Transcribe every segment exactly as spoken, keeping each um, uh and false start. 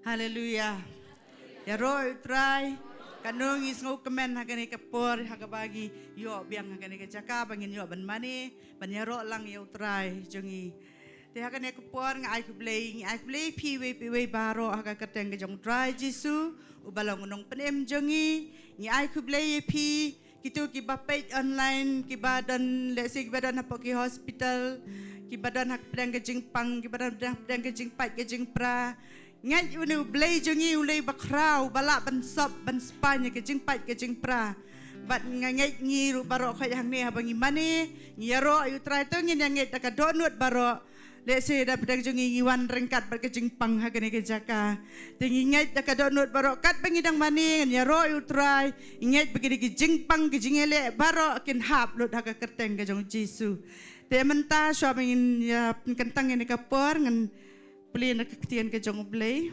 Haleluya. Ïaroh ïa u Trai. Katno ngi sngewkmen ha kane ka por ha kaba ngi ïoh biang ha kane ka jaka ba ngin ïoh ban mane ban ïaroh lang ïa u Trai jong ngi. Te ha kane ka por nga ai khublei, ngi ai khublei ïa phi iwei pa iwei baroh ha ka kyrteng ka jong u Trai Jisu uba long u nongpynim jong ngi. Ngi ai khublei ïa phi kito kiba peit online, kiba don, let's say, kiba don hapoh ki hospital, kiba don ha pdeng ka jingpang, kiba don ha pdeng ka jingpait ka jingpra. Ngeit une u Blei jong ngi u Blei bakhraw, ba lah ban sop ban spah ïa ka jingpait ka jingpra. Bad nga ngeit ngi ruh baroh khoit hangne haba ngi mane, ngi ïaroh ïa u Trai, to ngin ïangeit da ka dohnud baroh. Let's say da pdeng jong ngi ngi wan ryngkat bad ka jingpang ha kane ka jaka. Te ngi ngeit da ka dohnud baroh katba ngi dang mane, ngin ïaroh ïa u Trai. Ngi ngeit ba kine ki jingpang ki jingïaleh baroh kin hap lut ha ka kyrteng ka jong u Jisu. Te mynta shuwa ba ngin ïa pynkyntang ïa kane ka por, ngan pule na ka ktien ka jong u Blei.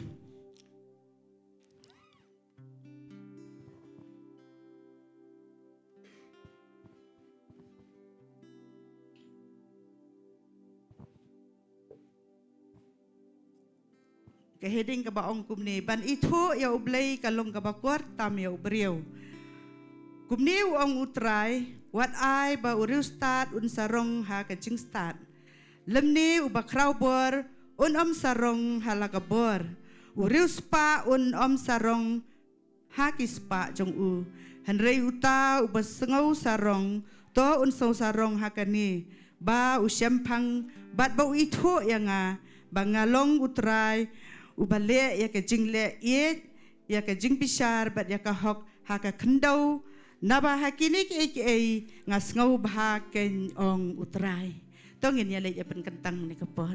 Ka heading kaba ong kumne: Ban ithuh ïa u Blei ka long kaba kor tam ïa u briew. Kumne u ong u Trai: Wat ai ba u riewstad un sarong ha ka jingstad, lymne uba khraw bor un ym sarong ha la ka bor. U riewspah un ym sarong ha ki spah jong u. Hynrei uta uba sngew sarong, to un sngew sarong ha kane, ba u shemphang bad ba u ithuh ïa nga, ba nga long u Trai uba leh ïa ka jingleh ïeit, ïa ka jingbishar bad ïa ka hok ha ka khyndew. Naba ha kine kiei kiei nga sngewbha, keiñ ong u Trai. To ngin ïaleit ïa pynkyntang ne ka por.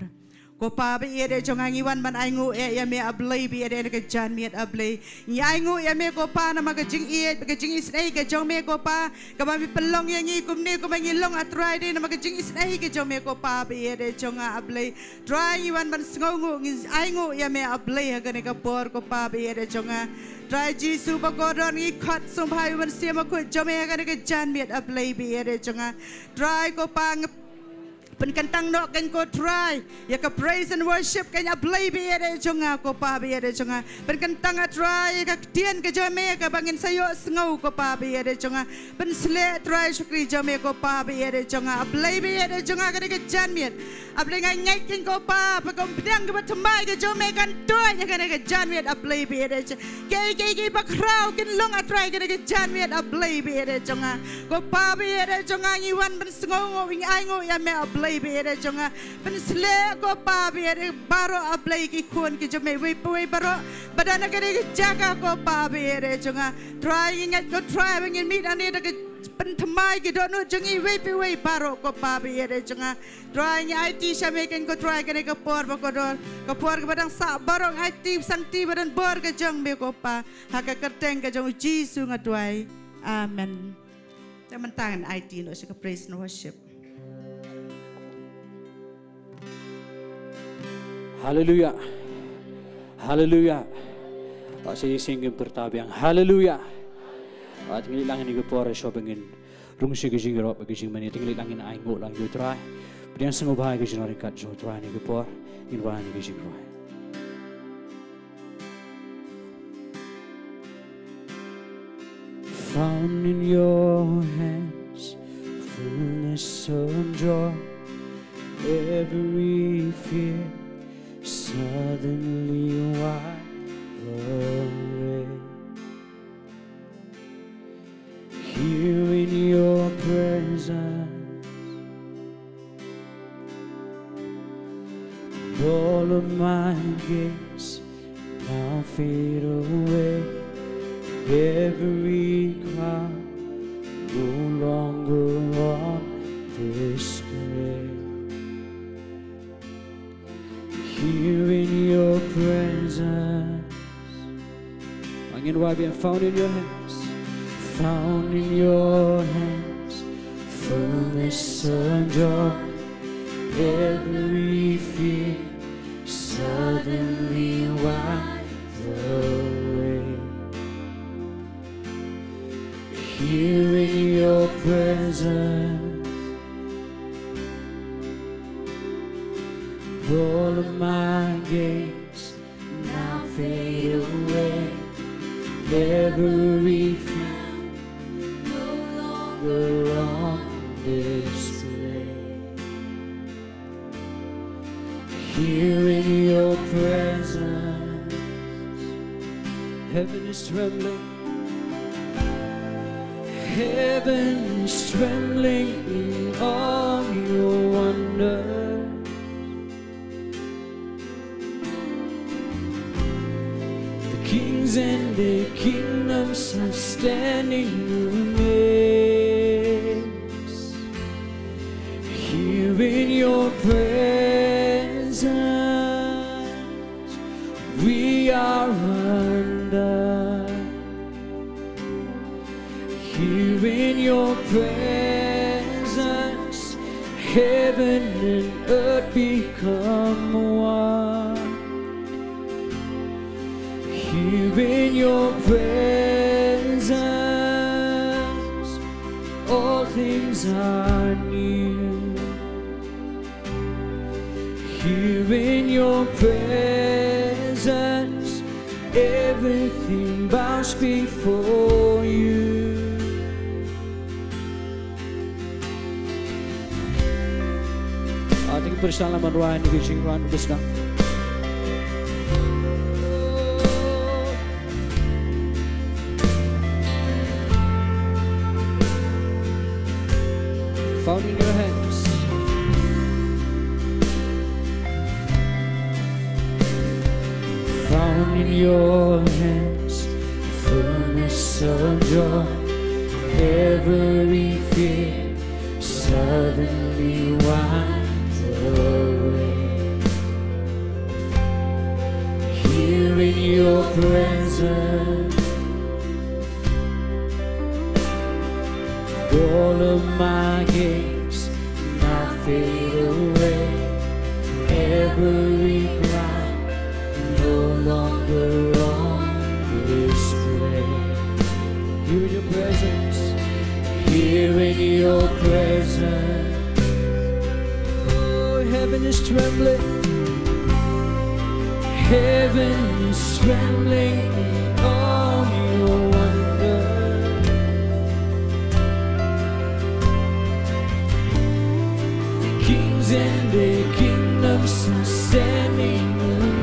Ko Pa ba ïeit jong nga, ngi wan ban ainguh ïa me A Blei ba ïeit, ne ka janmiet A Blei. Ngi ainguh ïa me ko Pa namar ka jingïeit, ka jingisynei ka jong me ko Pa, kaba me pynlong ïa ngi kumne kumba ngi long A Trai, dei namar ka jingisynei ka jong me ko Pa ba ïeit jong nga A Blei. Trai ngi wan ban sngewnguh, ngi ainguh ïa me A Blei ha kane ka por ko Pa ba ïeit jong nga. Trai Jisu ba kordor, ngi khot sngewbha ïa u Mynsiem Bakhuid jong me ha kane ka janmiet A Blei ba ïeit jong nga. Trai ko Pa, nga pynkyntang noh keiñ ko Trai ïa ka praise and worship keiñ A Blei ba ïeit jong nga ko Pa ba ïeit jong nga. Pynkyntang A Trai ïa ka ktien ka jong me kaba ngin sa ïohsngew ko Pa ba ïeit jong nga. Pynsleh Trai shakri jong me ko Pa ba ïeit jong nga. A Blei ba ïeit jong nga, kane ka janmiet A Blei nga ngeit keiñ ko Pa ba ka umphniang kaba thymmai ka jong me kan tuid ha kane ka janmiet A Blei ba ïeit jong nga. Kiei kiei kiei bakhraw kin long A Trai kane ka janmiet A Blei ba ïeit jong nga. Ko Pa ba ïeit jong nga, ngi wan ban sngewnguh, ngi ainguh ïa me A Blei ba ïeit jong nga. Pynsleh ko Pa ba ïeit baroh A Blei, ki khun ki jong me iwei pa iwei baroh ba don ha kane ka jaka ko Pa ba ïeit jong nga. Trai ngi ngeit ko Trai ba ngin mih nangne da ka pynthymmai ki dohnud jong ngi iwei pa iwei baroh ko Pa ba ïeit jong nga. Trai ngi aiti sha me keiñ ko Trai kane ka por ba kordor, ka por kaba dang sah baroh, ngi aiti sangti ba don bor ka jong me ko Pa. Ha ka kyrteng ka jong u Jisu nga duwai. Amen. Te mynta ngan aiti noh sha ka praise and worship. Haleluya. Haleluya. Ba sa ïaseng ngin pyrta biang. Haleluya. Ba te ngin leit lang ïa kane ka por shuwa ba ngin rung sha ka jingïaroh bad ka jingmane, te ngin leit lang ngin ainguh lang ïa u Trai. Pdiang sngewbha ïa ka jingïaroh ryngkat jong u Trai ha kane ka por. Ngin wan ha kane ka jingrwai. Found in your hands, fullness of joy, every fear suddenly wiped away. Here in your presence, all of my gates now fade away. Every crown no longer on display. Here in your presence, ngin wai biang, found in your hands. Found in your hands, fullness of joy. Every fear suddenly wiped away. Here in your presence, all of my gates now fade Everything no longer on display. Here in your presence, heaven is trembling. Heaven is trembling in all your wonder. The kings and the kingdoms are standing amazed. Here in your presence, we are undone. Here in your presence, heaven and earth become one. Here in your presence, all things are new. Here in your presence, everything bows before you. Ah, thank you, Krishna, la man ruan, ni bijing ruan, Krishna. Found in your hands. Found in your hands, fullness of joy, every fear suddenly wiped away. Here in your presence, all of my games now fade away. Every cloud no longer on display. Here in your presence. Here in your presence. Oh, heaven is trembling. Heaven is trembling in all your wonder. The kings and the kingdoms are standing amazed.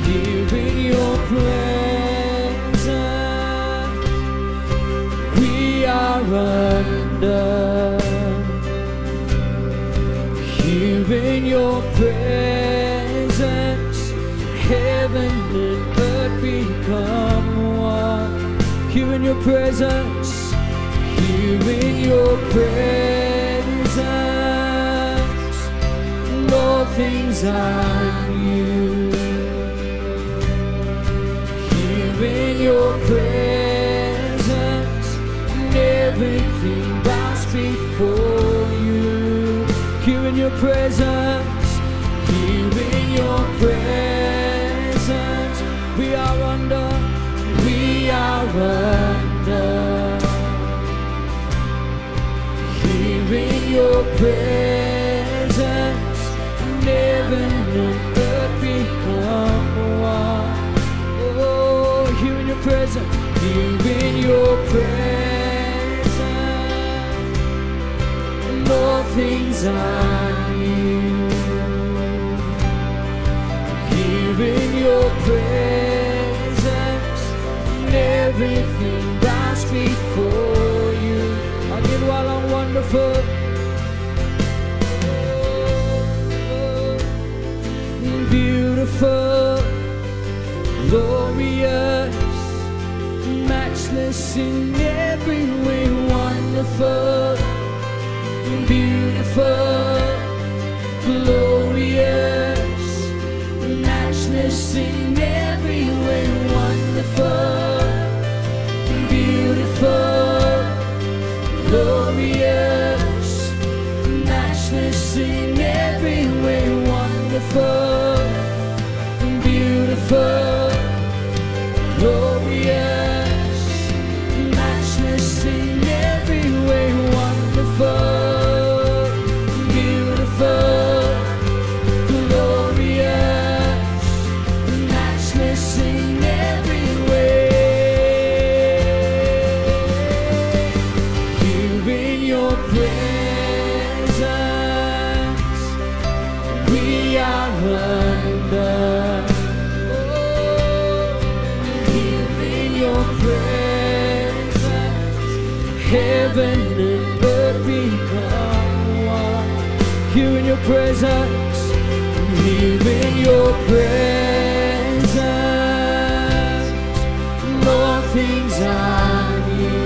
Here in your presence, we are undone. Here in your presence, heaven and earth become one. Here in your presence, here in your presence, all things are new. Here in your presence, everything bows before you. Here in your presence, here in your presence, we are undone, we are undone. Here in your presence, heaven and earth become one. Oh, here in your presence, here in your presence, all things are new. Here in your presence, everything bows before you. Amen. Well, I'm wonderful. Beautiful, glorious, matchless in every way, wonderful, beautiful, glorious, matchless in every way, wonderful, beautiful, glorious, matchless in every way, wonderful, beautiful, glorious, matchless in every way, wonderful, beautiful, glorious, Heaven and earth become one. Here in your presence, here in your presence, all things are new.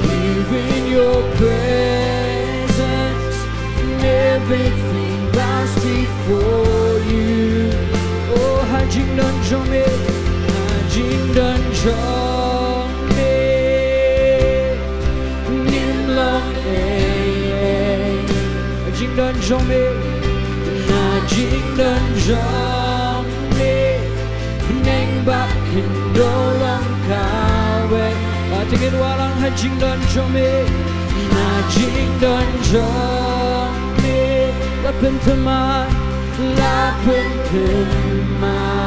Here in your presence, everything bows before you. Oh, ha jingdon jong me, ha jingdon jong me, ngim long ei ei. Ha jingdon jong me, ha jingdon jong me, neng bad khyndew long kawei. Ba te ngin wallam ha jingdon jong me, ha jingdon jong me, la pynthymmai, la pynthymmai.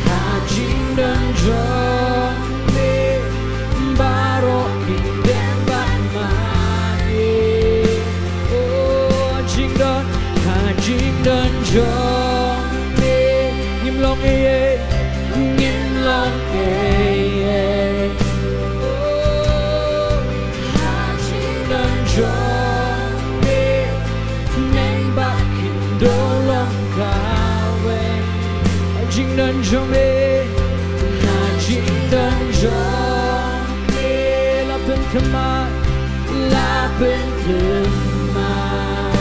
Ha jingdon jong me, baroh kin dem bad ma. Oh, ha jingdon, ha jingdon jong me, ngim long ei ei, ngim long ei ei. Oh, ha jingdon jong me, neng bad khyndew long kawei. Ha jingdon jong me, ha jingdon jong me, la pynthymmai, la pynthymmai.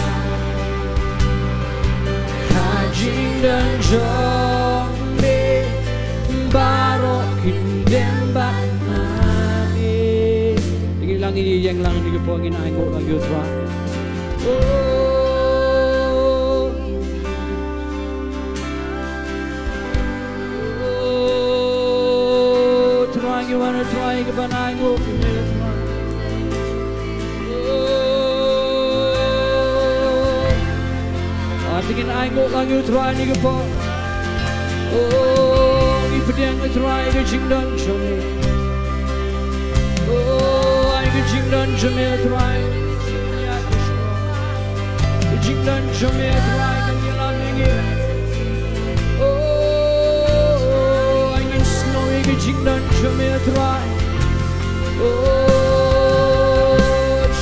Ha jingdon jong me, baroh kin dem bad ma. Ngi lang, ngi ïeng lang, ngi poi, ngin ainguh lang ïa u Trai. Oh. Oh, Trai, ngi wan, Trai, ngi ban ainguh ïa me, Trai. Oh. Ah, te ngin ainguh lang ïa u Trai, ngi poi. Oh, ngi pdiang ïa u Trai, ka jingdon jong me. Oh, ai ka jingdon jong me, Trai. Ka jingdon jong me, Trai, kan ïalam ïa ngi. Oh, ai ngin sngew ïa ka jingdon jong me, Trai. Oh,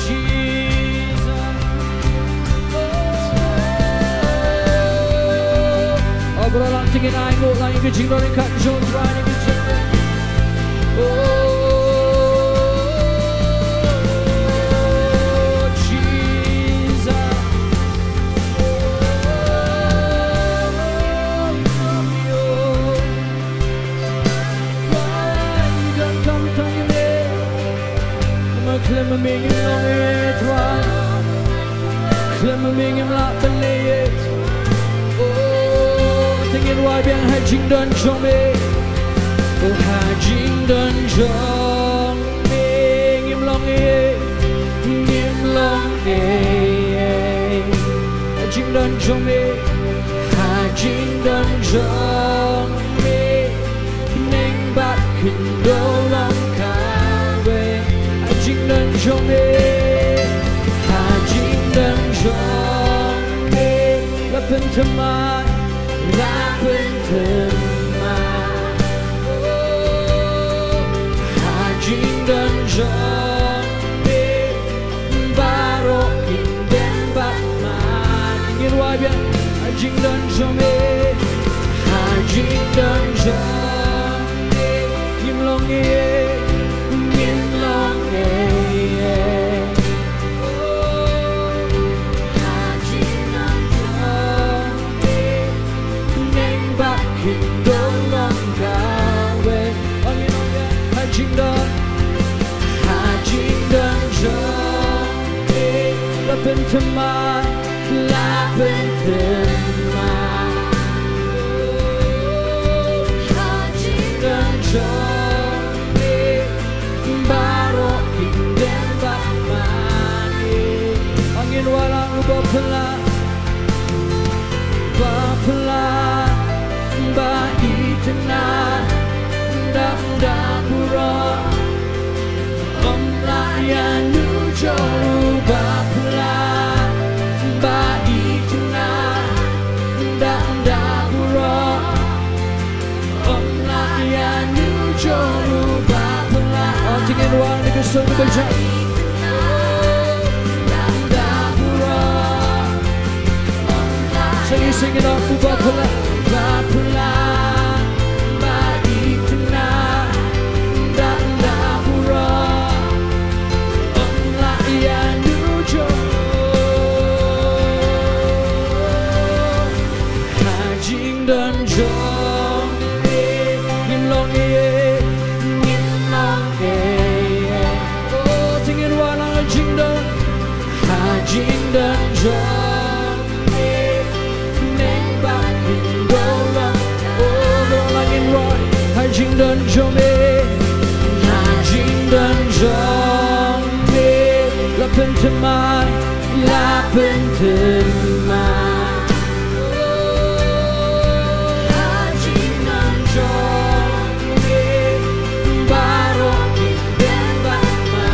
Jesus. Oh, ba la lang te ngin ainguh lang ïa ka jingdon ïa ka jong u Trai, ïa ka jingdon. Oh, Jesus. Oh, oh, oh. Trai, don khamtam ïa me. Namar khlem ma me ngim long ei ei, Trai. Khlem ma me ngim lah ban leh ei ei. Oh, te ngin wai biang ha jingdon jong me. Oh, ha jingdon jong me ngim long ei ei, ngim long ei ei. Ha jingdon jong me, ha jingdon jong me, neng bad khyndew long kawei. Ha jingdon jong me, ha jingdon jong me, la pynthymmai, la pynthymmai. Oh, ha jingdon jong me, baroh kin dem bad ma. Ngin wai biang, ha jingdon jong me, ha jingdon jong me, ngim long ei ei, ngim long ei ei. Oh, ha jingdon jong me, neng bad khyndew long kawei. Ong ïa, ong ïa, ha jingdon, ha jingdon jong me, la pynthymmai, la pynthymmai. Ha jingdon jong me, baroh kin dem bad ma. Ngin wallam u ba phylla, ba phylla, ba itynnad, da, da burom. Ym lah ïa nujor u ba phylla, ba itynnad, da, da burom. Ym lah ïa nu Song ba jam. Sing it, sing it out, ba pla, ba pla, ba itna, da da bura, ong la ïa nu jo. Ha jingdon jong me, ngim long ei, ngim long ei. Oh, sing it, wa la jingdon. Ha jingdon jong me, neng ba kin do long. Oh, do long in roi. Ha jingdon jong me, ha jingdon jong me, la pynthymmai, la pynthymmai. Oh, ha jingdon jong me, baroh ki dang ba ma.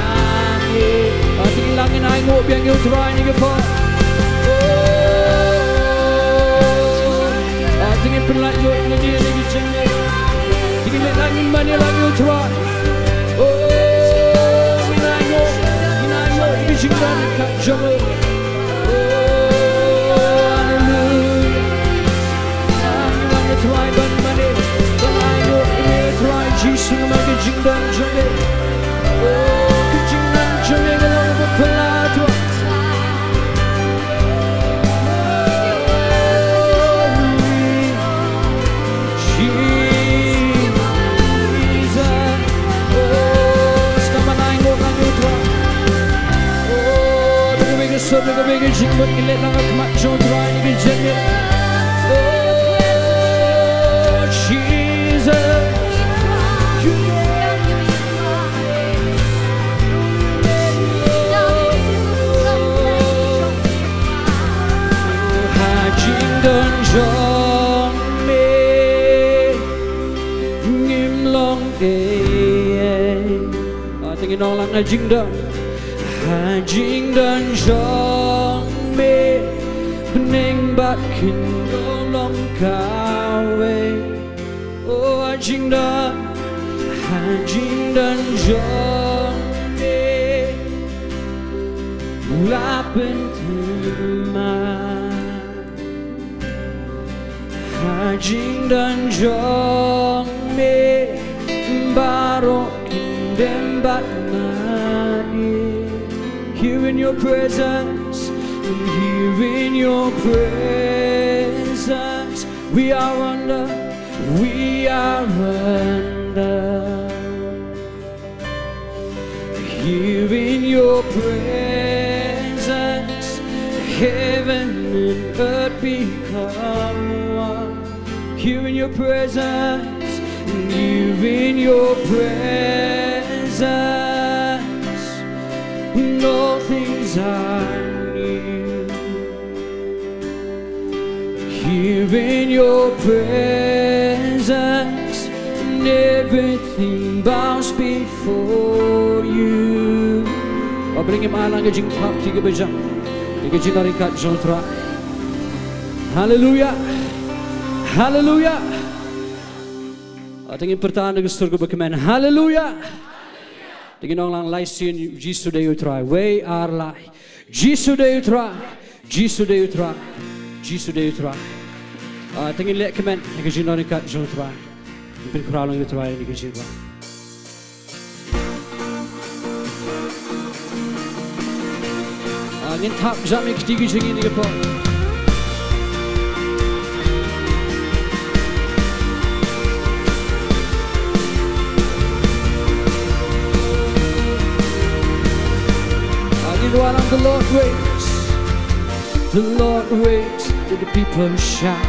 Ati lang in ai nguh biang ïa u Trai ni ka por. Oh, ati ngin pynlait ïa u Trai ni ka jingim. Ati ngin leh lang in mane lang ïa u Trai. Oh, ngin ai nguh, ngin ai nguh ïa ka jingim ka jong u. Oh, hallelujah. Nang nang Trai ban mane, ban ai nguh ïa me Trai Jisu namar ka jingdon jong me. Oh, ka jingdon jong me ka long ba phylla Trai. Jesus. Oh, sngap ban ai nguh ïa me Trai. Oh, da kawei ka sur, da kawei ka jingmut, ngin leit lang ha khmat jong u Trai, ngin ïa jingim. Oh, Jesus. Ha jingdon jong me, ngim long ei. Ah, te ngin ong lang ha jingdon. Ha jingdon jong me, bneng bad khyndew long kawei. Oh, ha jingdon, ha jingdon jong me, la pynthymmai. Ha jingdon jong me, baroh kin dem bad ma ïing. Here in your presence, and here in your presence, we are undone, we are undone. Here in your presence, heaven and earth become one. Here in your presence, here in your presence, all things are new. Here in your presence, and everything bows before you. Ba bring him alang ka jingthap ki ka bajang. Ki ka jingdon ryngkat jong u Trai. Hallelujah. Hallelujah. Ah, te ngin pyrta na ka sur kaba kmen. Hallelujah. Te ngin ong lang lai sien, Jisu dei u Trai. Wei ar lai. Jisu dei u Trai. Jisu dei u Trai. Jisu dei u Trai. Ah, te ngin leh kmen na ka jingdon ryngkat jong u Trai. Ngin pynkhraw lang ïa u Trai na ka jingdon. Ah, ngin thap jam ïa kti ki jingim ïa ka por. Ah, ngin wan lang, the Lord reigns. The Lord reigns, let the people shout.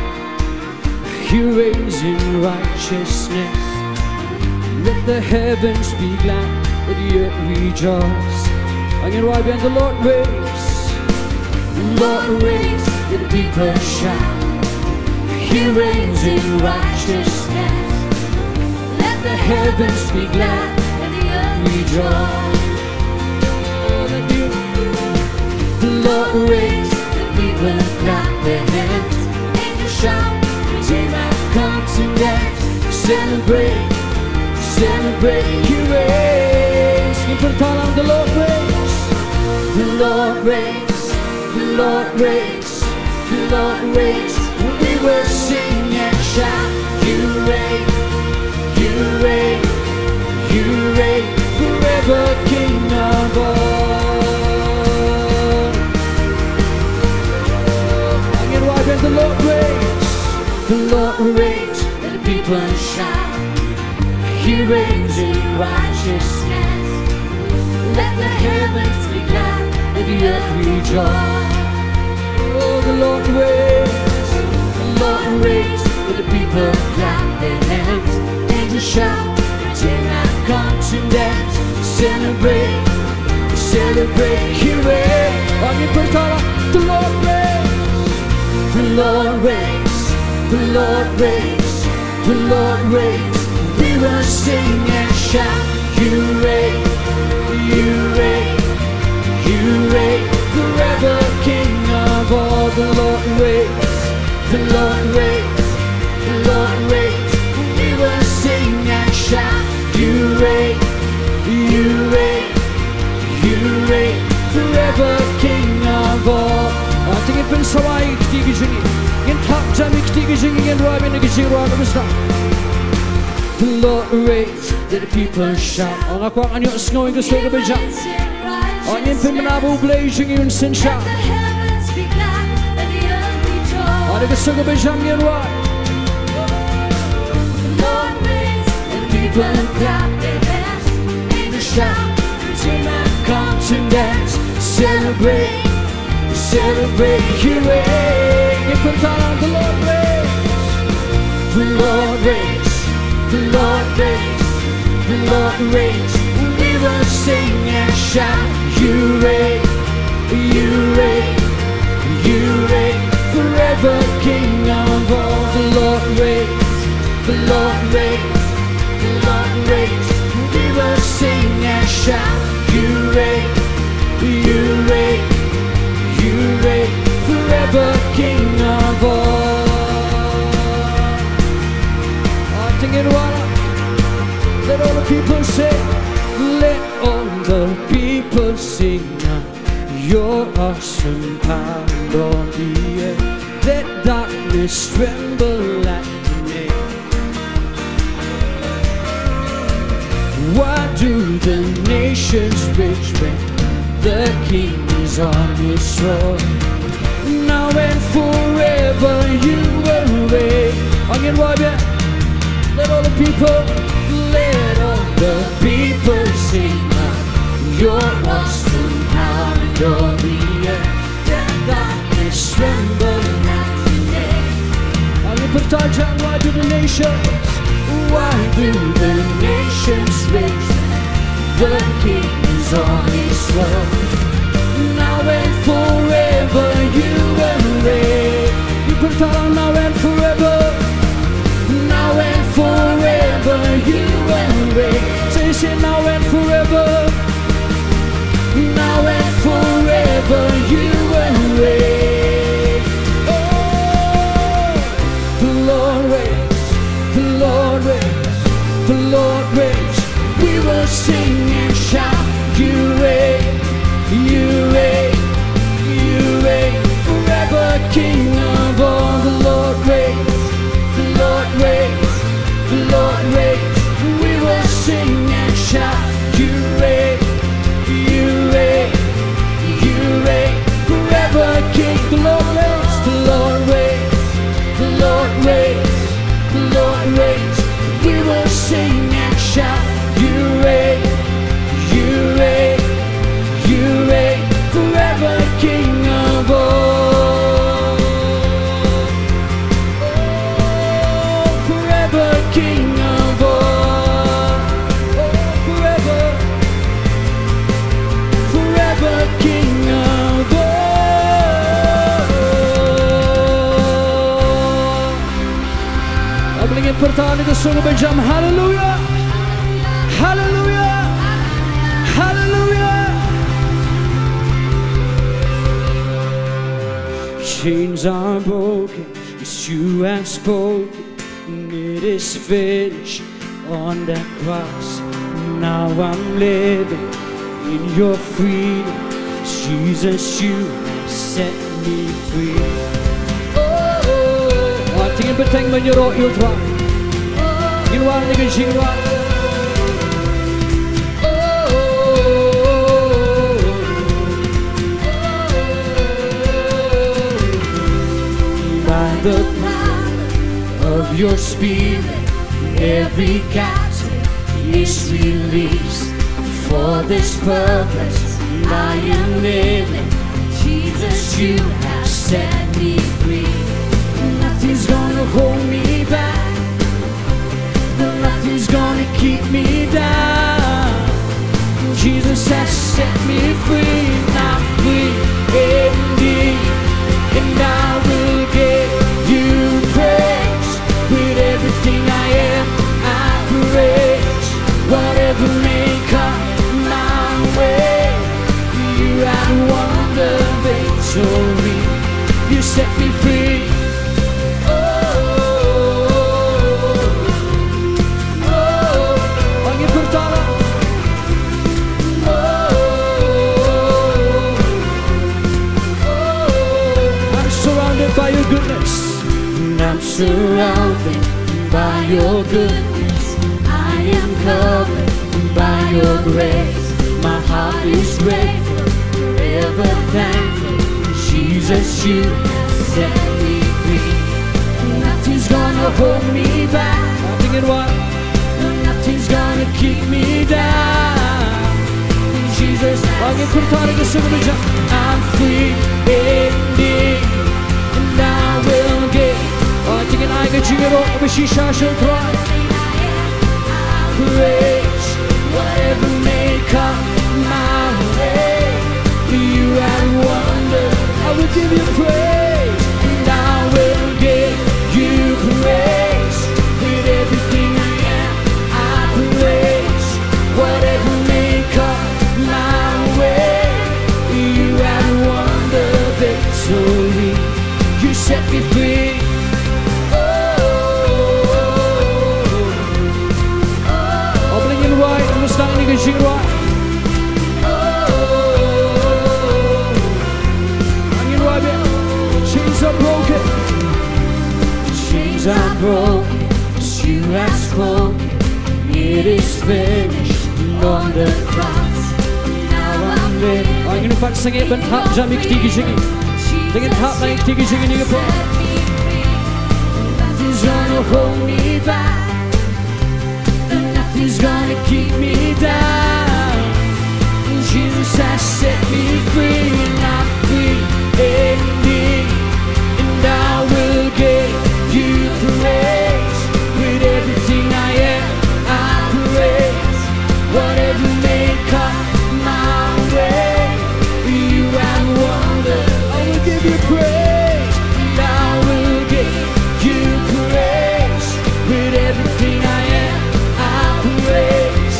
He reigns in righteousness. Let the heavens be glad, let the earth rejoice. Angin Rabian, the Lord reigns. The Lord reigns, let the people shout. He reigns in righteousness. Let the heavens be glad, let the earth rejoice. The Lord reigns, the people clap their hands. Angels shout, redeemed have come to dance. Celebrate, celebrate, he reigns. Pyrta lang, the Lord reigns. The Lord reigns. The Lord reigns. The Lord reigns. We will sing and shout. You reign. You reign. You reign forever, King of all. Angin Ruah Band, the Lord reigns. The Lord reigns. Let the people shout. He reigns in righteousness. Let the heavens be glad. Let the earth rejoice. Oh, the Lord reigns. The Lord reigns. Let the people clap their hands. Angels shout. Redeemed have come to dance. Celebrate. Celebrate. He reigns. Angin Pyrta lang, the Lord reigns. The Lord reigns. The Lord reigns. The Lord reigns. We will sing and shout. You reign. You reign. You reign forever, King of all. The Lord reigns. The Lord reigns. The Lord reigns. We will sing and shout. You reign. You reign. You reign forever, King of all. Ah, to ngin pynsawai ïa kti ki jingim. Ngin thap jam ïa kti ki jingim, ngin ruah bad ki jingruah ka bishna. The Lord reigns, let the people shout. Oh, nga kwah ngan ïoh sngew ïa ka sur kaba jam. Oh, ngin pynbna ba U Blei jong ngi un synshar. Oh, da ka sur kaba jam ngin ruah. The Lord reigns, let the people clap their hands. Angels shout, Redeemed have come to dance. Celebrate, celebrate, He reigns. Ngin pyrta lang, the Lord reigns. The Lord reigns, the Lord reigns, the Lord reigns. We will sing and shout. You reign, you reign, you reign forever, King of all. The Lord reigns, the Lord reigns, the Lord reigns. We will sing and shout. You reign, you reign, you reign forever, King of all. Ah, to ngin ruah. Let all the people say, let all the people sing now. Your awesome power on the earth. Let darkness tremble at your name. Why do the nations rage when the King is on his throne? Now and forever you will reign. Angin Ruah Band. Let all the people, let all the people sing out your awesome power and all the earth. Let darkness tremble at your name. Angin Pyrta Jam, why do the nations, why do the nations rage? The King is on his throne. Now and forever you will reign. Ngin pyrta lang, now and forever. Now and forever you will reign. Say, say, now and forever. Now and forever you will reign. Oh, the Lord reigns, the Lord reigns, the Lord reigns. We will sing and shout. You reign, you reign, you reign forever, King of all. The Lord reigns, the Lord reigns, the Lord reigns. We will sing and shout. You reign, you reign, you reign forever, King. The Lord reigns, the Lord reigns, the Lord reigns, the Lord reigns. We will sing and shout. You reign, you reign, you reign forever, King of all. Oh, forever, King of all. Oh, forever, forever, King of all. Ap lingin pyrta ni ka sur kaba jam. Hallelujah. Hallelujah. Hallelujah. Chains are broken, as you have spoken. It is finished on that cross. Now I'm living in your freedom. Jesus, you have set me free. Oh, tingin bteng mynjur ïa u Trai. Ngin wan ïa ka jingrwai. By the power of your spirit, every captive is released. For this purpose, I am living. Jesus, you have set me free. Nothing's gonna hold me back. Nothing's gonna keep me down. Jesus has set me free. I'm free indeed, and I will give you praise. With everything I am, I praise. Whatever may come my way, you have won the victory. You set me free. Oh, oh, oh, oh. Ong ïa u Trai. Oh, oh, oh. I'm surrounded by your goodness. I'm surrounded by your goodness. I am covered by your grace. My heart is grateful, forever thankful. Jesus, you have set me free. Nothing's gonna hold me back. Nothing's gonna keep me down. Jesus, ong ïa u Trai, I'm free indeed, and I will give. Ong ïa u Trai, ka jingïaroh kaba shisha sha u Trai. Praise, whatever may come my way. You have won the, I will give you praise, and I will give you praise. With everything I am, I praise. Whatever may come my way, you have won the victory. You set me free. Oh, oh, oh, oh. Ong ïa u Blei ngin wai, ngin sdang ïa ka jingrwai. Ong ïa u Blei, chains are broken. Chains are broken. You have spoken. It is finished on the cross. Now I'm living. Ong ïa u Blei, ngin pat sngewbha ban thap jam ïa ka kti ka jingim. Ngin thap ïa ka kti ka jingim ïa ka por. Nothing's gonna hold me back. Nothing's gonna keep me down. Jesus has set me free, and I'm free indeed. And I will give you praise. With everything I am, I praise. Whatever may come my way, you have won the, I will give you praise, and I will give you praise. With everything I am, I praise.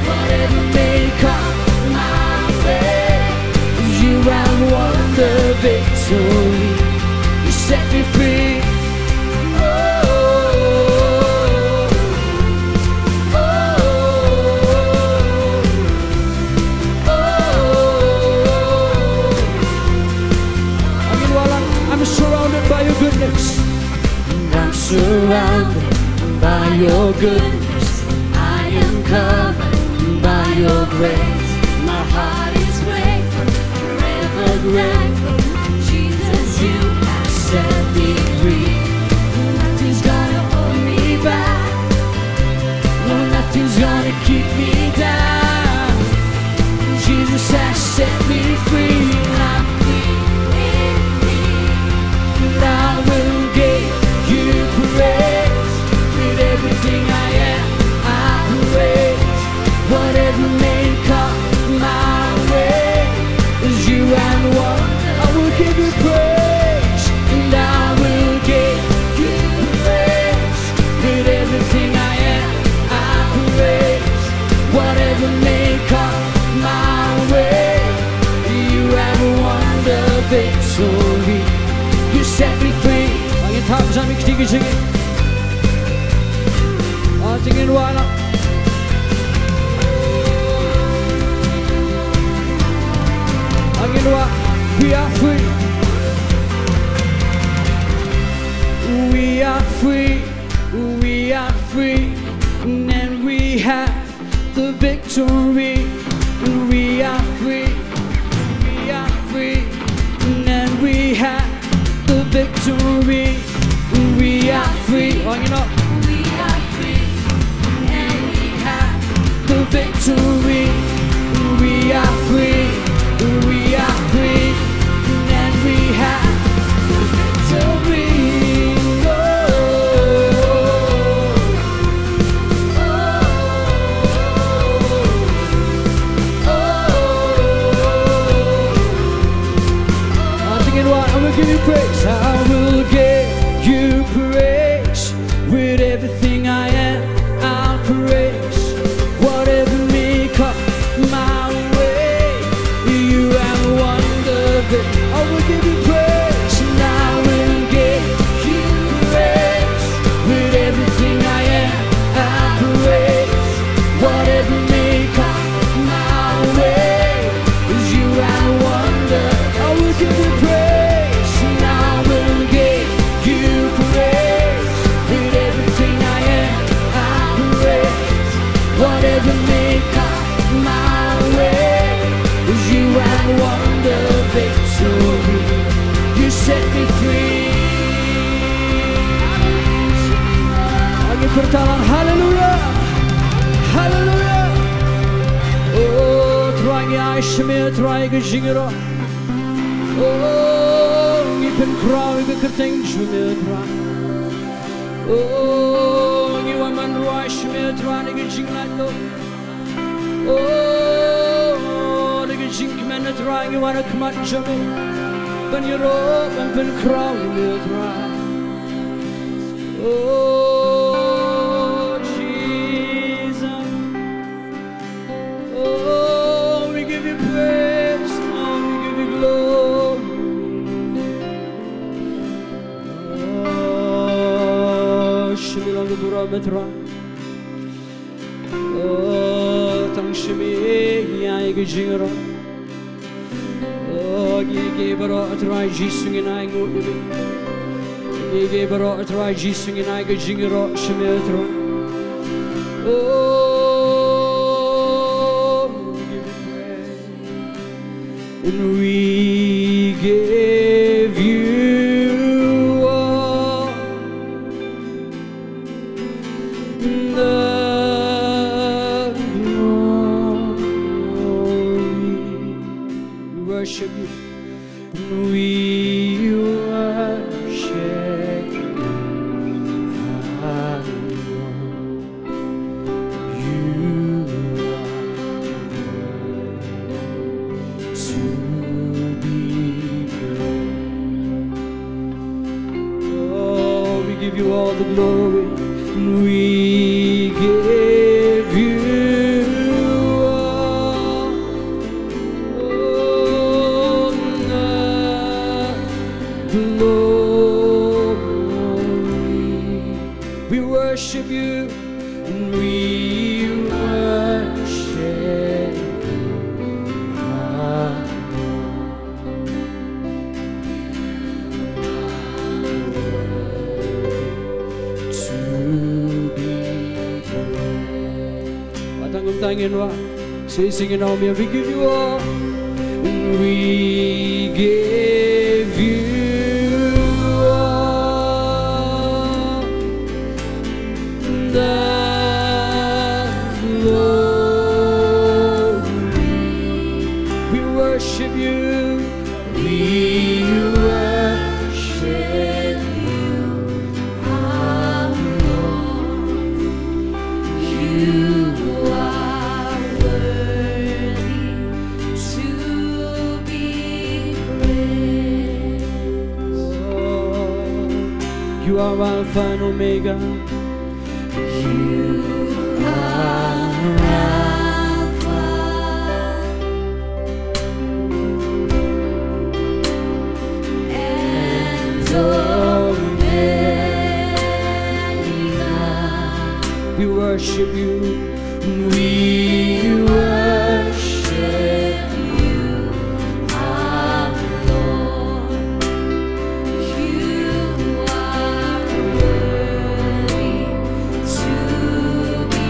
Whatever may come my way, you have won the victory. You set me free. Oh, oh, oh, oh, oh. Ong ïa u Blei, I'm surrounded by your goodness. I'm surrounded by your goodness. I am covered by your grace. My heart is grateful, forever grateful. Jesus, you have set me free. Nothing's gonna hold me back. No, nothing's gonna keep me down. Jesus has set me free. I'm free indeed. And I will give you praise. With everything I am, I praise. Whatever may come my way, you have won. I will give you praise, and I will give you praise. With everything I am, I praise. Whatever may come my way, you have won the victory. You set me free. Ngin thap jam ïa ka kti ka jingim. Ong ïa u Blei ngin wai noh. have the victory. We are free. We are free. And we have the victory. We are free. Oh, you know. We are free. And we have the victory. We are free. We are free. And we have the victory. Oh, oh, oh, oh. I think you know what? I'm gonna give you praise. I will give you praise. With everything I am, I'll praise. Whatever may come my way, you have won the victory. I will give you praise, and I will give you praise. With everything I am, I'll praise. Whatever may come my way, 'cause you have won the, I will give you praise, and I will give you praise. With everything I am, I praise. Whatever may come my way, 'cause you have won the victory. You set me free. Haleluya. Haleluya. Haleluya. Oh, Trai, ngi ai sha me, Trai, ka jingïaroh. Oh, ngi pynkhraw ïa ka kyrteng jong me, Trai. Oh, ngi wan ban rwai sha me, Trai, da ka jinglait. Oh, da ka jingkmen, Trai, ngi wan ha khmat jong me ban ïaroh, ban pynkhraw ïa me, Trai. Oh, Jesus. Oh, we give you praise, Lord, we give you glory. Oh, shim ïa la ka burom, Trai. Oh, tang shim ïa ka jingïaroh. Oh, kiei kiei baroh, Trai Jisu, ngin ai nguh ïa me. Kiei kiei baroh, Trai Jisu, ngin ai ka jingïaroh sha me, Trai. Oh, we give you praise. And we give you all the glory. We worship you. We worship you, our Lord. You are worthy to be praised. Oh, we give you all the glory. We give you all the glory. We worship you. We worship you, our Lord. To be praised. Wat tang kumta ngin wad. Sing, sing it on me. We give you all. We give you all the glory. We worship you. We worship you, our Lord. You are worthy to be praised. You are Alpha and Omega. You are Alpha and Omega. We worship you. We worship you, our Lord. You are worthy to be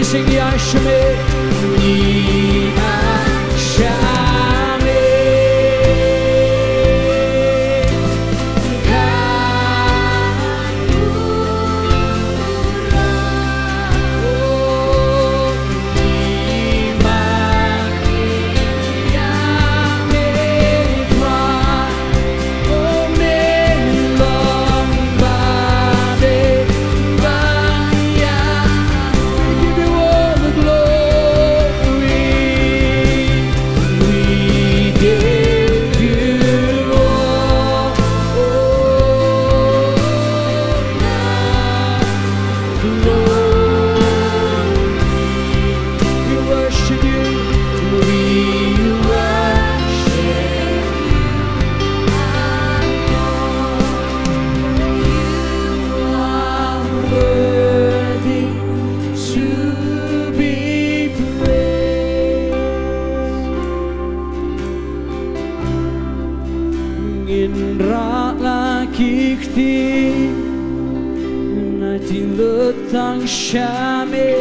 Sing ya shame, ni a shame. We give you all the glory. We give you all the glory. We worship you. We worship you. You are worthy to be praised. Ngin rah la ki kti, na ki lut tang sha me.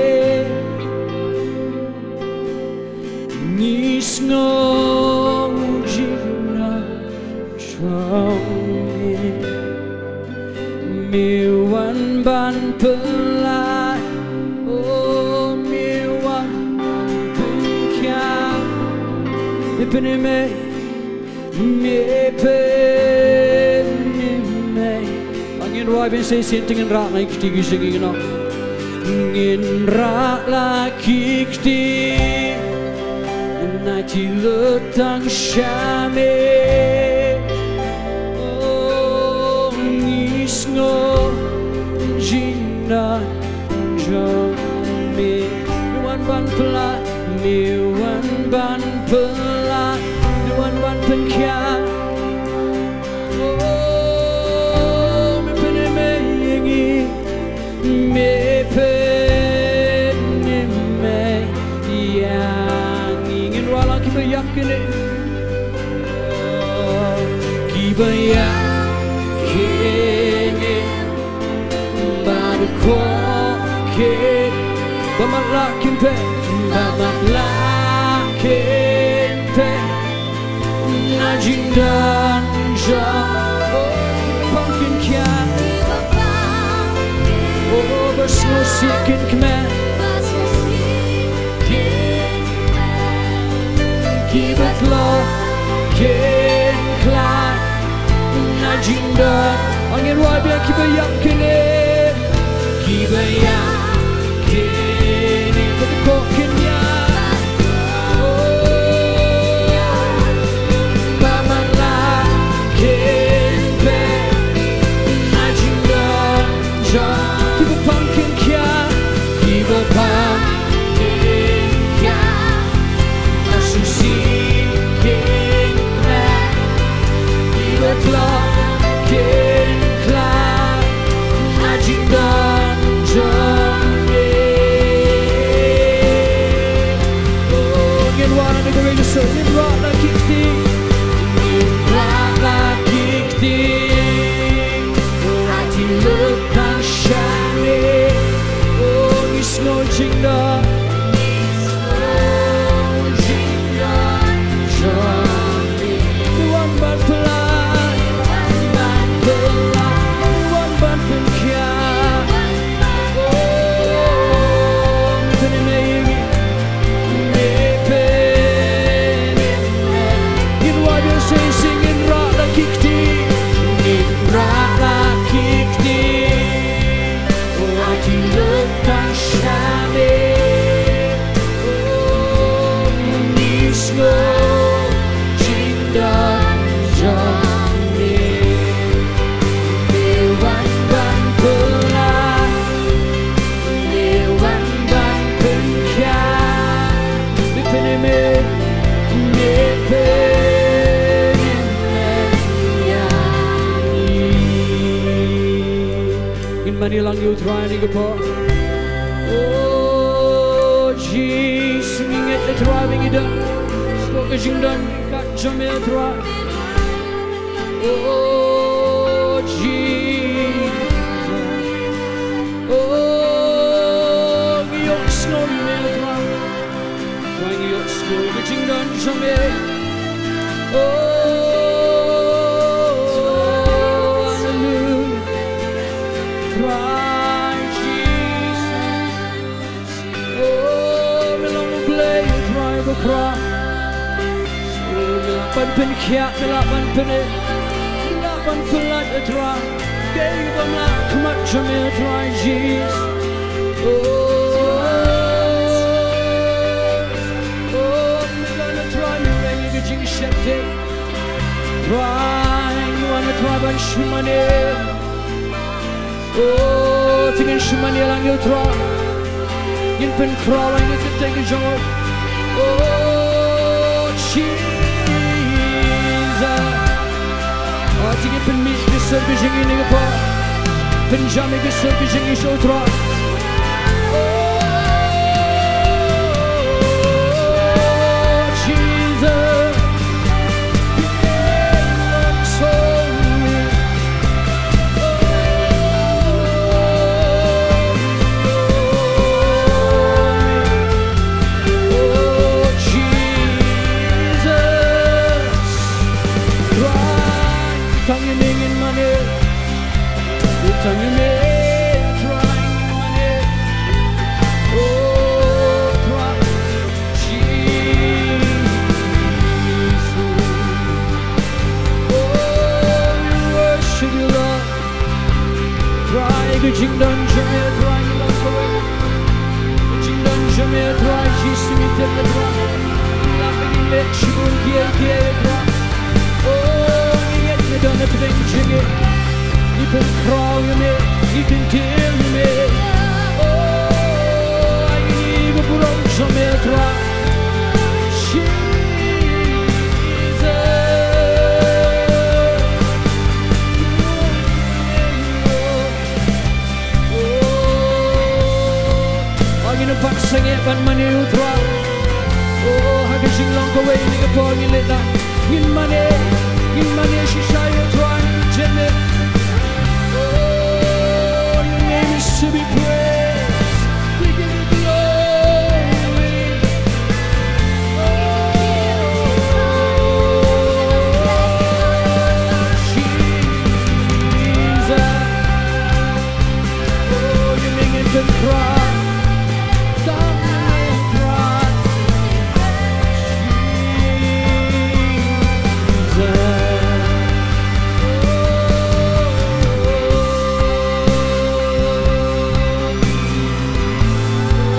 Ngi sngew jingïarap jong me. Me wan ban pynlait, oh, me wan ban pynkhiah. Me pynmih, me pynmih. Ngin rwai biang sa shisien te ngin rah la ki kti ki jingïarap. Ngin rah la ki kti, na ki lut tang sha me. Oh, ngi sngew jingïarap jong me. Me wan ban pynlait, me wan ban pynlait, me wan ban pynkhiah. Oh, me pynmih ïa ngi, me pynmih ïa ngi. Ngin rah la kiba ïap kine, kiba ïap kine. Ba dei ko ke, ba matlah kin peit, ba matlah kin peit na jingdon jong, oh, pang kin khiah. Oh, ba sngewsih kin kmen, kiba tlot kin khlaiñ na jingdon. Ngin rwai biang kiba ïap kine, kiba ïap kine, ba dei ko kin ïap. Oh, ba matlah kin peit na jingdon jong, kiba pang kin khiah, kiba pang kin khiah. Ba sngewsih kin kmen, kiba tlot kin khlaiñ na jingdon jong me. Oh, ngin wan na ka ri ka sor, ngin rah la ki kti, ngin rah la ki kti. Aiti lut tang sha me. Oh, ngi sngew jingdon, ngi sngew jingdon jong me. Me wan ban pynlait, me wan ban pynlait, me wan ban pynkhiah. Oh, me pynmih ïa ngi. Me pynmih. Ngin rwai biang sa shisien, ngin rah la ki kti, ngin rah la ki kti. Oh, aiti lut tang sha me. Oh, ngi sngew jingdon jong me. Me wan ban pynlait, me wan ban pynkhiah. Me pynmih, me pynmih ïa ngi. Ngin mane lang ïa u Trai ha kane ka por. Oh, Jisu, ngi ngeit, Trai, ba ngi don hapoh ka jingdon kat jong me, Trai. Oh, Jesus. Oh, ngi ïohsngew Jingdon jong me. Oh, hallelujah. Trai Jisu. Oh, me long U Blei, Trai ba khraw. Oh, me lah ban pynkhiah, me lah ban pyni, me lah ban pyllait, Trai. Kaei kaba mlien ha khmat jong me, Trai Jisu. Oh, oh, me don, Trai, me rei ïa ka jingsheptieng. Trai, ngi wan, Trai, ban shu mane. Oh, to ngin shu mane lang ïa U Trai. Ngin pynkhraw lang ïa ka kyrteng ka jong U. Oh, Jesus. Ah, to ngin pynmih ka sur ka jong ngi ïa ka por. Pynjam ïa ka sur ka jong ngi sha U Trai. Oh, Jesus. Tang ïa me ngin mane. Tang ïa me, Trai, ngin mane. Oh, Trai. Jesus. Oh, we worship you, Lord. Trai, ka jingdon jong me, Trai, ngi long kawei. Ka jingdon jong me, Trai, Jisu, ngi tip, Trai, ngi lap, ngi leit shibun kiei kiei, Trai. Oh, ngi ngeit me don hapdeng jong ngi. Ngi pynkhraw ïa me, ngi kyntiew ïa me. Oh, ai ngi ka burom jong me, Trai. Jesus. Oh, ngin ym pat sangeh ban mane, U Trai. Oh, ha ka jinglong kawei kane ka por ngin leit lang. Ngin mane, ngin mane shisha, U Trai, ngin jem. Oh, your name is to be praised. We give you glory. Oh, Jesus. Oh, you make it to cry. Stop me cry. Jesus.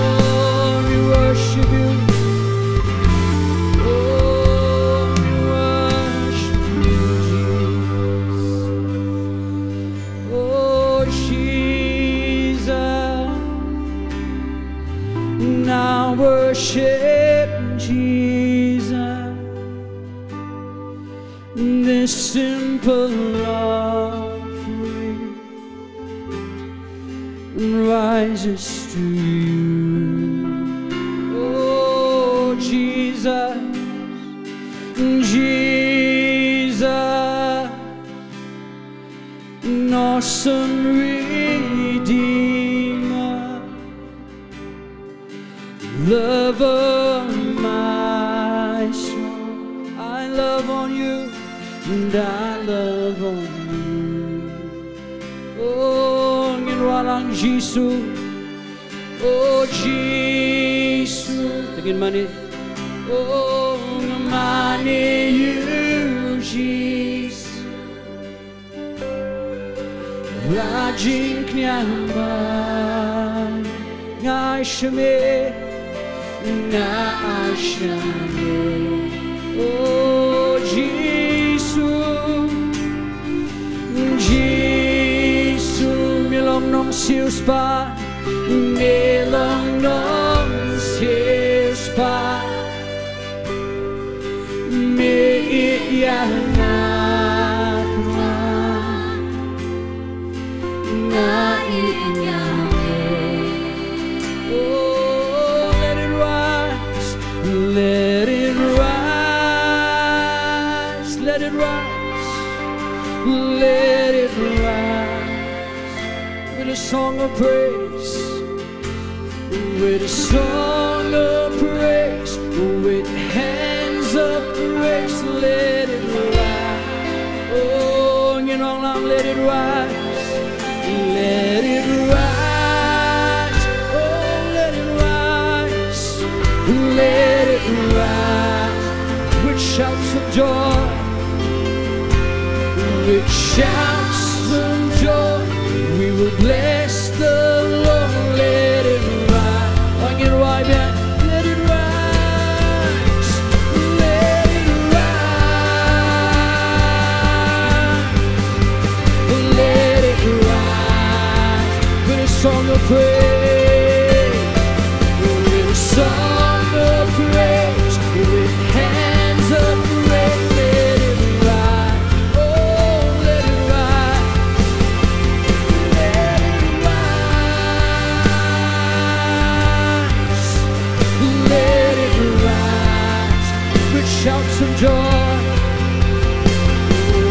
Oh, we worship you. Oh, we worship you, Jesus. Oh, Jesus. Now worship Jesus. This simple offering rises to you. Oh, Jesus, Jesus, an awesome Redeemer. Love of my soul, I love on you, and I love on you. Oh, ngin wallang Jisu. Oh, Jisu. Te ngin mane. Oh, ngin mane ïa u Jisu. La jingkñia ba nga ai sha me, nga ai sha me. O Jisu, Jisu, me long nongsiewspah, me long nongsiewspah. Me ïeit ïa nga, nga ïeit ïa me. Oh, let it rise, let it rise, let it rise, let it rise. With a song of praise, with a song of praise, with hands Let it rise with shouts of joy, with shouts of joy. We will bless the Lord. Let it rise. Ong ïa u Trai biang. Let it rise. Let it rise. Let it rise with a song of praise, with a song of praise, with hands of praise. Let it rise, oh, let it rise, let it rise, let it rise. With shouts of joy,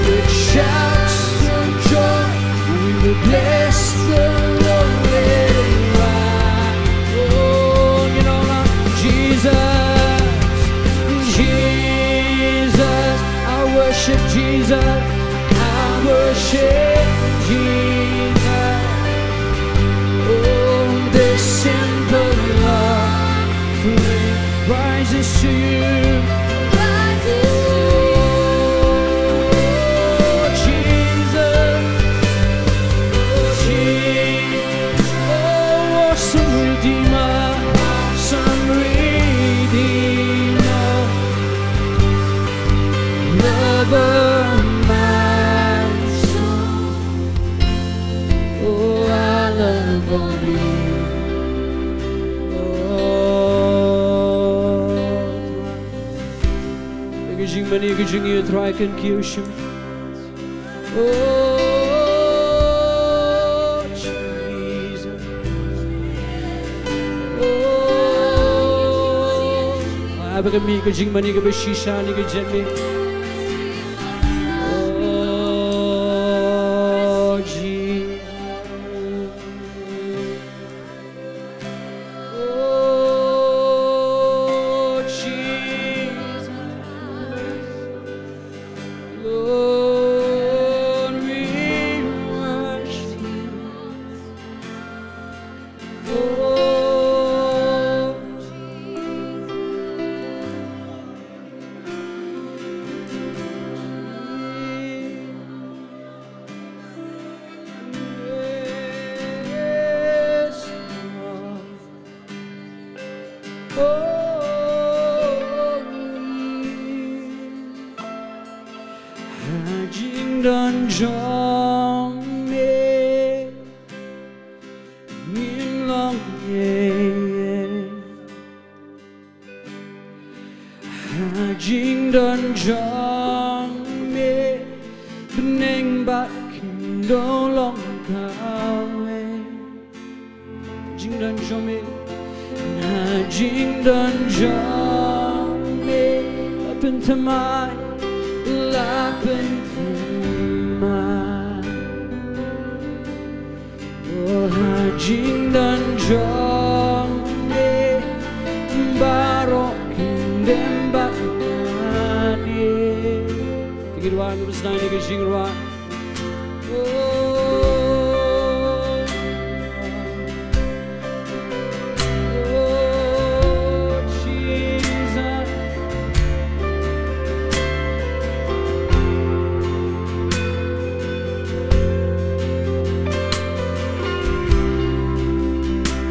with shouts of joy, we will bless the Lord. Let it rise. Oh, you know, Jesus, Jesus, I worship Jesus, I worship Jesus. Oh, this simple offering rises to you. Rises to you. Oh, Jesus. Oh, Jesus. Oh, awesome Redeemer. Awesome Redeemer. Lover of my soul. Oh, I love on you. Oh. Ka jingmane ka jong ngi, Trai, kan kiew shim. Oh, Jesus. Oh. Haba ka mih ka jingmane kaba shisha ne ka jingmane. Oh, Jesus. Oh, Jesus. Lord, we worship. Oh, yes, Lord. Oh, ha jingdon jong me ngin long ïeit. Ha jingdon jong me bneng bad khyndew long kawei. Jingdon jong me, ha jingdon jong me la pynthymmai, la pynthymmai. Oh, ha jingdon jong me baroh kin dem bad nga. Te ngin wan, ngin sdang ïa ka jingrwai. Oh, oh, Jesus.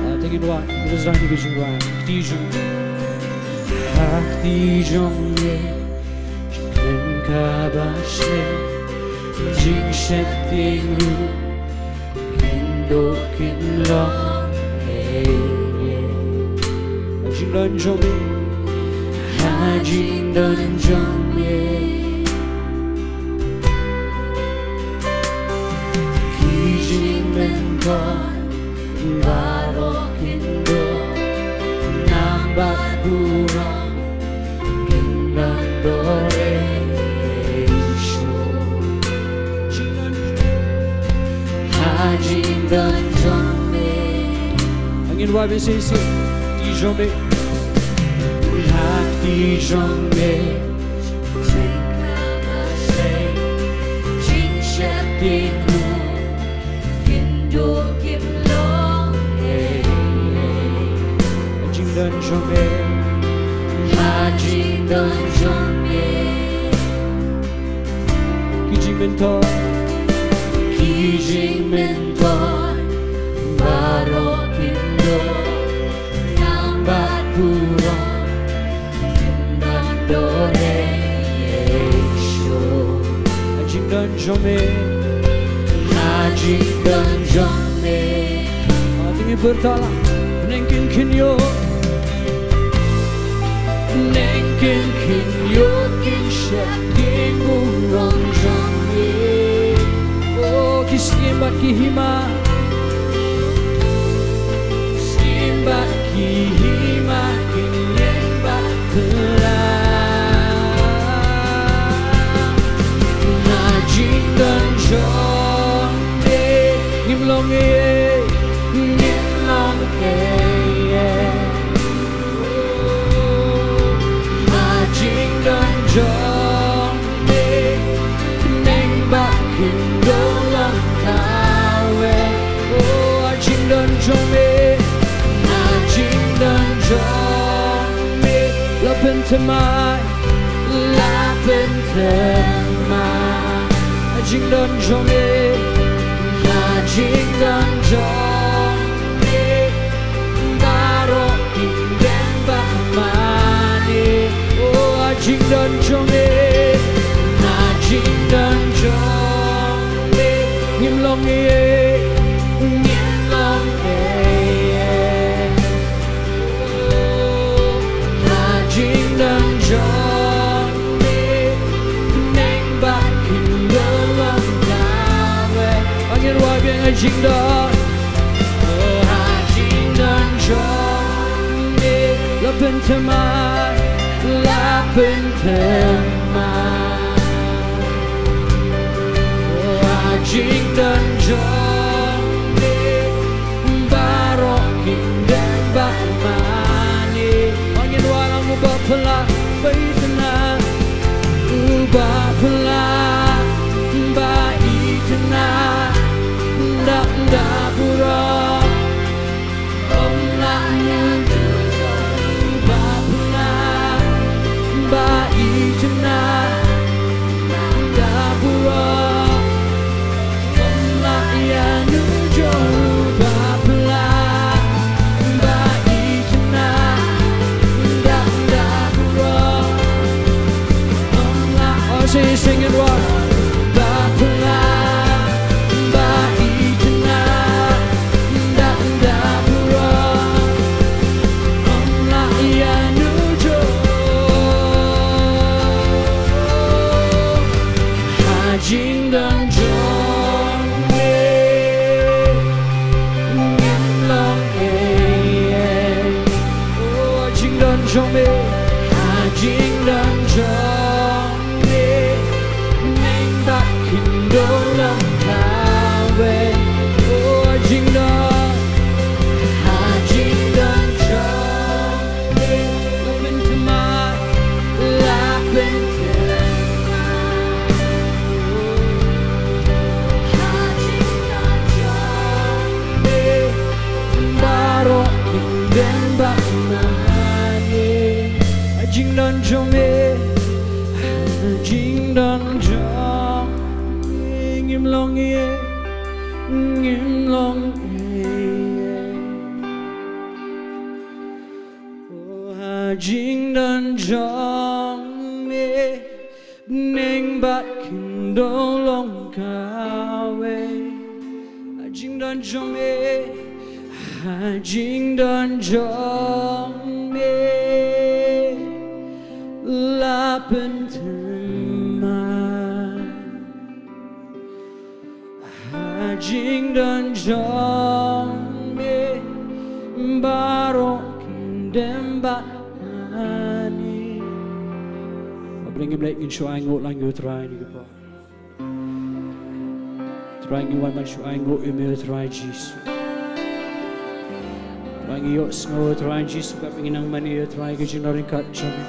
Ah, te ngin wan, ngin sdang ïa ka jingrwai. Kti jong, ha kti jong me, jingkmen kaba shlei, jingsheptieng ruh, kin duh kin long, eh, eh. Ha jingdon jong me, ha jingdon jong me, ki jingmyntoi baroh kin duh, nam bad burom kin don bor, eh, Jisu. Ha jingdon jong me. Ngin wad beit shisha. Kti jong me. Ha kti jong me. Jingsheptieng ruh kin duh kin long, eh, eh. Ha jingdon jong me. Jingdon jong me. Ki jingmyntoi. Ki jingmyntoi baroh kin don. Nambat burom kin don dorei Ïesu. Jingdon jong me. Jingdon jong me. Ngi pyrta la. Neng kin kin ïoh. Neng kin kin ïoh kin sheptieng burom jong me. Oh, ki syiem bad ki hima. Syiem bad ki hima kin ïeng bad phylla. Na jingdon jong me. Ngim long ei ei, ngim long ei ei. Ha jingdon jong me, neng ba kin don long kawei. Oh, ha jingdon jong me, ha jingdon jong me, la pynthymmai, la pynthymmai. Ha jingdon jong me, ha jingdon jong me, baroh kin dem bad mane. Oh, ha jingdon jong me, ha jingdon jong me, ngim long ei ei, ngim long ei ei. Oh, ha jingdon jong me, neng ba kin don long kawei. Ngin wad biang, ha jingdon. Oh, ha jingdon jong me, la pynthymmai, la pynthymmai. Oh, ha jingdon jong me, baroh kin dem bad mane. Ngin wad lang, uba phylla, uba itynnad, uba phylla, uba itynnad, da, da burom. Ym lah ïa uba phylla, ba itynnad, da burom. Ym lah ïa uba phylla, ba itynnad, da, da burom. Ym lah, oh, sing, sing it, ba phylla, ba itynnad, da, da burom. Ym lah ïa uba. Ha jingdon jong me, ngim long ei ei. Oh, ha jingdon jong me, ha jingdon jong me, neng ba kin don long kawei. Oh, ha jingdon, ha jingdon jong me, la pynthymmai, la pynthymmai. Ha jingdon jong me, baroh kin dem bad mane. Ha jingdon jong me, ha jingdon jong me, ngim long ei ei, ngim long ei ei. Oh, ha jingdon jong me, neng ba kin don long kawei. Ha jingdon jong me, ha jingdon jong me, la pynthymmai. Ha jingdon jong me, baroh kin dem bad mane. Bad ngin leit, ngin shu ainguh lang ïa u Trai ha kane ka por. Trai, ngi wan ban shu ainguh ïa me, Trai Jisu. Trai, ngi ïohsngew, Trai Jisu, katba ngi nang mane, Trai, ka jingdon ryngkat jong me.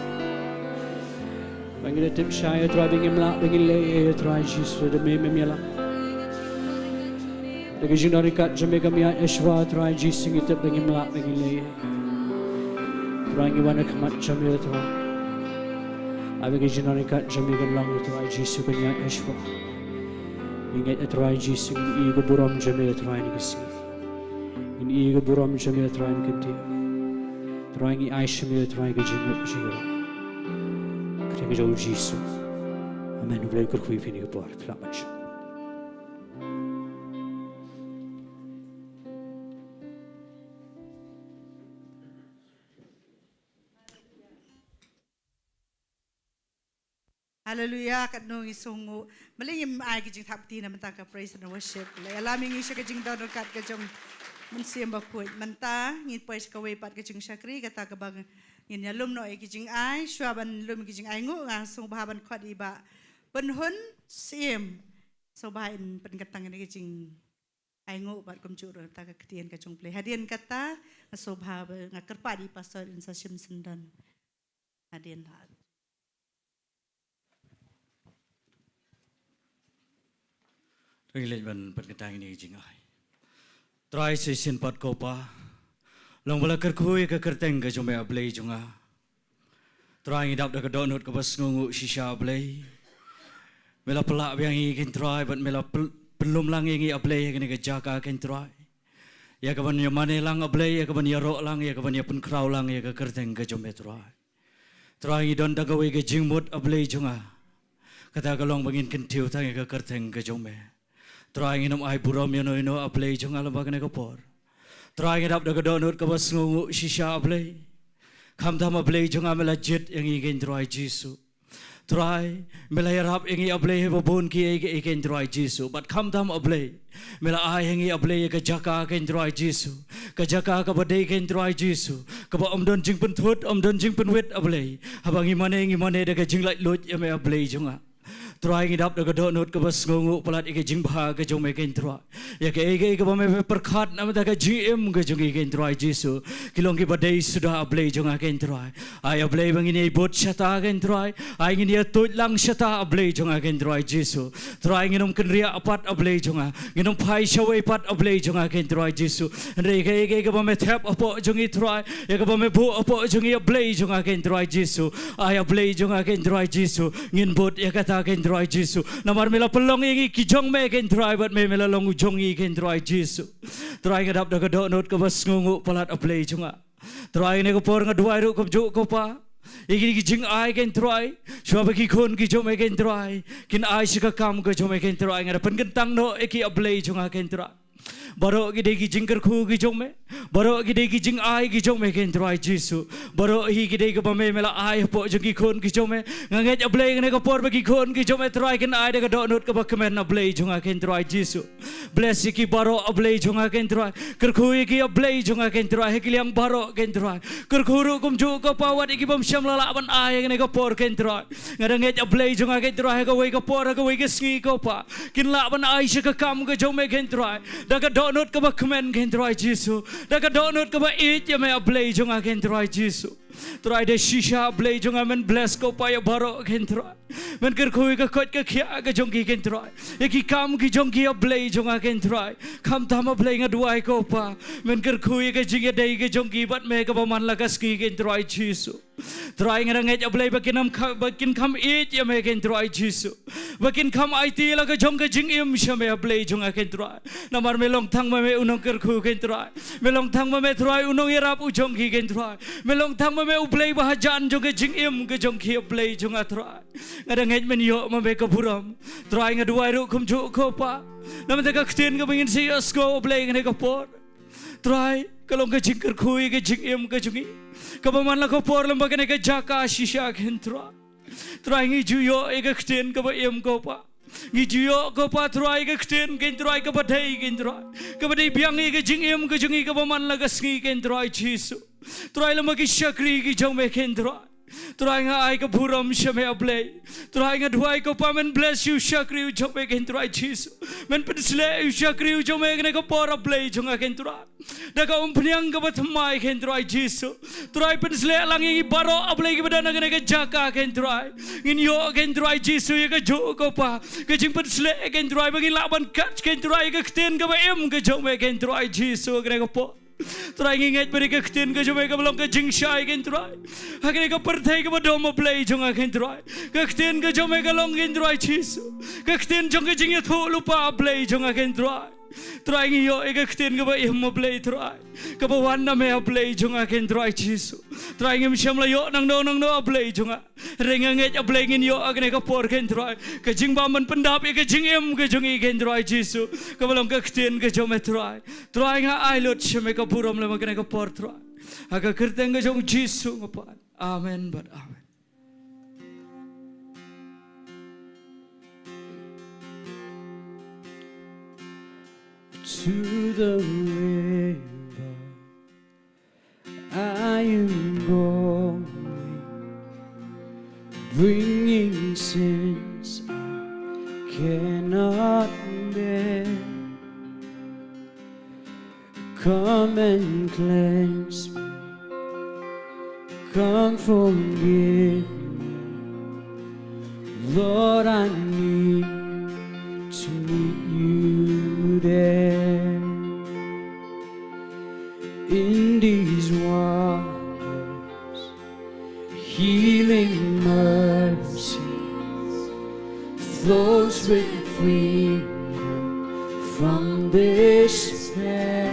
Ba ngi la tip shai, Trai, ba ngim lah ba ngin leh ei ei, Trai Jisu, lada me mem ïalam. Da ka jingdon ryngkat jong me kam ïaid shuwa, Trai Jisu, ngi tip ba ngim lah ba ngin leh ei ei. Trai, ngi wan ha khmat jong me, Trai. Aba ka jingdon ryngkat jong me kan long, Trai Jisu, kan ïaid ha shipor. Ngin ngeit, Trai Jisu, ngin ïohi ka burom jong me, Trai, ha kane ka sngi. Ngin ïohi ka burom jong me, Trai, ha kane ka sngi. Trai, ngi ai sha me, Trai, ka jingmut ka jingïarap. Ka kyrteng ka jong u Jisu. Amen. U Blei un kyrkhu ïa phi ha kane ka por. Phi lah ban shong. Haleluia, katno ngi sngewnguh. Balei ngim ai ka jingthap kti na bynta ka praise and worship. La ïalam ïa ngi sha ka jingdon ryngkat ka jong u Mynsiem Bakhuid. Mynta ngin poi sha kawei pat ka jingshakri, kata kaba ngin ïalum noh ïa ki jingai. Shuwa ban lum ïa ki jingai nguh, nga sngewbha ban khot ïa i Bah Pynhun Syiem. Sngewbha in pynkyrpad ïa ki jingai nguh bad kumjuh ruh na ka ktien ka jong U Blei. Hadien kata, nga sngewbha ba nga kyrpad ïa i Pastor in sa shim syndon. Hadien la. To ngin leit ban pynkyrpad ïa kine ki jingai. Trai, sa shisien pat ko Pa, long ba la kyrkhu ïa ka kyrteng ka jong me, A Blei jong nga. Trai, ngi dap da ka dohnud kaba sngewnguh shisha, A Blei. Me la pynlah biang ïa ngi, ko Trai, bad me la pyn-, pynlum lang ïa ngi, A Blei, ha kane ka jaka, ko Trai, ïa kaban ïa mane lang, A Blei, ïa kaban ïaroh lang, ïa kaban ïa pynkhraw lang ïa ka kyrteng ka jong me, Trai. Trai, ngi don da kawei ka jingmut, A Blei jong nga. Kata ka long ba ngin kyntiew tang ïa ka kyrteng ka jong me. Trai, ngin ym ai burom ïano ïano, A Blei jong nga, lyngba kane ka por. Trai, ngi dap da ka dohnud kaba sngewnguh shisha, A Blei. Khamtam, A Blei jong nga, me la jied ïa ngi, ko Trai Jisu. Trai, me la ïarap ïa ngi, A Blei, ha ba bun kiei kiei, ko Trai Jisu. Bad khamtam, A Blei, me la ai ha ngi, A Blei, ïa ka jaka, ko Trai Jisu. Ka jaka kaba dei, ko Trai Jisu, kaba ym don jingpynthut, ym don jingpynwit, A Blei. Haba ngi mane, ngi mane da ka jinglaitluid ïa me, A Blei jong nga. Trai, ngi dap da ka dohnud kaba sngewnguh palat ïa ka jingbha ka jong me, ko Trai. Ïa kaei kaei kaba me pyrkhat na ka bynta ka jingim ka jong ngi, ko Trai Jisu, ki long kiba dei suda, A Blei jong nga, ko Trai. Ai, A Blei, ba ngin ïa bud shata, ko Trai. Ai, ngin ïa tuid lang shata, A Blei jong nga, ko Trai Jisu. Trai, ngin ym kynriah pat, A Blei jong nga. Ngin ym phai shawei pat, A Blei jong nga, ko Trai Jisu. Hynrei kaei kaei kaba me thep hapoh jong ngi, Trai, ïa kaba me buh hapoh jong ngi, A Blei jong nga, ko Trai Jisu. Ai, A Blei jong nga, ko Trai Jisu, ngin bud ïa kata, ko Trai Jisu. Namar me la pynlong ïa ngi ki jong me, ko Trai, bad me, me la long u jong ngi, ko Trai Jisu. Trai, nga dap da ka dohnud kaba sngewnguh palat, A Blei jong nga. Trai, ha kane ka por nga duwai ruh kumjuh, ko Pa, ïa kine ki jingai, ko Trai, shuwa ba ki khun ki jong me, ko Trai, kin ai sha ka kam ka jong me, ko Trai, nga da pynkyntang noh ïa ki, A Blei jong nga, ko Trai. Baroh ki dei ki jingkyrkhu ki jong me, baroh ki dei ki jingai ki jong me, ko Trai Jisu. Baroh hi ki dei kaba me, me la ai hapoh jong ki khun ki jong me. Nga ngeit, A Blei, ha kane ka por ba ki khun ki jong me, Trai, kin ai da ka dohnud kaba kmen, A Blei jong nga, ko Trai Jisu. Bless ïa ki baroh, A Blei jong nga, ko Trai. Kyrkhu ïa ki, A Blei jong nga, ko Trai, ha ki liang baroh, ko Trai. Kyrkhu ruh kumjuh, ko Pa, wat ïa ki bym shym la lah ban ai ha kane ka por, ko Trai. Nga da ngeit, A Blei jong nga, ko Trai, ha kawei ka por, ha kawei ka sngi, ko Pa, kin lah ban ai sha ka kam ka jong me, ko Trai, da ka dohnud kaba kmen, ko Trai Jisu. Da ka dohnud kaba ïeit ïa me, A Blei jong nga, ko Trai Jisu. Trai, da shisha, A Blei jong nga, men bless, ko Pa, ïa baroh, ko Trai. Men kyrkhu ïa ka koit ka khiah ka jong ki, ko Trai, ïa ki kam ki jong ki, A Blei jong nga, ko Trai. Khamtam, A Blei, nga duwai, ko Pa, men kyrkhu ïa ka jingïadei ka jong ki bad me kaba man la ka sngi, ko Trai Jisu. Trai, nga da ngeit, A Blei, ba kin kham, ba kin kham ïeit ïa me, ko Trai Jisu. Ba kin kham aiti la ka jong ka jingim sha me, A Blei jong nga, ko Trai. Namar me long tang ma me u nongkyrkhu, ko Trai. Me long tang ma me, Trai, u nongïarap u jong ki, ko Trai. Me long tang ma me u Blei ba hajan jong ka jingim ka jong ki, A Blei jong nga, Trai. Nga da ngeit men ïoh ma me ka burom. Trai, nga duwai ruh kumjuh, ko Pa, na bynta ka ktien kaba ngin sa ïohsngew, A Blei, ha kane ka por. Trai, ka long ka jingkyrkhu ïa ka jingim ka jong ngi, kaba man la ka por lyngba kane ka jaka shisha, ko Trai. Trai, ngi ju ïoh ïa ka ktien kaba im, ko Pa. Ngi ju ïoh, ko Pa, Trai, ïa ka ktien, ko Trai, kaba dei, ko Trai, kaba dei biang ïa ka jingim ka jong ngi kaba man la ka sngi, ko Trai Jisu. Trai, lyngba ki shakri ki jong me, ko Trai. Trai, nga ai ka burom sha me, A Blei. Trai, nga duwai, ko Pa, men bless ïa u shakri u jong me, ko Trai Jisu. Men pynsleh ïa u shakri u jong me ha kane ka por, A Blei jong nga, ko Trai, da ka umphniang kaba thymmai, ko Trai Jisu. Trai, pynsleh lang ïa ngi baroh, A Blei, kiba don ha kane ka jaka, ko Trai. Ngin ïoh, ko Trai Jisu, ïa kajuh, ko Pa, ka jingpynsleh, ko Trai, ba ngin lah ban kat, ko Trai, ïa ka ktien kaba im ka jong me, ko Trai Jisu, ha kane ka por. Trai ngi ngeit ba dei ka ktien ka jong me kaba long ka jingshai kein Trai. Ha kane ka pyrthei kaba dom, A Blei jong nga kein Trai, ka ktien ka jong me ka long kein Trai Jisu, ka ktien jong ka jingïathuhlypa, A Blei jong nga kein Trai. Trai ngi ïoh ïa ka ktien kaba im, A Blei Trai, kaba wan na me, A Blei jong nga kein Trai Jisu. Trai ngim shym la ïoh nangno nangno, A Blei jong nga. Hynrei nga ngeit, A Blei, ngin ïoh ha kane ka por kein Trai ka jingbym pyndap ïa ka jingim ka jong ngi kein Trai Jisu, kaba long ka ktien ka jong me Trai. Trai nga ai lut sha me ka burom lem ha kane ka por Trai. Ha ka kyrteng ka jong Jisu nga pan. Amen bad amen. To the river I am going, bringing sins I cannot bear. Come and cleanse me, come forgive me. Lord, I need to meet you there. In these waters, healing mercies flows with freedom from despair.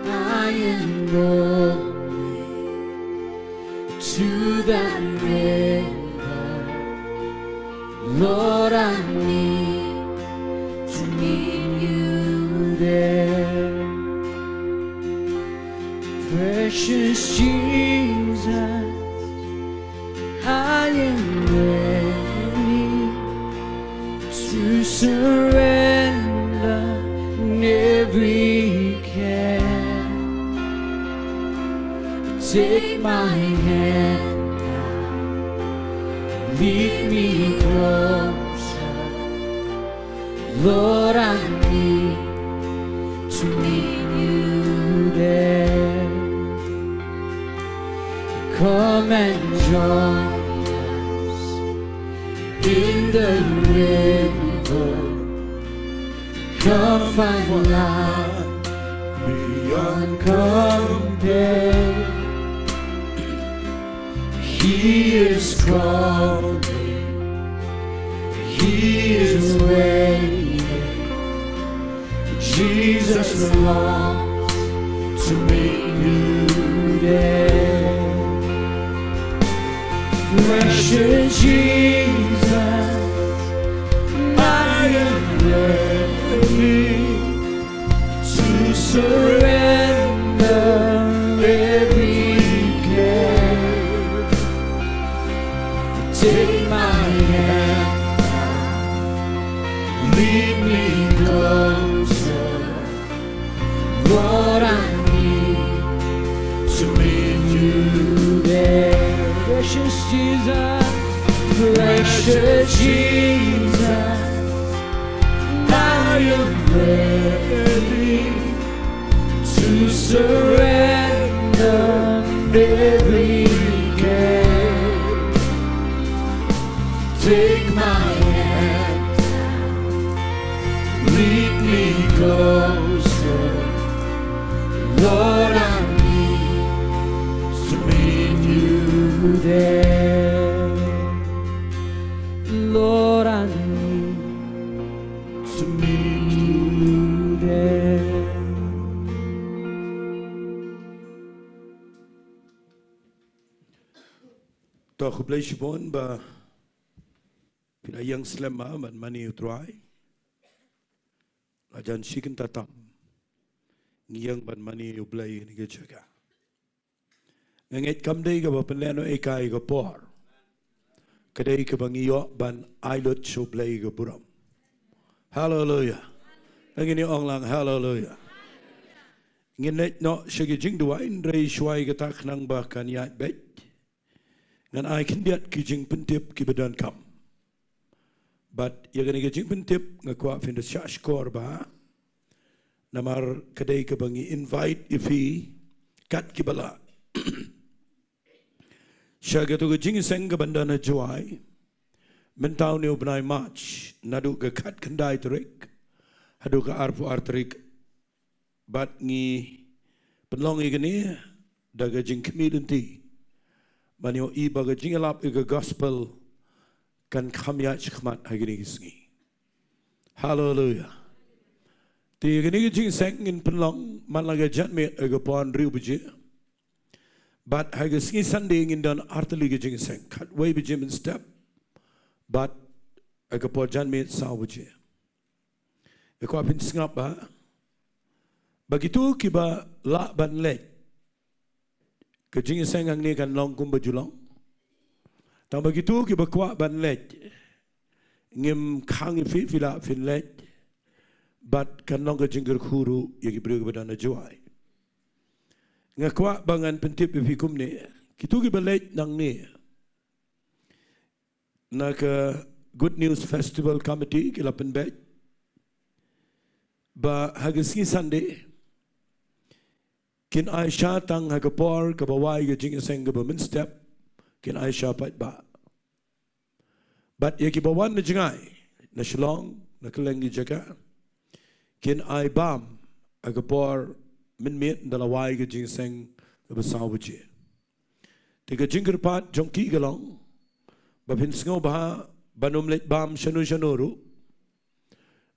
I am going to that river. Lord, I need to meet you there. Precious Jesus, I am ready to surrender every care. Take my hand now, lead me closer. Lord, I need to meet you there. Come and join us in the river. Come find life beyond compare. He is calling, He is waiting. Jesus longs to meet you there. Precious Jesus, I am ready to surrender every care. Take my hand now, lead me closer. Lord, I need to meet you there. Precious Jesus, precious Jesus, I am ready to surrender every care. Take my hand, lead me closer. Lord, I need to meet you there. Lord, I need to meet you there. To khublei shibun ba phi la ïeng slem bad mane ïa U Trai. La jan shi kynta tam ngi ïeng bad mane ïa U Blei ha kane ka jaka. Nga ngeit kam dei kaba pynlehnohei ïa ka por, ka dei kaba ngi ïoh ban ai lut sha U Blei ka burom. Haleluia. Ngin ïa ong lang haleluia. Ngin leit noh sha ki jingduwai, hynrei shuwa ïa kata khnang ba kan ïaid beit, ngan ai khyndiat ki jingpyntip kiba donkam. Bad ïa kane ka jingpyntip nga kwah phin da shah shkor bha, namar ka dei kaba ngi invite ïa phi kat kiba lah sha kato ka jingïaseng kaban don ha Jowai mynta une u bnai March, naduh ka khatkhyndai tarik haduh ka arphew ar tarik Bad ngi pynlong ïa kane da ka jingkhmih lynti ban ïohi ba ka jingïalap ïa ka gospel kan kham ïaid shakhmat ha kine ki sngi. Haleluia. Te ïa kane ka jingïaseng ngin pynlong man la ka janmiet ha ka por hynriew baje. Bad ha ka sngi Sunday ngin don artylli ka jingïaseng, khatwei baje mynstep bad ha ka por janmiet saw baje. Ïa kwah phin sngap ba, ba kito kiba lah ban leit, ka jingïaseng hangne kan long kumba ju long. Tang ba kito kiba kwah ban leit, ngim khang ïa phi, phi lah phin leit. Bad kan long ka jingkyrkhu ruh ïa ki briew kiba don ha Jowai. Nga kwah ba ngan pyntip ïa phi kumne, kito kiba leit nangne, na ka Good News Festival Committee ki la pynbeit ba ha ka sngi Sunday kin ai sha tang ha ka por kaba wai ka jingïaseng kaba mynstep, kin ai sha pat ba. Bad ïa kiba wan na jngai, na Shillong, na kylleng ki jaka, kin ai bam ha ka por mynmiet ynda la wai ka jingïaseng kaba saw baje. Te ka jingkyrpad jong ki ka long ba phin sngewbha ban ym leit bam shano shano ruh.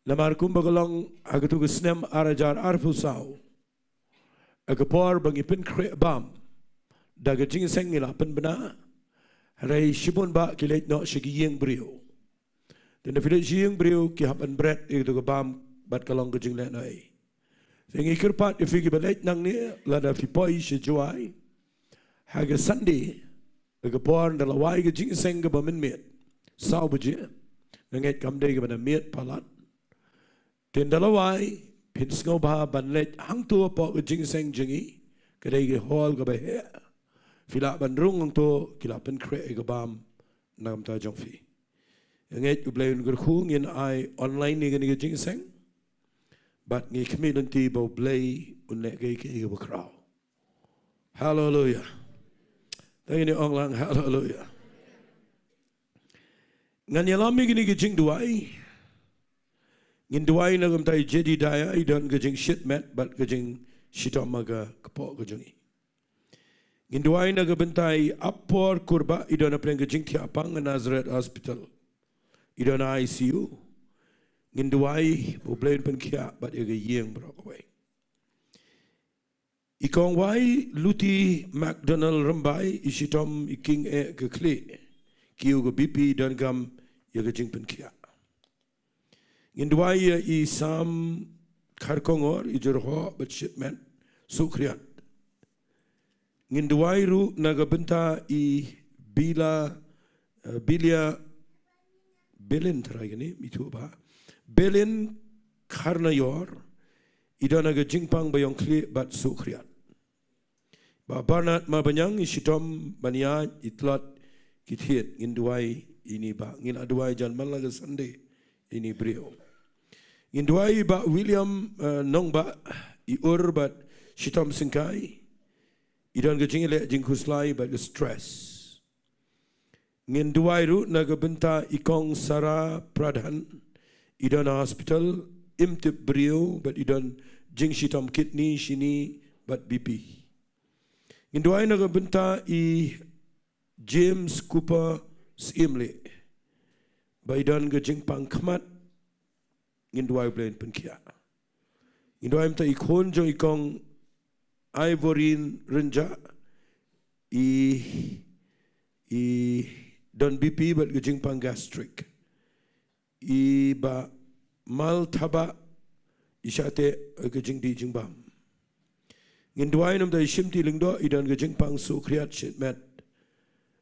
Namar kumba ka long ha kato ka snem ar hajar arphew saw, ha ka por ba ngi pynkhreh bam da ka jingïaseng ngi la pynbna, hynrei shibun bah ki leit noh sha ki ïing briew. Te ynda phi leit sha ïing briew ki hap ban bret ïa kato ka bam bad ka long ka jinglehnohei. Te ngi kyrpad ïa phi kiba leit nangne, lada phi poi sha Jowai ha ka Sunday ha ka por ynda la wai ka jingïaseng kaba mynmiet, saw baje, nga ngeit kam dei kaba na miet palat. Te ynda la wai, phin sngewbha ban leit hangto hapoh ka jingïaseng jong ngi, ka dei ka hall kaba heh. Phi lah ban rung hangto, ki la pynkhreh ïa ka bam na ka bynta jong phi. Nga ngeit U Blei un kyrkhu, ngin ai online ïa kane ka jingïaseng. Bad ngi khmih lynti ba U Blei un leh kaei kaei kaba khraw. Haleluia. Tang ngin ong lang haleluia. Ngan ïalam ïa kine ki jingduwai. Ngin duwai na ka bynta i Jedidiah, i don ka jingshitmet bad ka jingshitom ha ka kpoh ka jong i. Ngin duwai na ka bynta i Apor Kurbah, i don hapdeng ka jingthiah pang ha Nazareth Hospital. I don ha I C U. Ngin duwai ba U Blei un pynkhiah bad ïa ka ïing baroh kawei. I Kong Wai Luti McDonald Rymbai, i shitom i king eh ka khlieh, kiew ka B P, donkam ïa ka jingpynkhiah. Ngin duwai ïa i Sam Kharkongor, i jyrhoh bad shitmet, suk khriat. Ngin duwai ruh na ka bynta i Bila, eh, Bilia Belin, trai kane, mi thuh ba. Belin Kharnaior, i don ha ka jingpang ba ïong khlieh bad suk khriat. Bah Bernard Marbaniang, i shitom ban ïaid, i tlot ki thied, ngin duwai ïa ini bah, ngin duwai jan man la ka Sunday ïa ini briew. Ngin duwai ïa i Bah William, eh, Nongbah, i ur bad shitom syngkai, i don ka jingïaleh jingkhuslai bad ka stress. Ngin duwai ruh na ka bynta i Kong Sarah Pradhan, i don ha hospital, im tip briew bad i don jingshitom kidney, shini bad B P. Ngin duwai na ka bynta i James Cooper Syiemlieh, ba i don ka jingpang khmat, ngin duwai U Blei un pynkhiah. Ngin duwai mynta i khun jong i Kong Ivorine Rynjah, i, i don B P bad ka jingpang gastric. I Bah Malthabah, i shah teh ka jingdih jingbam. Ngin duwai na ka bynta i Shimti Lyngdoh, i don ka jingpang suk khriat shitmet.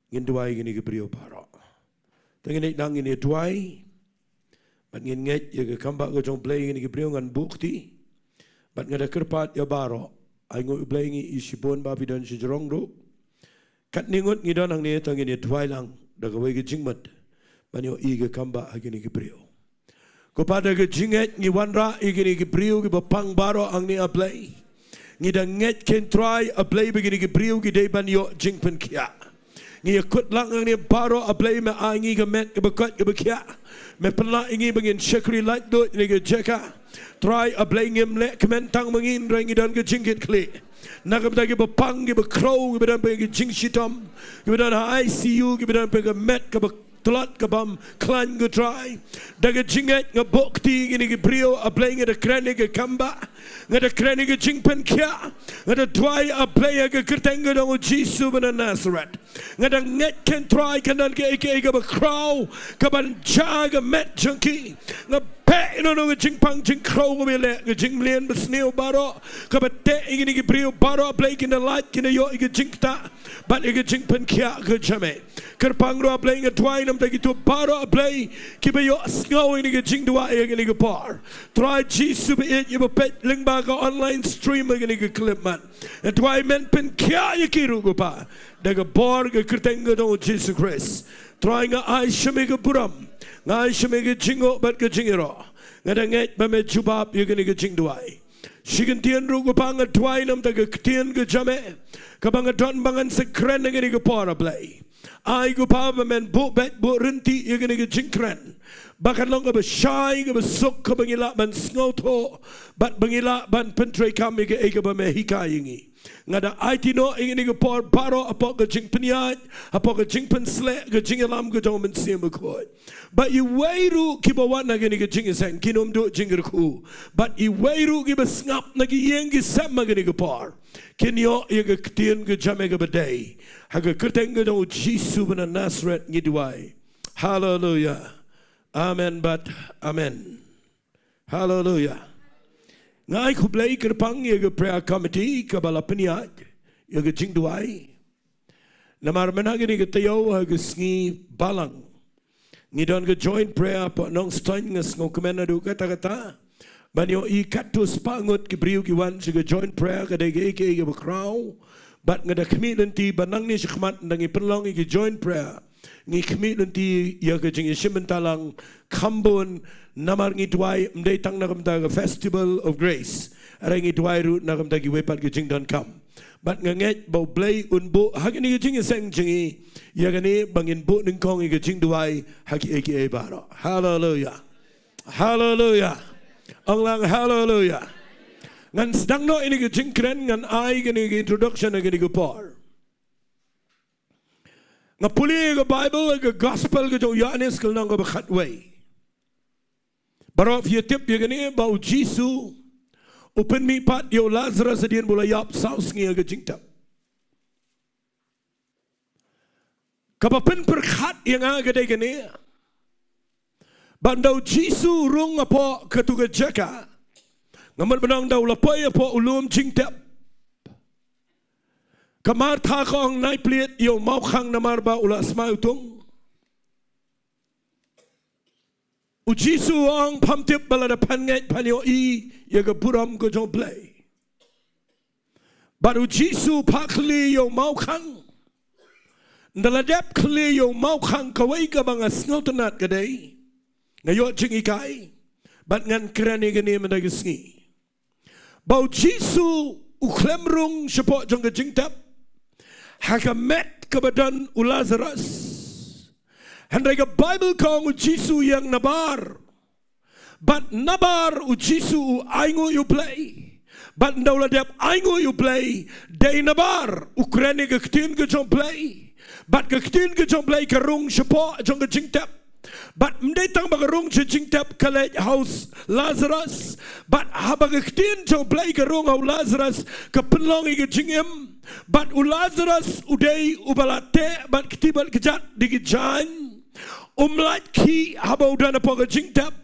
Ngin duwai ïa kine ki briew baroh. Te ngin ïa nang ngin ïa duwai. Bad ngin ngeit ïa ka kam bah ka jong U Blei ïa kine ki briew, ngan buh kti. Bad nga da kyrpad ïa baroh. Ai nguh U Blei, ngi ïohi shibun ba phi don shajrong ruh. Katne ngut ngi don hangne, te ngin ïa duwai lang da kawei ka jingmut ban ïohi ïa ka kam bah ha kine ki briew. Ko Pa, da ka jingngeit ngi wanrah ïa kine ki briew kiba pang baroh hangne, A Blei. Ngi da ngeit, ko Trai, A Blei, ba kine ki briew ki dei ban ïoh jingpynkhiah. Ngi ïa kut lang hangne baroh, A Blei, me ai ngi ka met kaba koit kaba khiah. Me pynlah ïa ngi ba ngin shakri laitluid na ka jaka. Trai A Blei, ngim leh kmen tang ma ngi, hynrei ngi don ka jingkitkhlieh na ka bynta kiba pang, kiba khrew, kiba don pdeng ka jingshitom, kiba don ha I C U, kiba don pdeng ka met kaba tlot, ka bym khlaiñ, ko Trai. Da ka jingngeit nga buh kti ïa kine ki briew, A Blei, nga da kren ïa ka kambah, nga da kren ïa ka jingpynkhiah, nga da duwai, A Blei, ha ka kyrteng ka jong U Jisu ba na Nasareth. Nga da ngeit, ko Trai, kan don kaei kaei kaba khraw kaban jia ha ka met jong ki. Nga beh ïa kano kano ka jingpang jingkhrew kaba ïaleh, ka jingmlien basniew baroh kaba teh ïa kine ki briew baroh, A Blei, kin da lait, kin da ïoh ïa ka jingktah bad ïa ka jingpynkhiah, ko Jame. Kyrpang ruh, A Blei, nga duwai na ka bynta kito baroh, A Blei, kiba ïohsngew ïa kane ka jingduwai ha kane ka por. Trai Jisu baieit, kiba peit lyngba ka online stream ha kane ka khyllipmat, nga duwai men pynkhiah ïa ki ruh, ko Pa, da ka bor ka kyrteng ka jong U Jisu Khrist. Trai, nga ai sha Me ka burom, nga ai sha Me ka jingnguh bad ka jingïaroh. Nga da ngeit ba Me jubab ïa kane ka jingduwai. Shi kyntien ruh, ko Pa, nga duwai na ka bynta ka ktien ka jong Me kaba nga don ba ngan sa kren ha kane ka por, A Blei. Ai, ko Pa, ba Men buh beit buh rynti ïa kane ka jingkren, ba kan long kaba shai, kaba suk, kaba ngi lah ban sngewthuh bad ba ngi lah ban pyntreikam ïa kaei kaba Me hikai ïa ngi. Nga da aiti noh ïa kane ka por baroh hapoh ka jingpynïaid, hapoh ka jingpynsleh ka jingïalam ka jong U Mynsiem Bakhuid. Bad iwei ruh kiba wan ha kane ka jingïaseng, kin ym duh jingkyrkhu. Bad iwei ruh kiba sngap na ki ïing ki sem ha kane ka por, kin ïoh ïa ka ktien ka jong Me kaba dei. Ha ka kyrteng ka jong U Jisu ba na Nasareth ngi duwai. Haleluia. Amen bad amen. Haleluia. Nga ai khublei kyrpang ïa ka prayer committee kaba la pynïaid ïa ka jingduwai. Namar mynta ha kane ka taïew, ha ka sngi Balang, ngi don ka joint prayer hapoh Nongstoiñ. Nga sngewkmen naduh katta katta ban ïohi katto spah ngut ki briew ki wan sha ka joint prayer, ka dei kaei kaei kaba khraw. Bad nga da khmih lynti ba nangne shakhmat, ynda ngi pynlong ïa ka joint prayer, ngi khmih lynti ïa ka jingïashim bynta lang kham bun, namar ngi duwai ym dei tang na ka bynta ka Festival of Grace, hynrei ngi duwai ruh na ka bynta kiwei pat ki jingdonkam. Bad nga ngeit ba U Blei Un buh ha kane ka jingïaseng jong ngi ïa kane ba ngin buh nyngkong ïa ka jingduwai ha kiei kiei baroh. Haleluia. Haleluia. Ong lang haleluia. Ngan sdang noh ïa kane ka jingkren, ngan ai kane ka introduction ha kane ka por. Nga pule ïa ka Baibl, ïa ka Gospel ka jong u Ïoannis, ka lynnong kaba khatwei. Baroh phi ïatip ïa kane ba U Jisu u pynmihpat ïa u Lasarus hadien ba u la ïap saw sngi ha ka jingtep. Kaba pynpyrkhat ïa nga ka dei kane. Ba ynda U Jisu u rung hapoh kato ka jaka, nga mut ban ong ynda u la poi hapoh u lum jingtep, ka Martha ka ong, nai plied ïa u mawkhang namar ba u la smai utung. U Jisu u ong, pham tip ba lada phan ngeit phan ïohi ïa ka burom ka jong U Blei. Bad U Jisu u phah khlieh ïa u mawkhang. Ynda la dep khlieh ïa u mawkhang, kawei kaba nga sngewtynnat ka dei, nga ïoh jinghikai bad ngan kren ïa kane mynta ka sngi. Ba U Jisu u khlem rung shapoh jong ka jingtep ha ka met kaba don u Lasarus. Hynrei ka Baibl ka ong U Jisu u ïeng nabar. Bad nabar U Jisu u ainguh ïa U Blei. Bad ynda u la dep ainguh ïa U Blei, dei nabar u kren ïa ka ktien ka jong U Blei. Bad ka ktien ka jong U Blei ka rung shapoh jong ka jingtep. Bad ym dei tang ba ka rung sha jingtep, ka leit ha u Lasarus. Bad haba ka ktien jong U Blei ka rung ha u Lasarus, ka pynlong ïa ka jingim. Bad u Lasarus u dei uba la teh bad kti bad kjat da ki jaiñ. Um lait khih haba u don hapoh ka jingtep.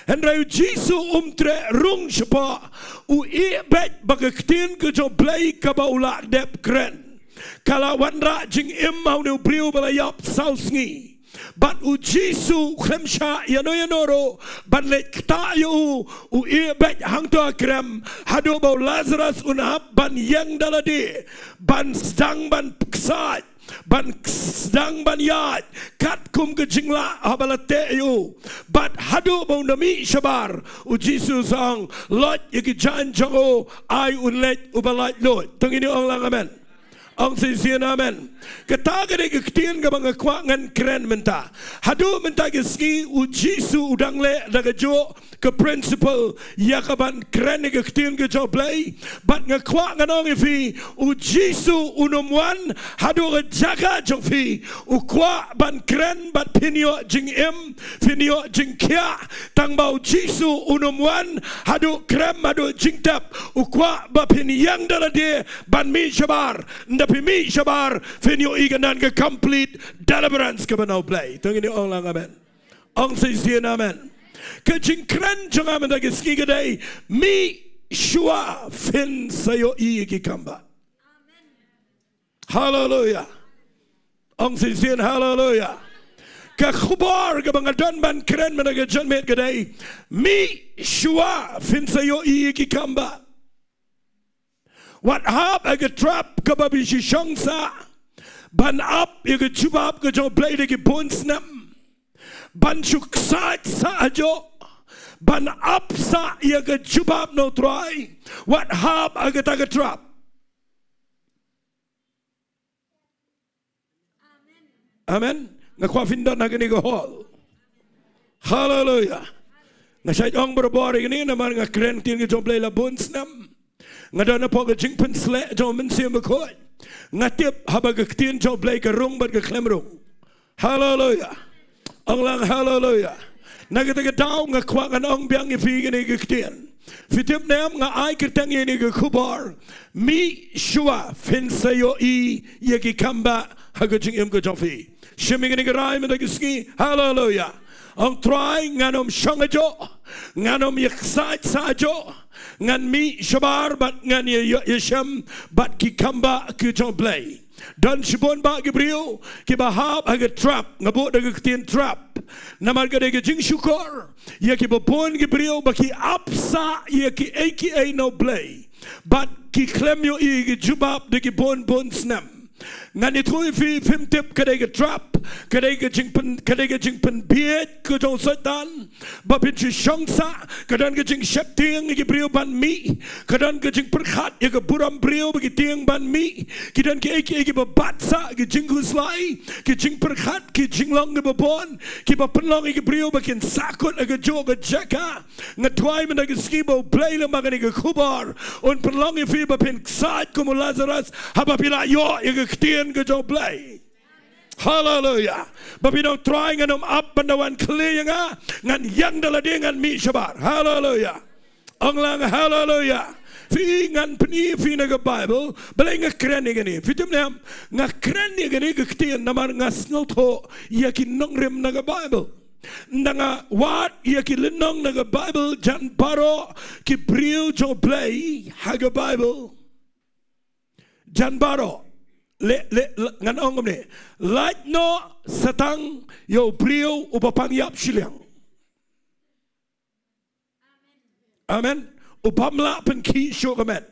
Hynrei U Jisu um treh rung shapoh. U ïeh beit ba ka ktien ka jong U Blei kaba u la dep kren, ka la wanrah jingim ha une u briew ba la ïap saw sngi. Bad U Jisu u khlem shah ïano ïano ruh ban leit ktah ïa u, u ïeh beit hangto ha krem, haduh ba u Lasarus un hap ban ïeng da lade, ban sdang ban ksaid, ban sdang ban ïaid katkum ka jinglah haba la teh ïa u. Bad haduh ba un da mih shabar, U Jisu u ong, loit ïa ki jaiñ jong u, ai un leit uba laitluid. To ngin ong lang amen. Ong shisien amen. Kata ka dei ka ktien kaba nga kwah ngan kren mynta. Haduh mynta ka sngi u Jisu u dang leh da kajuh ka principle ïa kaban kren ïa ka ktien ka jong U Blei. Bad nga kwah ngan ong ïa phi, u Jisu un ym wan haduh ka jaka jong phi. U kwah ban kren bad phin ïoh jingim, phin ïoh jingkhiah. Tang ba u Jisu un ym wan haduh krem, haduh jingtep. U kwah ba phin ïeng da lade ban mih shabar. Ynda phi mih shabar phin ïohi ka nan ka complete deliverance kaba na U Blei. To ngin ong lang amen. Ong shisien amen. Ka jingkren jong nga mynta ka sngi ka dei, mih shuwa phin sa ïohi ïa ki kam bah. Haleluia. Ong shisien haleluia. Ka khubor kaba nga don ban kren mynta ka janmiet ka dei, mih shuwa phin sa ïohi ïa ki kam bah. Wat hap ha ka trap kaba phi shu shong sah ban ap ïa ka jubab ka jong U Blei da ki bun snem. Ban shu ksaid sah hajuh ban ap sah ïa ka jubab na U Trai. Wat hap ha kata ka trap. Amen. Nga kwah phin don ha kane ka hall. Haleluia. Nga shait ong barabor ïa kane namar nga kren ktien ka jong U Blei la bun snem. Nga don hapoh ka jingpynsleh jong U Mynsiem Bakhuid. Nga tip haba ka ktien jong U Blei ka rung bad ka khlem rung. Haleluia. Ong lang haleluia. Na kata ka daw nga kwah ngan ong biang ïa phi kane ka ktien. Phi tip ne em, nga ai kyrteng ïa kane ka khubor, mih shuwa phin sa ïohi ïa ki kam bah ha ka jingim ka jong phi. Shim ïa kane ka rai mynta ka sngi. Haleluia. Ong Trai, ngan ym shong hajuh, ngan ym ïa ksaid sah hajuh. Ngan mih shabar bad ngan ïa, ïa, ïashem bad ki kam bah ka jong U Blei. Don shibun bah ki briew kiba hap ha ka trap, nga buh da ka ktien trap. Namar ka dei ka jingshukor ïa kiba bun ki briew ba ki ap sah ïa kiei kiei na U Blei bad ki khlem ïohi ïa ki jubab da ki bun bun snem. Ngan ïathuh ïa phi, phim tip, ka dei ka trap, ka dei ka jingpyn, ka dei ka jingpynbiej ka jong u Soitan. Ba phin shu shong sah, ka don ka jingsheptieng ïa ki briew ban mih, ka don ka jingpyrkhat ïa ka burom briew ba ki tieng ban mih, ki don kiei kiei kiba bat sah, ki jingkhuslai, ki jingpyrkhat, ki jinglong kiba bun, kiba pynlong ïa ki briew ba kin sahkut ha kajuh ka jaka. Nga duwai mynta ka sngi ba U Blei lyngba kane ka khubor un pynlong ïa phi ba phin ksaid kum u Lazarus haba phi la ïoh ïa ka ktien ka jong U Blei. Haleluia. Ba phin ong, Trai, ngan ym ap ban da wan khlieh ïa nga, ngan ïeng da lade, ngan mih shabar. Haleluia. Ong lang haleluia. Phi, ngan pyni ïa phi na ka Baibl, balei nga kren ïa kane. Phi tip ne em, nga kren ïa kane ka ktien namar nga sngewthuh ïa ki nongrim na ka Baibl. Ynda nga wad ïa ki lynnong na ka Baibl, jan baroh ki briew jong U Blei ha ka Baibl. Jan baroh. Le, le, le, ngan ong kumne. Lait noh sa tang ïa u briew uba pang ïap shiliang. Amen. U bym lah pynkhih shuh ka met.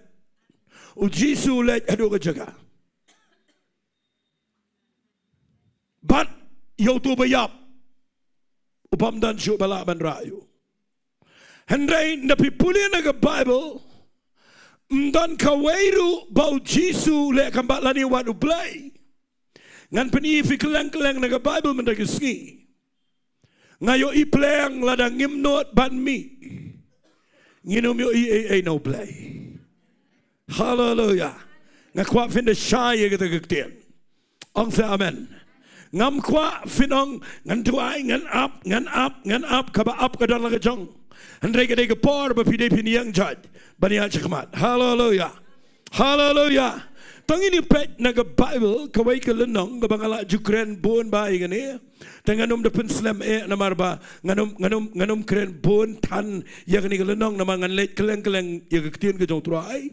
U Jisu u leit haduh ka jaka. Bad ïa uto uba ïap, u bym don shuh ba lah ban rah ïa u. Hynrei ynda phi pule na ka Baibl, ym don kawei ruh ba u Jisu u leh kam bah lane wat U Blei. Ngan pyni ïa phi kylleng kylleng na ka Baibl mynta ka sngi. Nga ïohi pleng lada ngim nud ban mih, ngin ym ïohi ei ei na U Blei. Haleluia. Nga kwah phin da shai ïa kata ka ktien. Ong sa amen. Ngam kwah phin ong, ngan duwai, ngan ap, ngan ap, ngan ap, kaba ap ka don la ka jong. Hynrei ka dei ka por ba phi dei phin ïeng jait ban ïaid shakhmat. Haleluia. Haleluia. To ngin ïa peit na ka Baibl kawei ka lynnong kaba nga la ju kren bun bha ïa kane. Te ngan ym da pynslem eh namar ba ngan ym, ngan ym, ngan ym kren bun than ïa kane ka lynnong namar ngan leit kylleng kylleng ïa ka ktien ka jong U Trai.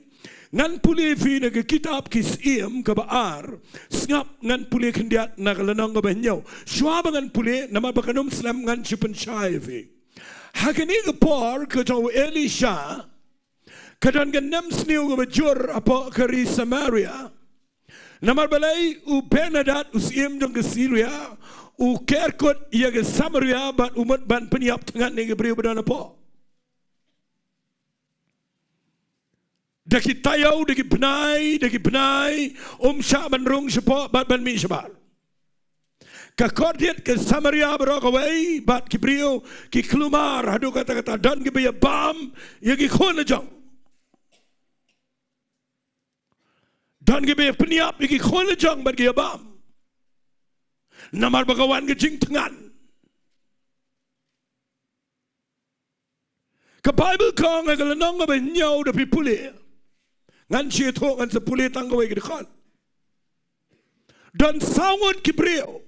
Ngan pule ïa phi na ka kitab Ki Syiem kaba ar. Sngap, ngan pule khyndiat na ka lynnong kaba hynñiew. Shuwa ba ngan pule, namar ba kan ym slem, ngan shu pynshai ïa phi. Ha kane ka por ka jong u Elisha, ka don ka nemsniew kaba jur hapoh ka ri Samaria. Namar balei? U Benhadad, u syiem jong ka Syria, u ker kut ïa ka Samaria bad u mut ban pynïap thngan ïa ki briew ba don hapoh. Da ki taïew, da ki bnai, da ki bnai, um shah ban rung shapoh bad ban mih shabar. Ka kordit ka Samaria baroh kawei, bad ki briew ki kulmar haduh katta katta, don kiba ïabam ïa ki khun la jong. Don kiba ïapynïap ïa ki khun la jong bad ki ïabam. Namar ba ka wan ka jingthngan. Ka Baibl ka ong ha ka lynnong kaba hynñiew, da phi pule, ngan shu ïathuh, ngan sa pule tang kawei ka dkhot. Don saw ngut ki briew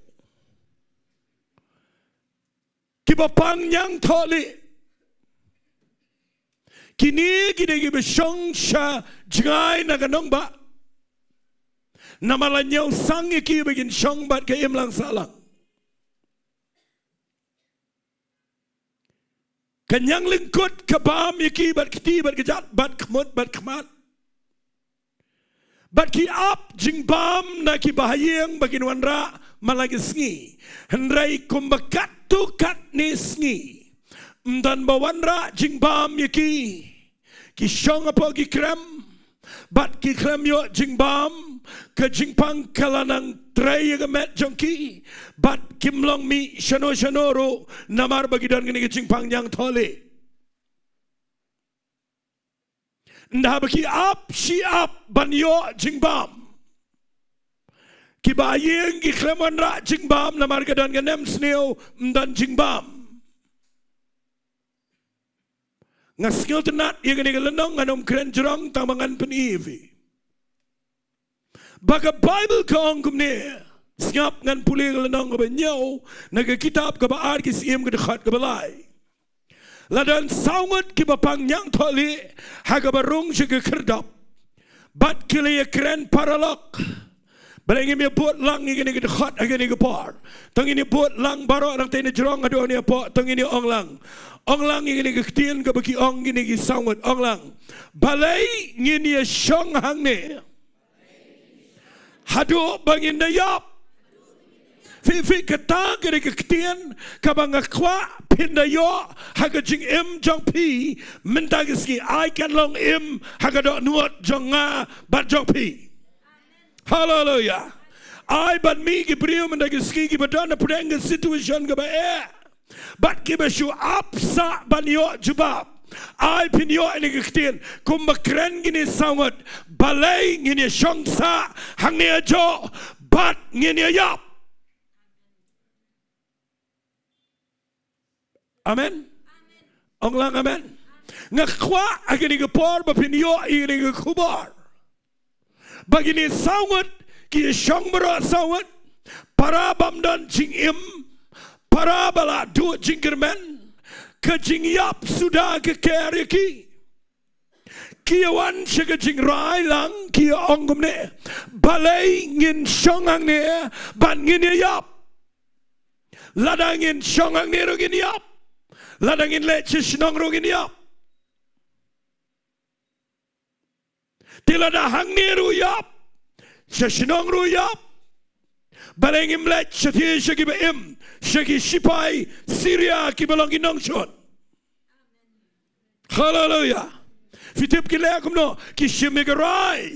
kiba pang ñiangthohlieh. Kine ki dei kiba shong sha jngai na ka nongbah. Namar la ñiewsang ïa ki ba kin shong bad ka imlang sahlang. Ka ñianglyngkut ka bam ïa ki bad kti bad kjat bad khmut bad khmat. Bad ki ap jingbam na ki bahaïing ba kin wanrah man la ki sngi. Hynrei kumba katto katne sngi, ym don ba wanrah jingbam ïa ki. Ki shong hapoh ki krem bad ki khlem ïoh jingbam. Ka jingpang ka la nang trei ïa ka met jong ki, bad kim long mih shano shano ruh namar ba ki don kane ka jingpang ñiangthohlieh. Ynda ba ki ap shi ap ban ïoh jingbam, ki bahaïing ki khlem wanrah jingbam namar ka don ka nemsniew ym don jingbam. Nga sngewtynnat ïa kane ka lynnong, ngan ym kren jrong tang ba ngan pyni ïa phi ba ka Baibl ka ong kumne. Sngap, ngan pule ka lynnong kaba hynñiew na ka kitab kaba ar Ki Syiem ka dkhot kaba lai. La don saw ngut kiba pang ñiangthohlieh ha kaba rung sha ka khyrdop, bad ki la ïakren paralok. Balei ngim ïa bud lang ïa kane ka dkhot ha kane ka por? To ngin ïa bud lang baroh, nangta na jrong haduh na hapoh, to ngin ïa ong lang. Ong lang ïa kane ka ktien kaba ki ong kine ki saw ngut, ong lang. Balei ngin ïa shong hangne haduh ba ngin da ïap? Phi, phi, kata ka dei ka ktien kaba nga kwah phin da ïoh ha ka jingim jong phi mynta ka sngi. Ai kan long im ha ka dohnud jong nga bad jong phi. Haleluia. Ai ban mih ki briew mynta ka sngi kiba don hapdeng ka situation kaba eh, bad kiba shu ap sah ban ïoh jubab. Ai phin ïoh ïa kane ka ktien kumba kren kine saw ngut. Balei ngin ïa shong sah hangne hajoh bad ngin ïa ïap? Amen. Ong lang amen. Nga kwah ha kane ka por ba phin ïoh ïa kane ka khubor ba kine saw ngut ki shong baroh saw ngut, para bym don jingim, para ba la duh jingkyrmen, ka jingïap suda ka ker ïa ki. Ki ïa wan sha ka jingrai lang, ki ïa ong kumne, balei ngin shong hangne bad ngin ïa ïap? Lada ngin shong hangne ruh ngin ïap. Lada ngin leit sha shnong ruh ngin ïap. Te lada hangne ruh ïap, sha shnong ruh ïap, balei ngim leit shathie sha kiba im, sha ki shipai Syria kiba long ki nongshun? Haleluia. Phi tip ki leh kumno? Ki shim ïa ka rai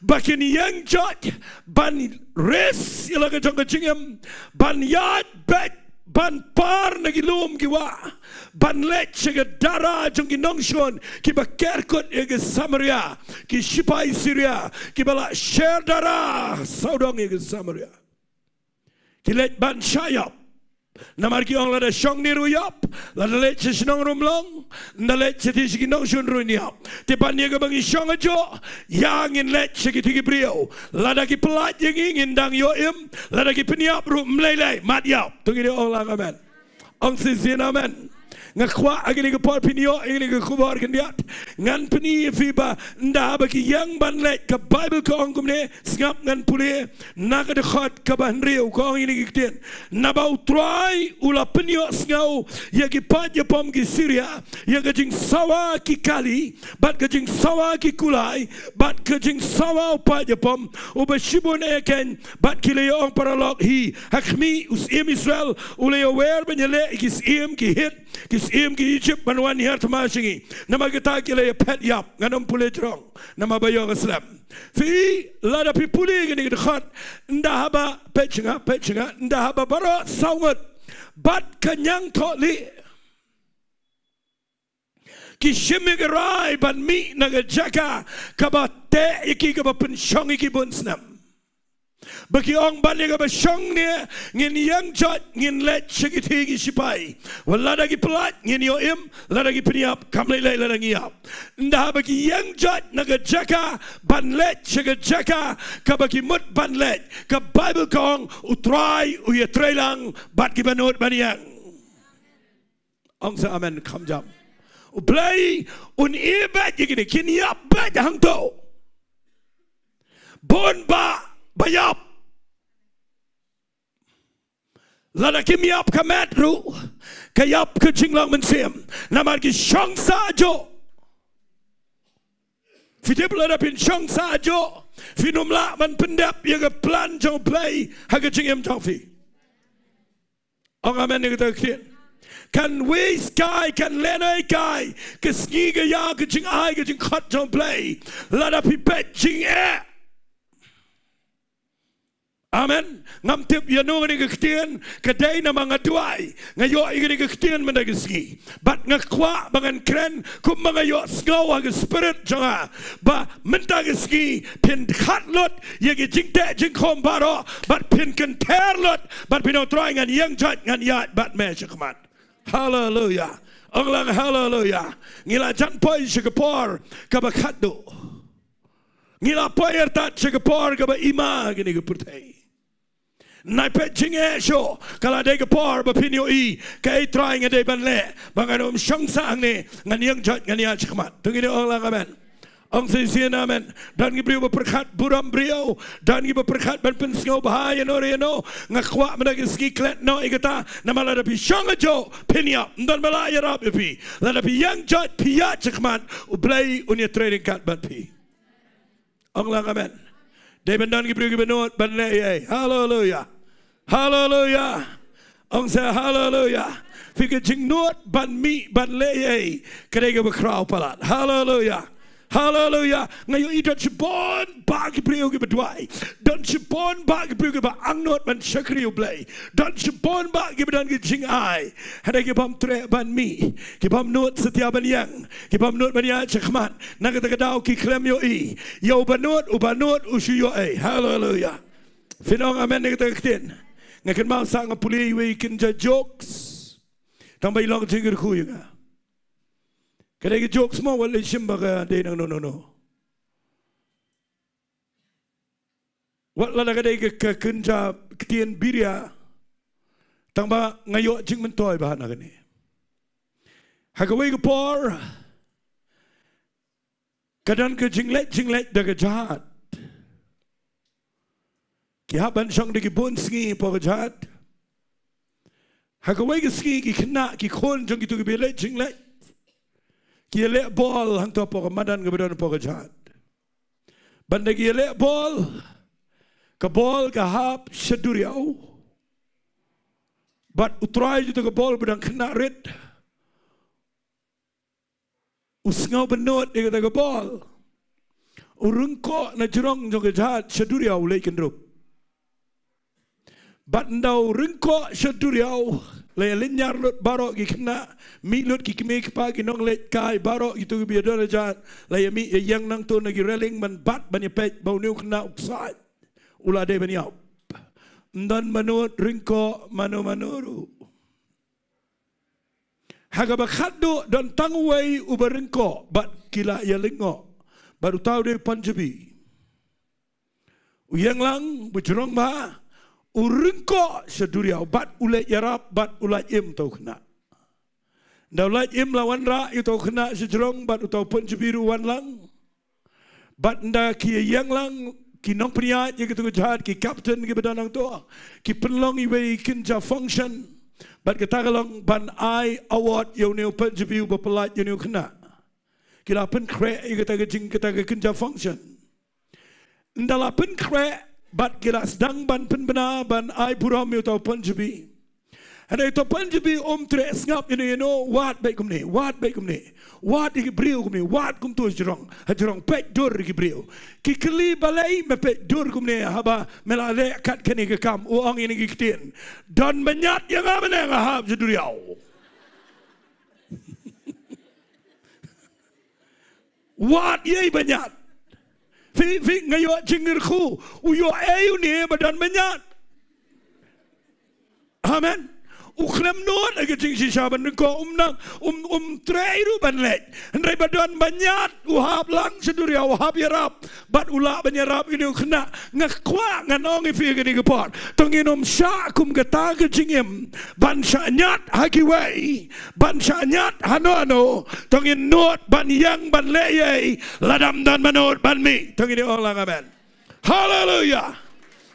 ba kin ïeng joit ban risk ïa la ka jong ka jingim, ban ïaid beit, ban par na ki lum ki wah, ban leit sha ka dara jong ki nongshun kiba ker kut ïa ka Samaria, ki shipai Syria kiba la sher dara sawdong ïa ka Samaria. Ki leit ban shah ïap. Namar ki ong lada shong hangne ruh ïap, lada leit sha shnong ruh ym long, lada leit shathie sha ki nongshun ruh ïap. Te ban ïa kaba ngi shong hajoh, ïa ngin leit sha kiti ki briew. Lada ki pyllait ïa ngi ngin dang ïoh im, lada ki pynïap ruh ym lei lei, mat ïap. To ngin ïa ong lang amen. Ong shisien amen. Nga kwah ha kane ka por phin ïoh ïa kane ka khubor khyndiat. Ngan pyni ïa phi ba ynda ba ki ïeng ban leit, ka Baibl ka ong kumne, sngap ngan pule na ka dkhot kaba hynriew, ka ong ïa kine ki ktien. Naba U Trai u la pynïohsngew ïa ki paid ïapom ki Syria ïa ka jingsawa ki kali bad ka jingsawa ki kulai bad ka jingsawa u paid ïapom uba shibun eh keiñ, bad ki la ïa ong paralok, hi, ha khmih, u syiem Israel u la ïa wer ban ïaleh ïa ki syiem ki Hit, ki Syiem ki Egypt ban wan hiar thma sha ngi. Namar kita ki la ïa phet ïap, ngan ym pule jrong. Namar ba ïoh ka slem. Phi, lada phi pule kine ki dkhot, ynda haba phet sha nga, phet sha nga, ynda haba baroh saw ngut. Bad ka ñiangthohlieh. Ki shim ïa ka rai ban mih na ka jaka, kaba teh ïa ki kaba pynshong ïa ki bun snem. Ba ki ong ban ïa kaba shong ne, ngin ïeng joit, ngin leit sha ki thie ki shipai. Wat lada ki pyllait, ngin ïoh im, lada ki pynïap, kam lei lei lada ngi ïap. Ynda haba ki ïeng joit na ka jaka, ban leit sha ka jaka, kaba ki mut ban leit. Ka Baibl ka ong, U Trai, u ïatreilang, bad kiba nud ban ïeng. Ong sa amen, kham jam. U Blei, un ïeh beit ïa kine, kin ïap beit hangto. Bun ba, ba ïap. Lada kim ïap ka met ruh, ka ïap ka jinglong mynsiem. Namar ki shong sah juh. Phi tip lada phin shong sah juh, phin ym lah ban pyndep ïa ka plan jong U Blei, ha ka jingim jong phi. Ong amen ïa kata ka ktien. Kan wei kai, kan lehnoh kai, ka sngi ka ïa ka jingai, ka jingkhot jong U Blei. Lada phi peit jingeh. Amen. Ngam tip ïano kane ka ktien, ka dei namar nga duwai. Nga ïoh ïa kane ka ktien mynta ka sngi. Bad nga kwah ba ngan kren, kumba nga ïohsngew ha ka spirit jong nga. Ba mynta ka sngi, phin khad lut, ïa ki jingteh jingkhum baroh, bad phin kynther lut, bad phin ong Trai ngan ïeng joit ngan ïaid bad me shakhmat. Haleluya. Ong lang haleluya. Ngi la jan poi sha ka por, kaba khatduh. Ngi la poi artat sha ka por kaba ima kane ka pyrthei. Nai peit jingeh shuh, ka la dei ka por ba phin ïohi, kaei Trai nga dei ban leh, ba ngan ym shong sah hangne, ngan ïeng joit ngan ïaid shakhmat. To ngin ong lang amen. Ong shisien amen. Don ki briew ba pyrkhat burom briew, don ki ba pyrkhat ban pynsngewbha ïano re ïano, nga kwah mynta ka sngi klet noh ïa kata, namar lada phi shong ha juh, phin ïap, ym don ba lah ïarap ïa phi. Lada phi ïeng joit phi ïaid shakhmat, U Blei un ïatrei ryngkat bad phi. Ong lang amen. Dei ban don ki briew kiba nud ban leh ei ei. Haleluya. Haleluya. Ong sa haleluya. Phi ka jingnud ban mih ban leh ei ei. Ka dei kaba khraw palat. Haleluya. Haleluya. Nga ïohi don shibun bah ki briew kiba duwai. Don shibun bah ki briew kiba angnud ban shakri U Blei. Don shibun bah kiba don ki jingai. Hynrei ki bym treh ban mih. Ki bym nud satia ban ïeng. Ki bym nud ban ïaid shakhmat. Na kata ka daw ki khlem ïohi. Ïa uba nud, uba nud, u shu ïohi. Haleluya. Phin ong amen ïa kata ka ktien. Nga kynmaw sa nga pule iwei i kynja jokes. Tang ba i long jingkyrkhu ïa nga. Ka dei ka jokes mo wat lei shim ba ka dei nangno nangno. Wat lada ka dei ka, ka kynja ktien biria. Tang ba nga ïoh jingmyntoi bha na kane. Ha kawei ka por. Ka don ka jingleit jingleit da ka jhad. Ki hap ban shong da ki bun sngi hapoh ka jhad. Ha kawei ka sngi ki khynnah ki khun jong kito kiba leit jingleit. Ki ïaleh bol hangto hapoh ka madan kaba don hapoh ka jhad. Bad ynda ki ïaleh bol, ka bol ka hap sha duriaw. Bad u trai jong kata ka bol ba dang khynnah rit. U sngew bynnud ïa kata ka bol. U ryngkoh na jrong jong ka jhad sha duriaw u leit kyndrup. Bad ynda u ryngkoh sha duriaw, la ïa lynñiar lut baroh ki khynnah, mih lut ki kmie ki kpa ki nongleit kai baroh kito kiba ïadon ha jhad, la ïa mih ïa ïeng nangto na ki railing ban bat ban ïa peit ba une u khynnah u ksaid. U la dei ban ïap. Ym don ba nud ryngkoh mano mano ruh. Ha kaba khatduh don tang uwei uba ryngkoh bad ki la ïa lyngngoh. Bad uta u dei u Punjabi. U ïeng lang, ba jrong bha, u ryngkoh sha duriaw bad u leit ïarap bad u lait im uta u khynnah. Ynda u lait im la wanrah ïa uta u khynnah sha jrong bad uta u Punjabi ruh u wan lang. Bad ynda ki ïeng lang, ki nongpynïaid ïa kito ki jhad, ki captain kiba don hangto, ki pynlong iwei i kynja function. Bad kata ka long ban ai award ïa une u Punjabi uba pynlait ïa une u khynnah. Ki la pynkhreh ïa kata ka jing, kata ka kynja function. Ynda la pynkhreh bad ki la sdang ban pynbna ban ai burom ïa uta u Punjabi. Hynrei to Punjabi um treh sngap ïano ïano, wad beit kumne, wad beit kumne. Wad ïa ki briew kumne, wad kumto ha jrong, ha jrong peit dur ïa ki briew. Ki kylli balei me peit dur kumne haba me la leh kat kane ka kam, u ong ïa kine ki ktien. Don bniat ïa nga mynne nga hap sha duriaw. Wad ïa i bniat. Phi, phi nga ïoh jingkyrkhu, u ïoh ei une ba don bniat. Amen. U khlem nud ha ka jingshisha ban ryngkoh, um nang, um, um treh ruh ban leit. Hynrei ba don bniat, u hap lang sha duriaw, u hap ïarap. Bad u lah ban ïarap ïa une u khynnah. Nga kwah ngan ong ïa phi ha kane ka por, to ngin ym shah kum kata ka jingim ban shah ñiad ha kiwei, ban shah ñiad hano hano. To ngin nud ban ïeng ban leh ei ei, lada ym don ba nud ban mih. To ngin ïa ong lang amen. Haleluya.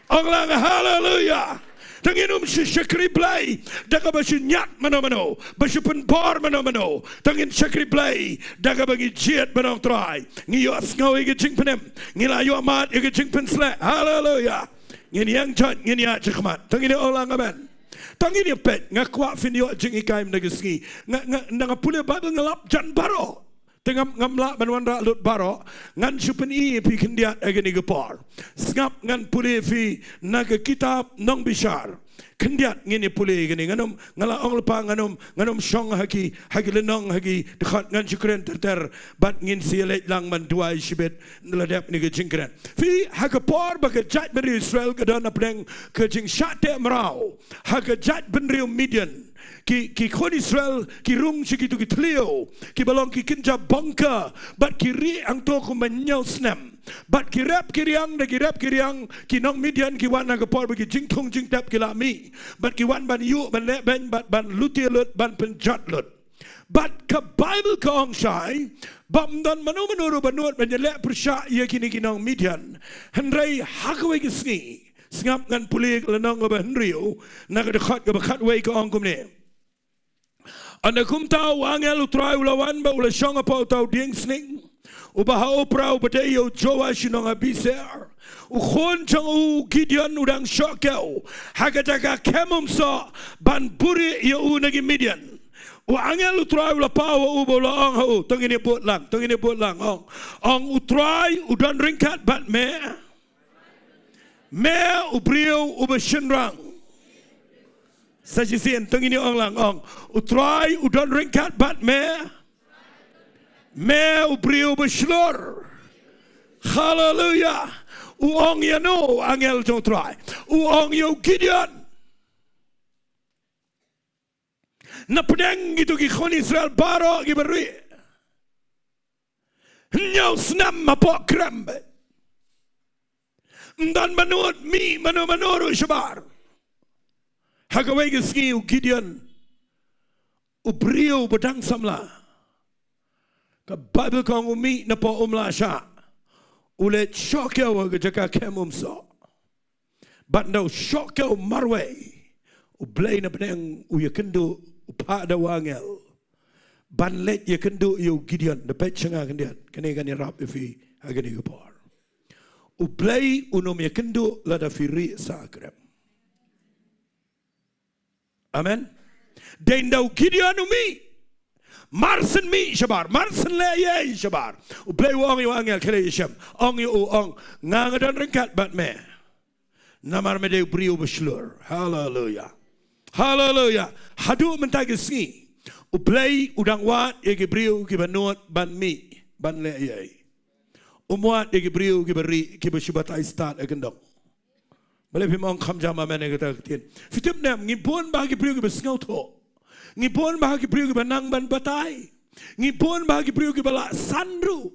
Ong lang haleluya. To ngin ym shu shakri Blei da kaba shu ñiad mano mano, ba shu pynbor mano mano. To ngin shakri Blei da kaba ngi jied ban ong Trai, ngi ïohsngew ïa ka jingpynim, ngi la ïoh mad ïa ka jingpynsleh. Haleluya. Ngin ïeng jot, ngin ïaid shakhmat. To ngin ïa ong lang amen. To ngin ïa peit, nga kwah phin ïoh jinghikai mynta ka sngi. Nga, nga, nga pule Baibl nga lap jan baroh. Te ngam, ngam lah ban wanrah lut baroh, ngan shu pyni ïa phi khyndiat ha kane ka por. Sngap ngan pule ïa phi na ka kitab Nongbishar. Khyndiat ngin ïa pule ïa kane, ngan ym, nga la ong lypa ngan ym, ngan ym shong ha ki, ha ki lynnong, ha ki dkhot, ngan shu kren ter ter, bad ngin sa ïaleit lang ban duwai shibit, la dep kane ka jingkren. Phi, ha ka por ba ka jaitbynriew Israel ka don hapdeng ka jingshah teh mraw ha ka jaitbynriew Midian, ki, ki khun Israel ki rung sha kito ki thliew kiba long ki kynja bongka, bad ki rieh hangto kumba hynñiew snem. Bad ki rep ki riang, da ki rep ki riang, ki nong Midian ki wan ha ka por ba ki jingthung jingtep ki la mih. Bad ki wan ban ïuh, ban lehbeiñ, bad ban luti lut, ban pynjot lut. Bad ka Baibl ka ong shai ba ym don mano mano ruh ba nud ban ïaleh pyrshah ïa kine ki nong Midian. Hynrei ha kawei ka sngi, sngap ngan pule ka lynnong kaba hynriew, na ka dkhot kaba khatwei, ka ong kumne. Ynda kumta u angel u Trai u la wan bad u la shong hapoh uta u dieng sning uba ha Ophrah, uba dei ïa u Joash u nong Abisha, u khun jong u Gideon, u dang shoh kiew ha ka jaka kem umsoh, ban buhrieh ïa u na ki Midian. U angel u Trai u la paw ha u bad u la ong ha u, to ngin ïa bud lang, to ngin ïa bud lang, ong. Ong, u Trai u don ryngkat bad me. Me u briew uba shynrang. Sa shisien, to ngin ïa ong lang, ong. U Trai u don ryngkat bad me. Me u briew ba shlur. Haleluya. U ong ïano u angel jong u Trai? U ong ïa u Gideon. Na pdeng kito ki khun Israel baroh kiba rieh. Hynñiew snem hapoh krem. Ym don ba nud mih mano mano ruh shabar. Ha kawei ka sngi u Gideon, u briew ba dang samla, ka Baibl ka ong u mih napoh um la shah, u leit shoh kiew ha ka jaka kem umsoh. Bad ynda u shoh kiew marwei, U Blei na pdeng u ïakynduh, u phah da u angel ban leit ïakynduh ïa u Gideon. Da peit sha nga khyndiat, kane kan ïarap ïa phi ha kane ka por. U Blei un ym ïakynduh lada phi rieh sah krem. Amen. Dei ynda u Gideon u mih, mar shen mih shabar, mar shen leh ei ei shabar, U Blei u ong ïa u angel, khie leit ïashem. Ong ïa u, ong, nga nga don ryngkat bad me. Namar me dei u briew ba shlur. Haleluya. Haleluya. Haduh mynta ka sngi, U Blei u dang wad ïa ki briew kiba nud ban mih ban leh ei ei. Um wad ïa ki briew kiba rieh, kiba shu batai stad ha kyndong. Balei phim ong kham jam amen ïa kata ka ktien? Phi tip ne em, ngi bun bha ki briew kiba sngewthuh. Ngi bun bha ki briew kiba nang ban batai. Ngi bun bha ki briew kiba la san ruh.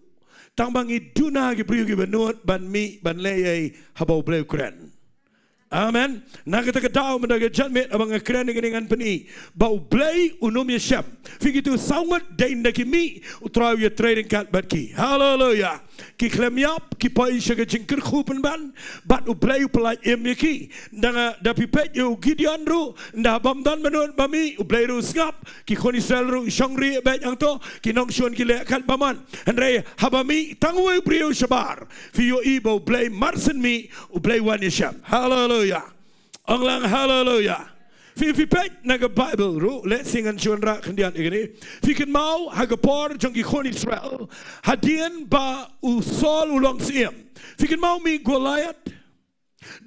Tang ba ngi duna ki briew kiba nud ban mih ban leh ei ei haba U Blei u kren. Amen. Na kata ka daw mynta ka janmiet haba nga kren ïa kane ngan pyni ba U Blei un ym ïashem. Phi, kito saw ngut dei ynda ki mih, U Trai u ïatrei ryngkat bad ki. Haleluya. Ki khlem ïap, ki poi sha ka jingkyrkhu pynban, bad U Blei u pyllait im ïa ki. Ynda nga, da phi peit ïa u Gideon ruh, ynda bym don ba nud ba mih, U Blei ruh u sngap. Ki khun Israel ruh ki shong rieh beit hangto, ki nongshun ki leh katba mon. Hynrei haba mih tang uwei u briew shabar, phi ïohi ba U Blei mar shen mih, U Blei u wan ïashem. Haleluya. Ong lang haleluya. Phi, phi peit na ka Baibl ruh, lehse ngan shu wanrah khyndiat ïa kane. Phi kynmaw ha ka por jong ki khun Israel, hadien ba u Saul u long syiem, phi kynmaw mih Goliath?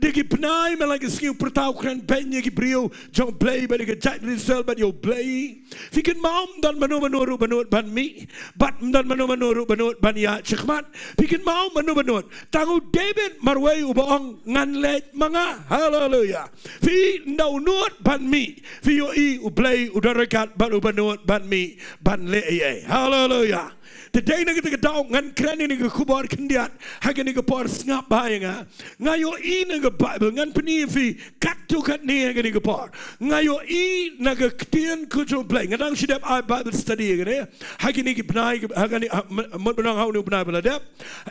Da ki bnai man la ka sngi u pyrta u kren beiñ ïa ki briew jong U Blei bad ïa ka jaitbynriew Israel bad ïa U Blei. Phi kynmaw ym don mano mano ruh ba nud ban mih, bad ym don mano mano ruh ba nud ban ïaid shakhmat. Phi kynmaw mano ba nud? Tang u David marwei uba ong, ngan leit ma nga. Haleluya. Phi, ynda u nud ban mih, phi ïohi U Blei u don ryngkat bad uba nud ban mih ban leh ei ei. Haleluya. Te dei na kata ka daw ngan kren ïa kane ka khubor khyndiat ha kane ka por. Sngap bha ïa nga. Nga ïohi na ka Baibl, ngan pyni ïa phi katto katne ha kane ka por. Nga ïohi na ka ktien ka jong U Blei. Nga dang shu dep ai Bible study ïa kane ha kine ki bnai, ha kane, ha, mut ba nang ha une u bnai ba la dep.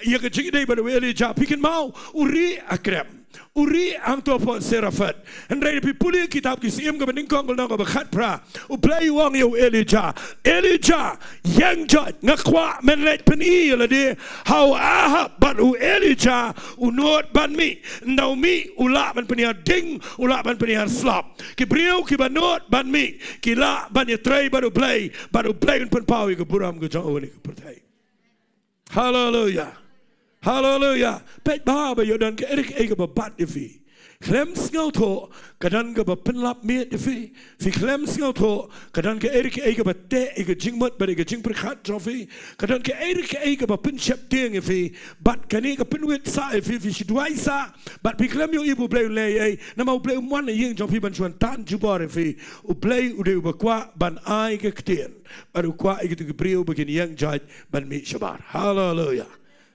Ïa ka jingïadei bad u Elijah. Phi kynmaw, u rieh ha krem, u rieh hangto hapoh Sarephath. Hynrei lada phi pule kitab Ki Syiem kaba nyngkong ka lynnong kaba khatphra, U Blei u ong ïa u Elijah, Elijah, ïeng joit, nga kwah men leit pyni ïa lade ha u Ahab. Bad u Elijah u nud ban mih. Ynda u mih u lah ban pynhiar ding, u lah ban pynhiar slap. Ki briew kiba nud ban mih ki lah ban ïatrei bad U Blei, bad U Blei un pynpaw ïa ka burom ka jong u ha kane ka pyrthei. Haleluya. Haleluya. Peit bha ba ïoh don kaei kaei kaba bat ïa phi. Khlem sngewthuh ka don kaba pynlap miet ïa phi. Phi khlem sngewthuh ka don kaei kaei kaba teh ïa ka jingmut bad ïa ka jingpyrkhat jong phi. Ka don kaei kaei kaba pynsheptieng ïa phi. Bad kane ka pynwit sah ïa phi, phi shu duwai sah. Bad phi khlem ïohi ba U Blei u leh ei ei. Namar U Blei um wan ha ïing jong phi ban shu wan tan jubor ïa phi. U Blei u dei uba kwah ban ai ka ktien. Bad u kwah ïa kito ki briew ba kin ïeng joit ban mih shabar. Haleluya.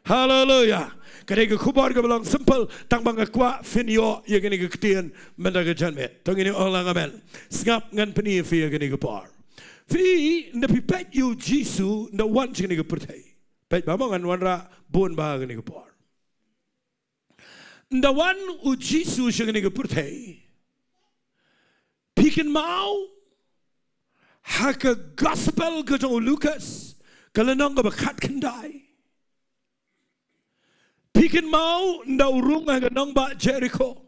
Haleluya. Ka dei ka khubor kaba long simple, tang ba nga kwah phin ïoh ïa kane ka ktien mynta ka janmiet. To ngin ïa ong lang amen. Sngap, ngan pyni ïa phi ïa kane ka por. Phi, ynda phi peit ïa u Jisu ynda u wan sha kane ka pyrthei. Peit bha mo, ngan wanrah bun bha ha kane ka por. Ynda wan u Jisu sha kane ka pyrthei, phi kynmaw ha ka gospel ka jong u Lukas, ka lynnong kaba khatkhyndai. Phi kynmaw ynda u rung ha ka nongbah Jeriko,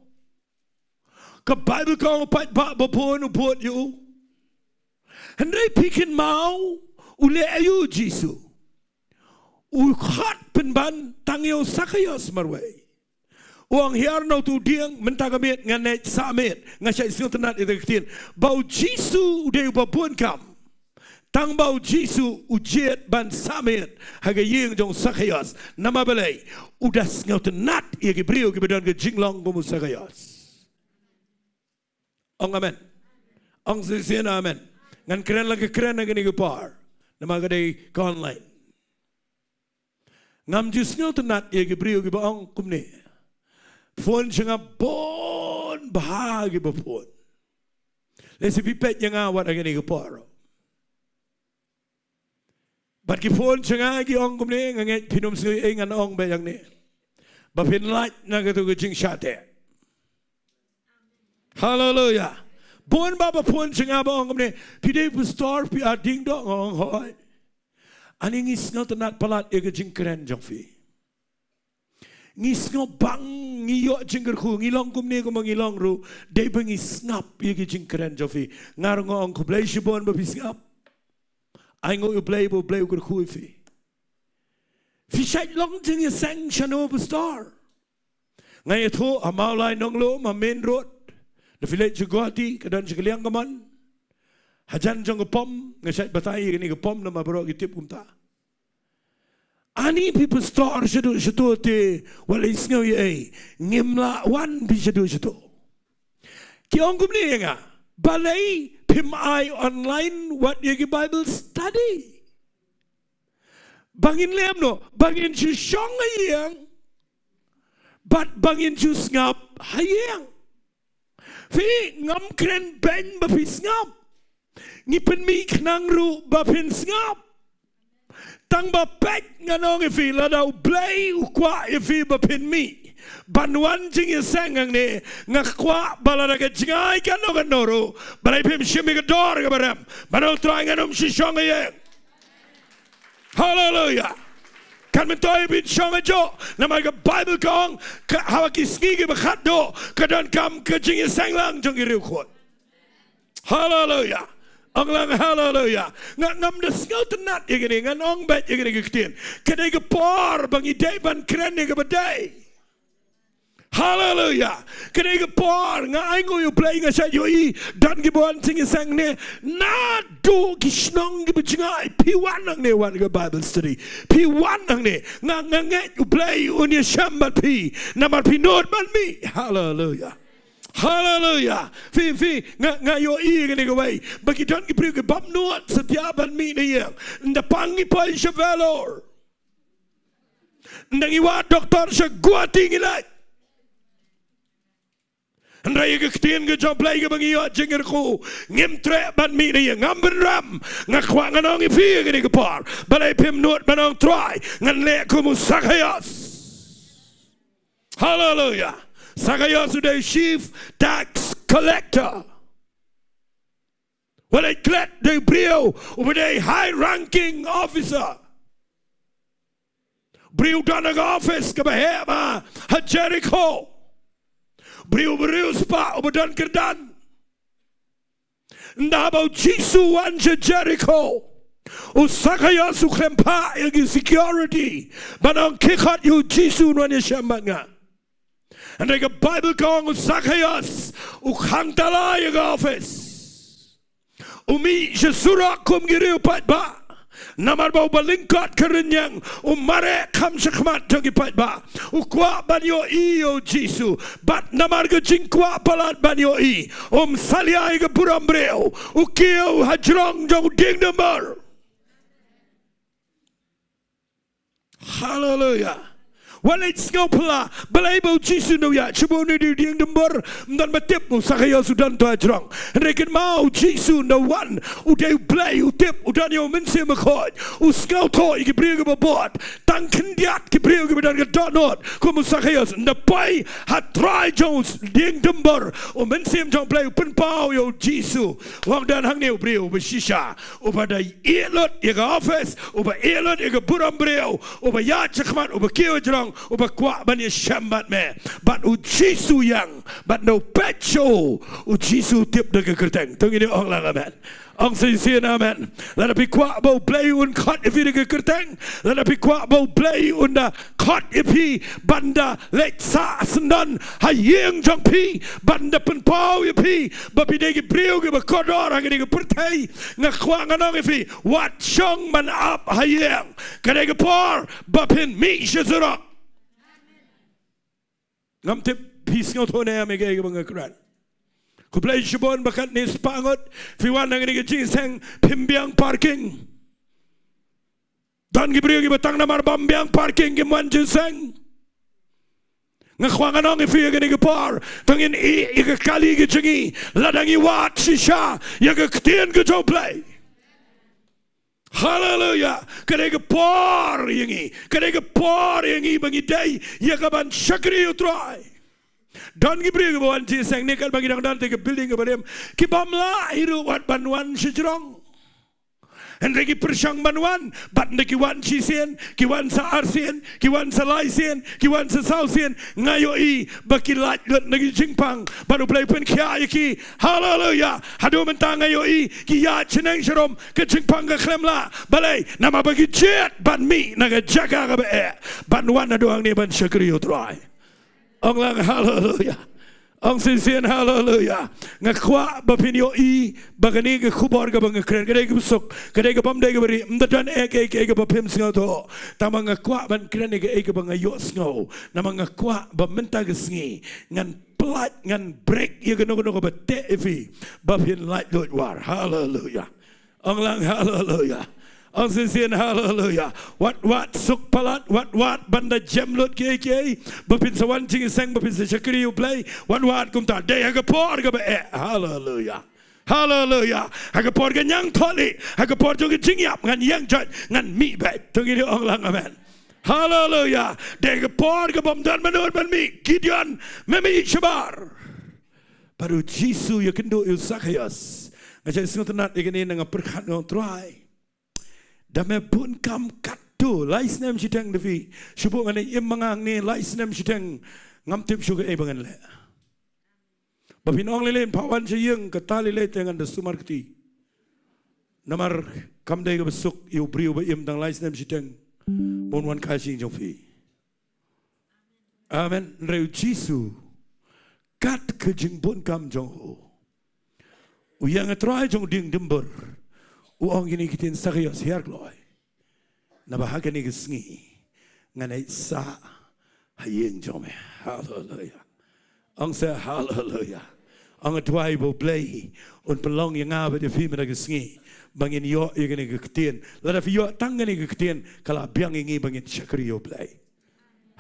ka Baibl ka ong u paidbah babun u bud ïa u. Hynrei phi kynmaw u leh aïu u Jisu? U khot pynban tang ïa u Sakaios marwei. U ong, hiar na uto u dieng, mynta ka miet ngan leit sah miet. Nga shait sngewtynnat ïa kata ka ktien. Ba u Jisu u dei uba bun kam. Tang ba u Jisu u jied ban sah miet ha ka ïing jong u Sakaios. Namar balei? U da sngewtynnat ïa ki briew kiba don ka jinglong kum u Sakaios. Ong amen. Ong shisien amen. Ngan kren la ka kren ha kane ka por. Namar ka dei ka online. Ngam ju sngewtynnat ïa ki briew kiba ong kumne. Phone sha nga bun bha kiba phone. Lehse phi peit ïa nga wat ha kane ka por. Bad ki phone sha nga ki ong kumne, nga ngeit phin ym sngew ei ngan ong beit hangne. Ba phin lait na kato ka jingshah teh. Haleluya. Bun bha ba phone sha nga ba ong kumne, phi dei pastor, phi arding doh, nga ong hooid. Ani ngi sngewtynnat palat ïa ka jingkren jong phi. Ngi sngewbang, ngi ïoh jingkyrkhu, ngi long kumne kumba ngi long ruh, dei ba ngi sngap ïa ki jingkren jong phi. Nga ruh nga ong khublei shibun ba phi sngap. Ai nguh ïa U Blei ba U Blei u kyrkhu ïa phi. Phi shait long jingïaseng shano pastor? Nga ïathuh ha Mawlai Nonglum ha main road. Da phi leit sha Guwahati ka don sha ka liang kamon. Hajan jong ka pom, nga shait batai ïa kane ka pom namar baroh ki tip kumta. Ani phi pastor shaduh shato te, wat leit sngew ïa ei, ngim lah wan phi shaduh shato. Ki ong kumne ïa nga, balei phim ai online wat ïa ki Bible study? Ba ngin lem noh, ba ngin shu shong ha ïing, bad ba ngin shu sngap ha ïing. Phi, ngam kren beiñ ba phi sngap. Ngi pynmih khnang ruh ba phin sngap. Tang ba peit ngan ong ïa phi, lada U Blei u kwah ïa phi ba phin mih ban wan jingïaseng hangne, nga kwah ba lada ka jngai katno katno ruh, balei phim shim ïa ka dor kaba rem, ban ong Trai ngan ym shu shong ha ïing. Haleluya. Kan myntoi phin shong hajoh, namar ka Baibl ka ong, ka, ha ki sngi kiba khatduh ka donkam ka jingïaseng lang jong ki riewkhuid. Haleluya. Ong lang haleluya. Nga ngam da sngewtynnat ïa kane, ngan ong beit ïa kane ka ktien. Ka dei ka por ba ngi dei ban kren ïa kaba dei. Haleluya. Ka dei ka por, nga ainguh ïa U Blei, nga shait ïohi don kiba wan jingïaseng ne naduh ki shnong kiba jngai, phi wan hangne wan ka Bible study, phi wan hangne. Nga, nga ngeit U Blei un ïashem bad phi namar phi nud ban mih. Haleluya. Haleluya. Phi, phi, nga, nga ïohi kane kawei ba ki don ki briew ki bym nud satia ban mih na ïing. Ynda pang ngi poi sha Vellore, ynda ngi wad doktor sha Guwahati ngi leit. Hynrei ïa ka ktien ka jong U Blei kaba ngi ïoh jingkyrkhu, ngim treh ban mih na ïing. Ngam bynrem, nga kwah ngan ong ïa phi ïa kane ka por, balei phim nud ban ong Trai, ngan leh kum u Sakaios. Haleluya. Sakaios u dei chief tax collector. Wat leh klet, dei briew uba dei high ranking officer. Briew don ha ka office kaba heh ma ha Jericho. Briew, briew spah uba don kyrdan. Ynda haba u Jisu wan sha Jericho, u Sakaios u khlem phah ïa ki security ban ong khie khot ïa u Jisu un wan ïashem bad nga. Hynrei ka Bible ka ong u Sakaios u khang tala ïa ka office. U mih sha surok kum ki riew paidbah. Namar ba uba lyngkot ka rynïeng u mareh kham shakhmat jong ki paidbah. U kwah ban ïohi ïa u Jisu. Bad namar ka jingkwah palat ban ïohi, um salia ïa ka burom briew. U kiew ha jrong jong u dieng dumbur. Haleluya. Wat leh sngewphylla, balei ba u Jisu u ïaid sha u dieng dumbur? Ym don ba tip u Sakaios u don to ha jrong. Hynrei kynmaw, u Jisu u wan, u dei U Blei, u tip, u don ïa u Mynsiem Bakhuid. U sngewthuh ïa ki briew kiba bud, tang khyndiat ki briew kiba don ka dohnud kum u Sakaios. Ynda poi ha trai jong u dieng dumbur, u Mynsiem jong U Blei u pynpaw ïa u Jisu. U ong, don hangne u briew uba shisha, uba da ïeh lut ïa ka office, uba ïeh lut ïa ka burom briew, uba ïaid shakhmat, uba kiew ha jrong, uba kwah ban ïashem bad me. Bad u Jisu u ïeng, bad ynda u peit sha u, u Jisu u tip da ka kyrteng. To ngin ong lang amen. Ong shisien amen. Lada phi kwah ba U Blei un khot ïa phi da ka kyrteng, lada phi kwah ba U Blei un da khot ïa phi ban da leit sah syndon ha ïing jong phi, ban da pynpaw ïa phi ba phi dei ki briew kiba kordor ha kane ka pyrthei, nga kwah ngan ong ïa phi, wat shong ban ap ha ïing. Ka dei ka por ba phin mih sha surok. Ngam tip phi sngewthuh ne em ïa kaei kaba nga kren. Khublei shibun ba katne spah ngut phi wan ha kane ka jingïaseng, phim biang parking. Don ki briew kiba tang namar bym biang parking kim wan jingïaseng. Nga kwah ngan ong ïa phi ïa kane ka por, to ngin ïeh ïa ka kali ka jong ngi, lada ngi wad shisha ïa ka ktien ka jong U Blei. Haleluya. Ka dei ka por ïa ngi, ka dei ka por ïa ngi ba ngi dei ïa ka ban shakri ïa U Trai. Don ki briew kiba wan jingïaseng ne katba ngi dang don te ka building kaba rim, ki bym lah hi ruh wat ban wan sha jrong. Hynrei ki pyrshang ban wan, bad ynda ki wan shisien, ki wan sa arsien, ki wan sa laisien, ki wan sa sawsien, nga ïohi ba ki lait lut na ki jingpang, bad U Blei u pynkhiah ïa ki. Haleluya. Haduh mynta nga ïohi ki ïaid shaneng sharum, ka jingpang ka khlem lah. Balei? Namar ba ki jied ban mih na ka jaka kaba eh, ban wan haduh hangne ban shakri ïa U Trai. Ong lang haleluya. Ong shisien haleluya. Nga kwah ba phin ïohi ba kane ka khubor kaba nga kren ka dei kaba suk, ka dei ka bym dei kaba rieh, ym da don eh kaei kaei kaba phim sngewthuh. Tangba nga kwah ban kren ïa kaei kaba nga ïohsngew. Namar nga kwah ba mynta ka sngi ngan pynlait, ngan break ïa kano kano kaba teh ïa phi ba phin lait luid war. Haleluya. Ong lang haleluya. Ong shisien haleluya. Wat wat suk palat, wat wat ban da jem lut kiei kiei ba phin sa wan jingïaseng, ba phin sa shakri ïa U Blei. Wat wat kumta, dei ha ka por kaba eh. Haleluya. Haleluya. Ha ka por ka ñiangthohlieh, ha ka por jong ka jingïap, ngan ïeng joit, ngan mih beit. To ngin ong lang amen. Haleluya. Dei ha ka por ka bym don mano ban mih. Gideon, me mih shabar. Bad u Jisu u ïakynduh ïa u Sakaios. Nga shait sngewtynnat ïa kane, nga pyrkhat, nga ong, Trai, da me bun kam katto, lai snem shiteng da phi. Shu buh ngan im ma nga hangne lai snem shiteng, ngam tip shuh kaei ba ngan leh. Ba phin ong lei lei, pha wan sha ïing, kata lei lei te ngan da sumar kti. Namar kam dei kaba suk ïa u briew ba im tang lai snem shiteng, ba un wan kai sha ïing jong phi. Amen. Hynrei u Jisu, kat ka jingbun kam jong u, u ïeng ha trai jong diengdymbur, u ong kine ki ktien, Sakeus, hiar kloi. Naba ha kane ka sngi ngan ïaid sah ha ïing jong me. Haleluia. Ong sa haleluia. Ong, nga duwai ba U Blei un pynlong ïa nga bad ïa phi mynta ka sngi ba ngin ïoh ïa kane ka ktien. Lada phi ïoh tang kane ka ktien, ka la biang ïa ngi ba ngin shakri ïa U Blei.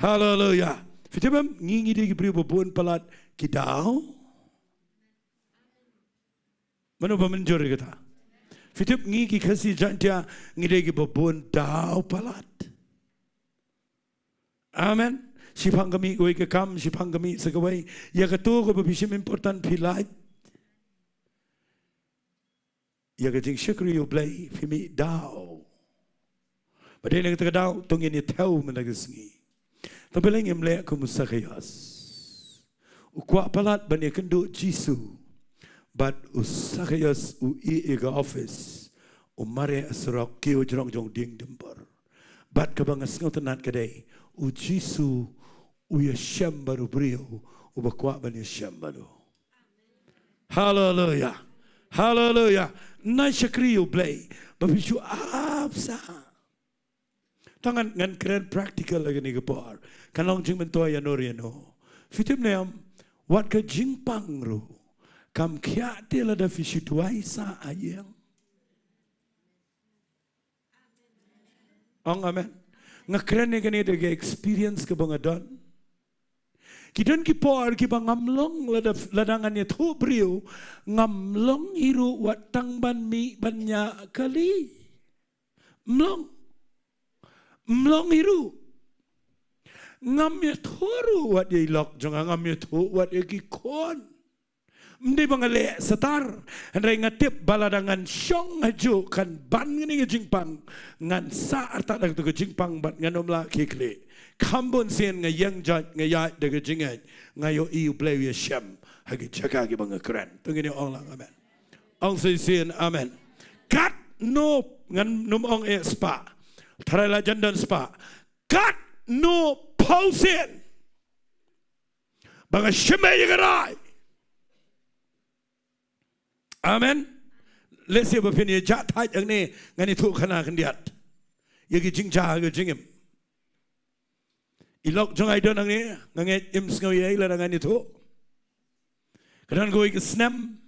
Haleluia. Phi tip em, ngi, ngi dei ki briew ba bun palat ki daw. Mano ba mynjur ïa kata? Phi tip, ngi ki Khasi Jaiñtia ngi dei kiba bun daw palat. Amen. Shiphang ka mih kawei ka kam, shiphang ka mih sa kawei. Ïa kato kaba phi shim important phi lait. Ïa ka jingshakri ïa U Blei phi mih daw. Ba dei na kata ka daw to ngin ïa thew mynta ka sngi. To balei ngim leh kum u Sakeus? U kwah palat ban ïakynduh Jisu. Bad u Sakeus u ïeh ïa ka office, u mareh ha surok, kiew jrong jong diengdymbur. Bad kaba nga sngewtynnat ka dei, u Jisu u ïashem bad u briew uba kwah ban ïashem bad u. Haleluia. Haleluia. Nai shakri ïa U Blei ba phi shu ap sah. To ngan, ngan kren practical ha kane ka por. Kan long jingmyntoi ïano ïano. Phi tip ne em, wat ka jingpang ruh kam khiah te lada phi shu duwai sah ha ïing. Ong amen. Nga kren ïa kane da ka experience kaba nga don. Ki don ki por kiba ngam long lada, lada ngan ïathuh briew, ngam long hi ruh wat tang ban mih ban ñiah kali. Ym long. Ym long hi ruh. Ngam ïathuh ruh wat ïa i lok jong nga, ngam ïathuh wat ïa ki khun. Ym dei ba nga leh satar, hynrei nga tip ba lada ngan shong hajuh kan ban kane ka jingpang, ngan sah artat da kato ka jingpang bad ngan ym lah kyrkieh. Kham bun sien nga ïeng jait, nga ïaid da ka jingngeit, nga ïohi U Blei u ïashem ha ki jaka kiba nga kren. To ngin ong lang amen. Ong shisien amen. Katno, ngan nym ong eh spah. Tharai la jan don spah. Katno phew sien ba nga shim ïa ka rai. Amen. Lehse ba phin ïa jah thait hangne ngan ïathuh khana khyndiat ïa ki jingjia ha ka jingim. I lok jong nga i don hangne, nga ngeit im sngew ïa i lada ngan ïathuh. Ka don kawei ka snem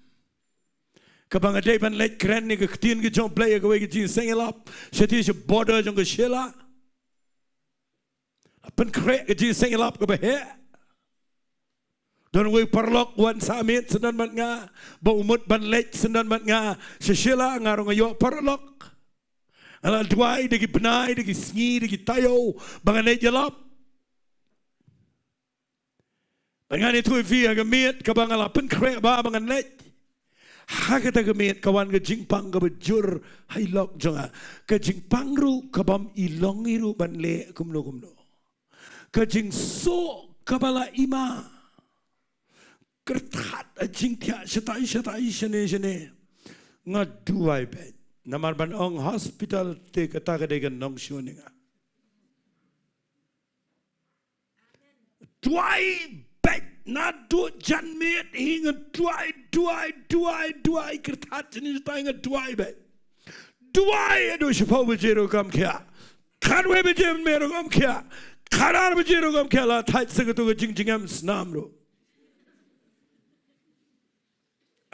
kaba nga dei ban leit kren ïa ka ktien ka jong U Blei ha kawei ka jingïaseng ïalap shatei sha border jong ka Shella. La pynkhreh ka jingïaseng ïalap kaba heh. Don uwei u paralok u wan sah miet syndon bad nga, ba u mut ban leit syndon bad nga sha Shella, nga ruh nga ïoh paralok. Nga la duwai da ki bnai, da ki sngi, da ki taïew ba ngan leit ïalap. Ba ngan ïathuh ïa phi ha ka miet kaba nga la pynkhreh ba, ba ngan leit. Ha kata ka miet ka wan ka jingpang kaba jur ha i lok jong nga. Ka jingpang ruh kabym i long hi ruh ban leh kumno kumno. Ka jingsoh kaba la i ma. Kyrthat ha jingthiah shatai shatai shane shane. Nga duwai beit. Namar ban ong hospital te kata ka dei ka nongshun ïa nga. Duwai beit naduh janmiet hi nga duwai, duwai, duwai, duwai, kyrthat shane shatai nga duwai beit. Duwai haduh shiphew baje ruh kam khiah. Khatwei baje mynmiet ruh kam khiah. Khatar baje ruh kam khiah, la thait sa kato ka jingjngem snam ruh.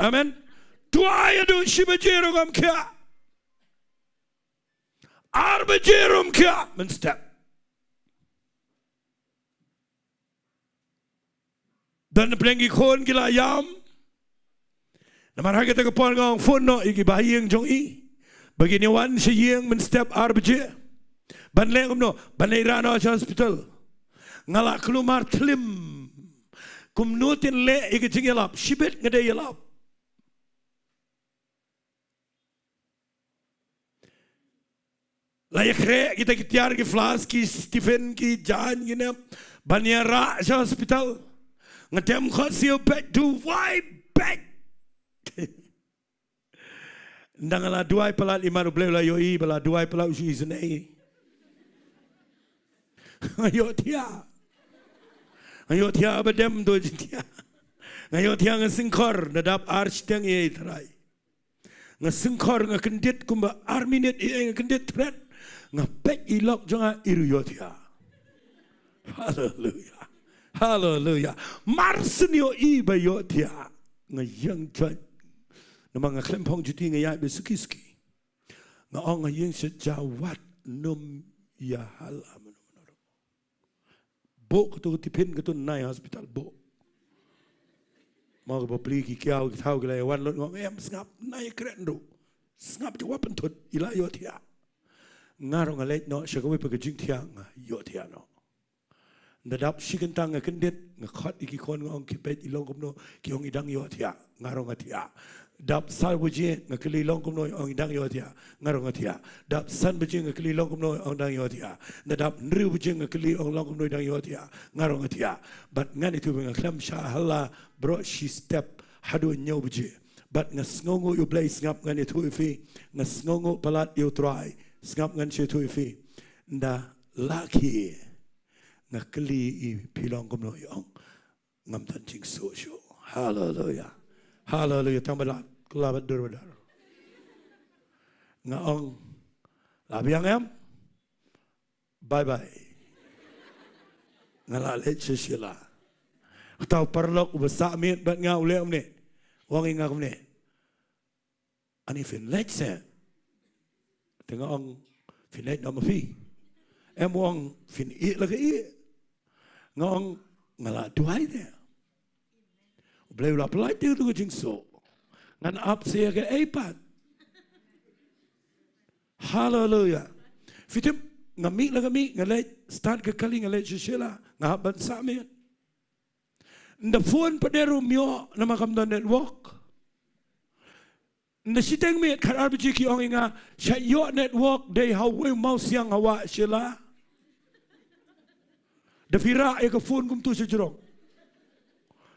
Amen. Duwai haduh shi baje ruh kam khiah. Ar baje ruh kam khiah mynstep. Don na pdeng ki khun ki la ïam. Namar ha kata ka por nga ong phone noh ïa ki bahaïing jong i ba kin ïa wan sha ïing mynstep ar baje. Ban leh kumno? Ban leit rah noh sha hospital. Nga la kulmar thlim. Kumno te ngan leh ïa ka jingïalap? Shibit nga dei ïalap. La ïakhreh kita ki tiar, ki flask, ki tiffin, ki jaiñ, ki ne ban ïa rah sha hospital. Nga dem khohsiew beit duwai beit. Nda nga la duwai palat, imat U Blei u la ïohi ba la duwai palat, u shu isynei. Nga ïohthiah. Nga ïohthiah ba dem to jingthiah. Nga ïohthiah, nga syngkhor, nga dap ar shiteng ïa i Trai. Nga syngkhor, nga kyndit kumba ar minit, ïa nga kyndit thret. Nga peit i lok jong nga, i ruh ïohthiah. Haleluya. Haleluya. Mar shu ïohi ba ïohthiah, nga ïeng jot. Namar nga khlem phong juti, nga ïaid ba suki suki. Nga ong, nga ïeng sha ja, wat nym ïa hala mano mano. Buh kato ka tiffin, kato nai hospital buh. Mo ka bapli ki kiaw ki thaw ki la ïa wan lut, nga ong, em, sngap, nai kren ruh. Sngap, te wat pynthut, i la ïohthiah. Nga ruh nga leit noh sha kawei pat ka jingthiah, nga ïohthiah noh. Nda dap shi kynta nga kyndit, nga khot ïa ki khun, nga ong, ki peit i long kumno, ki ong i dang ïohthiah, nga ruh nga thiah. Dap saw baje nga kylli long kumno, ong i dang ïohthiah, nga ruh nga thiah. Dap san baje nga kylli long kumno, ong dang ïohthiah. Nda dap hynriew baje nga kylli, ong long kumno, i dang ïohthiah, nga ruh nga thiah. Bad ngan ïathuh ïa phi, nga khlem shah hala baroh shi step haduh hynñiew baje. Bad nga sngewnguh ïa U Blei, sngap, ngan ïathuh ïa phi. Nga sngewnguh palat ïa U Trai, sngap, ngan sa ïathuh ïa phi. Nda la khie nga kylli i, phi long kumno, i ong ngam don jingsoh shuh. Haleluya. Haleluya. Tang ba la, la ba dur ba dur. Nga ong, la biang em? Bye bye. Nga la leit sha Sheila. Uta u paralok uba sah miet bad nga u leh kumne. U ong ïa nga kumne, ani phin leit seh? Te nga ong, phin leit noh ma phi? Em, u ong, phin ïeh la ka ïeh. Nga ong, nga la duwai te. U Blei u la pyllait te kato ka jingsoh. Ngan ap seh ïa kaei pat? Haleluya. Phi tip, nga mih la ka mih, nga leit start ka kali, nga leit sha Sheila, nga hap ban sah miet. Nda phone pat de ruh ym ïoh namar kam don network. Nda shiteng miet khatar baje ki ong ïa nga, sha ïoh network dei ha uwei u mawsiang ha wah Sheila. Da phi rah ïa ka phone kumto sha jrong.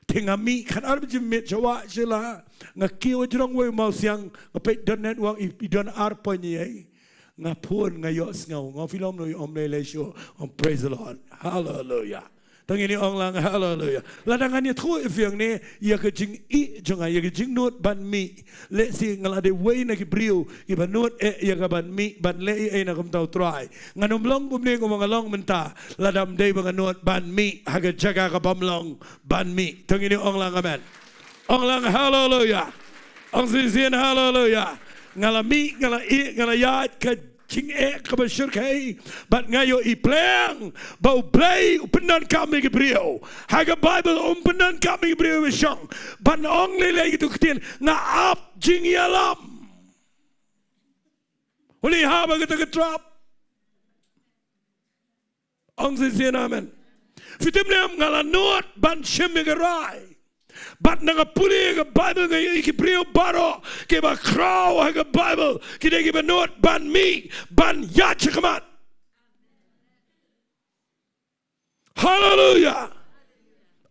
Te nga mih khatar baje miet sha wah Sheila. Nga kiew ha jrong uwei u mawsiang, nga peit don network, i, i don ar point ïa i. Nga phone, nga ïohsngew, nga ong, phi long kumno? I ong, ym lei lei shuh. Ong, praise the Lord. Haleluya. Tang ïa ine, ong lang haleluya. Lada ngan ïathuh ïa phi hangne ïa ka jingïeh jong nga, ïa ka jingnud ban mih. Lehse nga la dei uwei na ki briew kiba nud eh ïa ka ban mih ban leh ei ei na ka bynta U Trai. Ngan ym long kumne kumba nga long mynta lada ym dei ba nga nud ban mih ha ka jaka ka bym long ban mih. Tang ïa ine, ong lang amen. Ong lang haleluya. Ong shisien haleluya. Nga la mih, nga la ïeh, nga la ïaid ka jingeh kaba shyrkhei. Bad nga ïohi pleng ba U Blei u pyndonkam ïa ki briew. Ha ka Baibl um pyndonkam ïa ki briew ba shong ban ong lei lei kito ki ktien, nga ap jingïalam. Uli haba kata ka trap. Ong shisien amen. Phi tip ne em, nga la nud ban shim ïa ka rai. Bad nga pule ïa ka Baibl, nga ïohi ki briew baroh kiba khraw ha ka Baibl ki dei kiba nud ban mih ban ïaid shakhmat. Haleluya.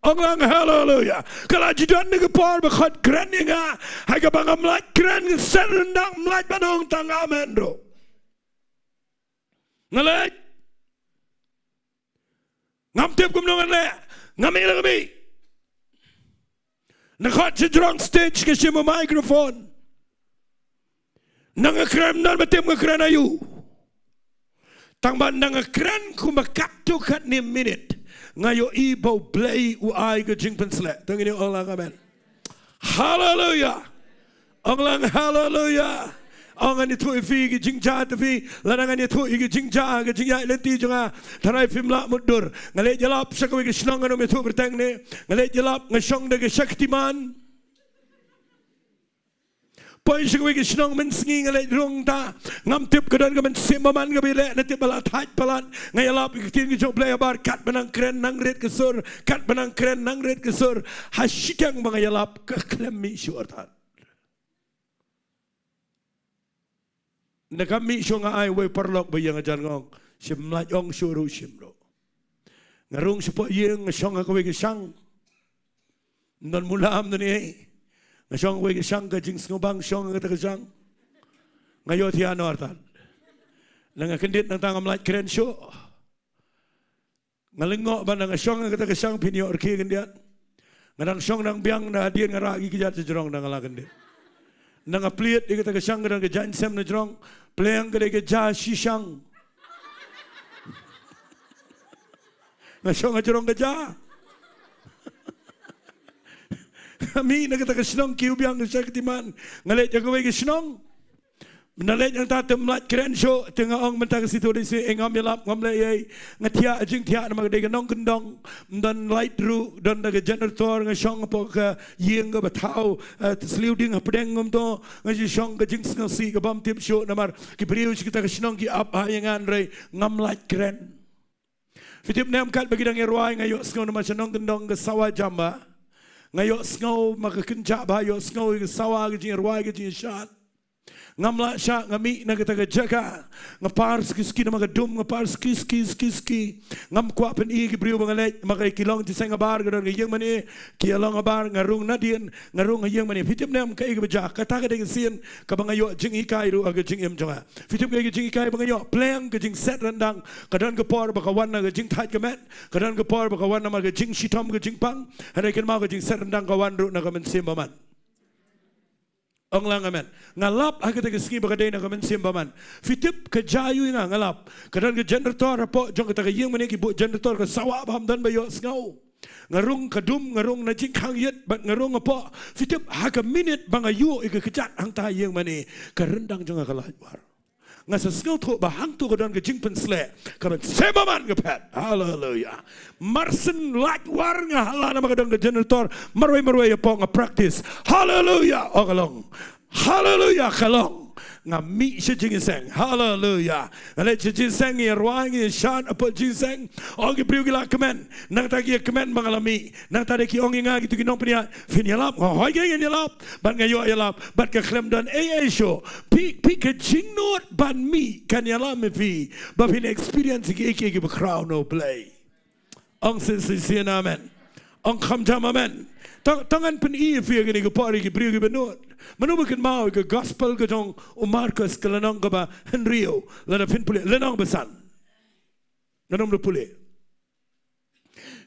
Ong lang haleluya. Ka la ju don na ka por ba khot kren ïa nga, ha kaba ngam lah kren, nga set ryndang, ym lah ban ong tang amen ruh. Nga leit. Ngam tip kumno ngan leh. Nga mih la ka mih. Nga khot sha jrong stage, nga shim u microphone. Nga kren, ym don ba tip nga kren aïu. Tang ba nga kren kumba katto katne minit, nga ïohi ba U Blei u ai ka jingpynsleh. Tang ïa ine, ong lang amen. Haleluya. Ong lang haleluya. Ong, ngan ïathuh ïa phi ki jingjia, te phi, lada ngan ïathuh ïa ki jingjia, ki jingïaid lynti jong nga, tharai phim lah mutdur. Nga leit ïalap sha kawei ka shnong, ngan ym ïathuh kyrteng ne. Nga leit ïalap, nga shong da ka Shaktiman. Poi sha kawei ka shnong mynsngi, nga leit rung ta. Ngam tip, ka don ka mynsiem bymman kaba ïaleh, nga tip ba la thait palat. Nga ïalap ïa ka ktien ka jong U Blei habar, katba nang kren nang rit ka sur, katba nang kren nang rit ka sur. Ha shiteng ba nga ïalap, ka khlem mih shuh artat. Nda kam mih shuh, nga ai uwei u paralok ba ïeng hajan, nga ong, shim, ym lah ong shuh ruh, shim ruh. Nga rung shapoh ïing, nga shong ha kawei ka shang. Ym don mula, ym don ei. Nga shong ha kawei ka shang, ka jingsngewbang shong ha kata ka shang. Nga ïohthiah noh artat. Nga kyndit nangta, ngam lait kren shuh. Nga lyngngoh ba nga shong ha kata ka shang, phin ïoh rkhie khyndiat. Nga dang shong dang biang, na hadien nga rah ki kjat sha jrong, dang la kyndit. Nga plied ïa kata ka shang, ka don ka jaiñsem na jrong. Pleng, ka dei ka ja shishang. Nga shong ha jrong ka ja. Nga mih na kata ka shnong, kiew biang ka Shaktiman. Nga leit ha kawei ka shnong. Nga leit nangta, te ym lait kren shuh, te nga ong mynta ka sngi te dei sngi, eh, ngam ïalap, ngam leh ei. Nga thiah jingthiah namar ka dei ka nongkyndong. Ym don light ruh, don da ka generator, nga shong hapoh ka ïing kaba thaw, eh, sliew dieng hapdeng kumto, nga ju shong, ka jingsngewsih ka bym tip shuh namar ki briew sha kata ka shnong ki ap ha ïa nga, hynrei ngam lait kren. Phi tip ne em, katba ki dang ïa rwai, nga ïohsngew namar sha nongkyndong ka sawa jam bha. Nga ïohsngew ma ka kynjah bha, ïohsngew ïa ka sawa, ka jingïarwai, ka jingïashad. Ngam lah shah, nga mih na kata ka jaka. Nga par suki suki namar ka dum, nga par suki suki suki suki. Ngam kwah pyni ïa ki briew ba nga leit, ma ka, ki long jingïaseng habar, ka don ka ïing mane, ki ïalong habar, nga rung nadien, nga rung ha ïing mane. Phi tip ne em kaei kaba jia, kata ka dei ka sien kaba nga ïoh jinghikai ruh ha ka jingim jong nga. Phi tip kaei ka jinghikai ba nga ïoh? Pleng, ka jingset ryndang. Ka don ka por ba ka wan na ka jingthait ka met, ka don ka por ba ka wan namar ka jingshitom ka jingpang. Hynrei kynmaw, ka jingset ryndang ka wan ruh na ka mynsiem bymman. Ong lang amen. Nga lap ha kata ka sngi ba ka dei na ka mynsiem bymman. Phi tip ka jia ïa nga, nga lap. Ka don ka generator hapoh jong kata ka ïing mane, ki buh generator, ka sawa bha, ym don ba ïohsngew. Nga rung ka dum, nga rung na jingkhang ïit, bad nga rung hapoh. Phi tip, ha ka minit ba nga ïoh ïa ka kjat hangta ha ïing mane, ka ryndang jong nga ka lait war. Nga sa sngewthuh ba hangto ka don ka jingpynsleh, ka mynsiem bymman ka phet. Haleluya. Mar shen lait war nga hala namar ka don ka generator, marwei marwei hapoh nga practice. Haleluya. Oh, ka long. Haleluya, ka long. Nga mih sha jingïaseng. Haleluya. Nga leit sha jingïaseng, ngi ïarwai, ngi ïashad hapoh jingïaseng. Ong ki briew ki la kmen. Nangta ki ïa kmen ba nga la mih. Nangta de ki ong ïa nga kito ki nongpynïaid, phin ïalap? Nga hoi, ngin ïalap. Bad nga ïoh ïalap. Bad ka khlem don ei ei shuh. Phi, phi, ka jingnud ban mih kan ïalam ïa phi ba phin experience kiei kiei kiba khraw na U Blei. Ong shisien amen. Ong kham jam amen. Tang, tang ngan pyni ïa phi ha kane ka por ïa ki briew kiba nud. Mano ba kynmaw ïa ka gospel ka jong u Markos, ka lynnong kaba hynriew, lada phin pule lynnong ba san. Ngan ym da pule.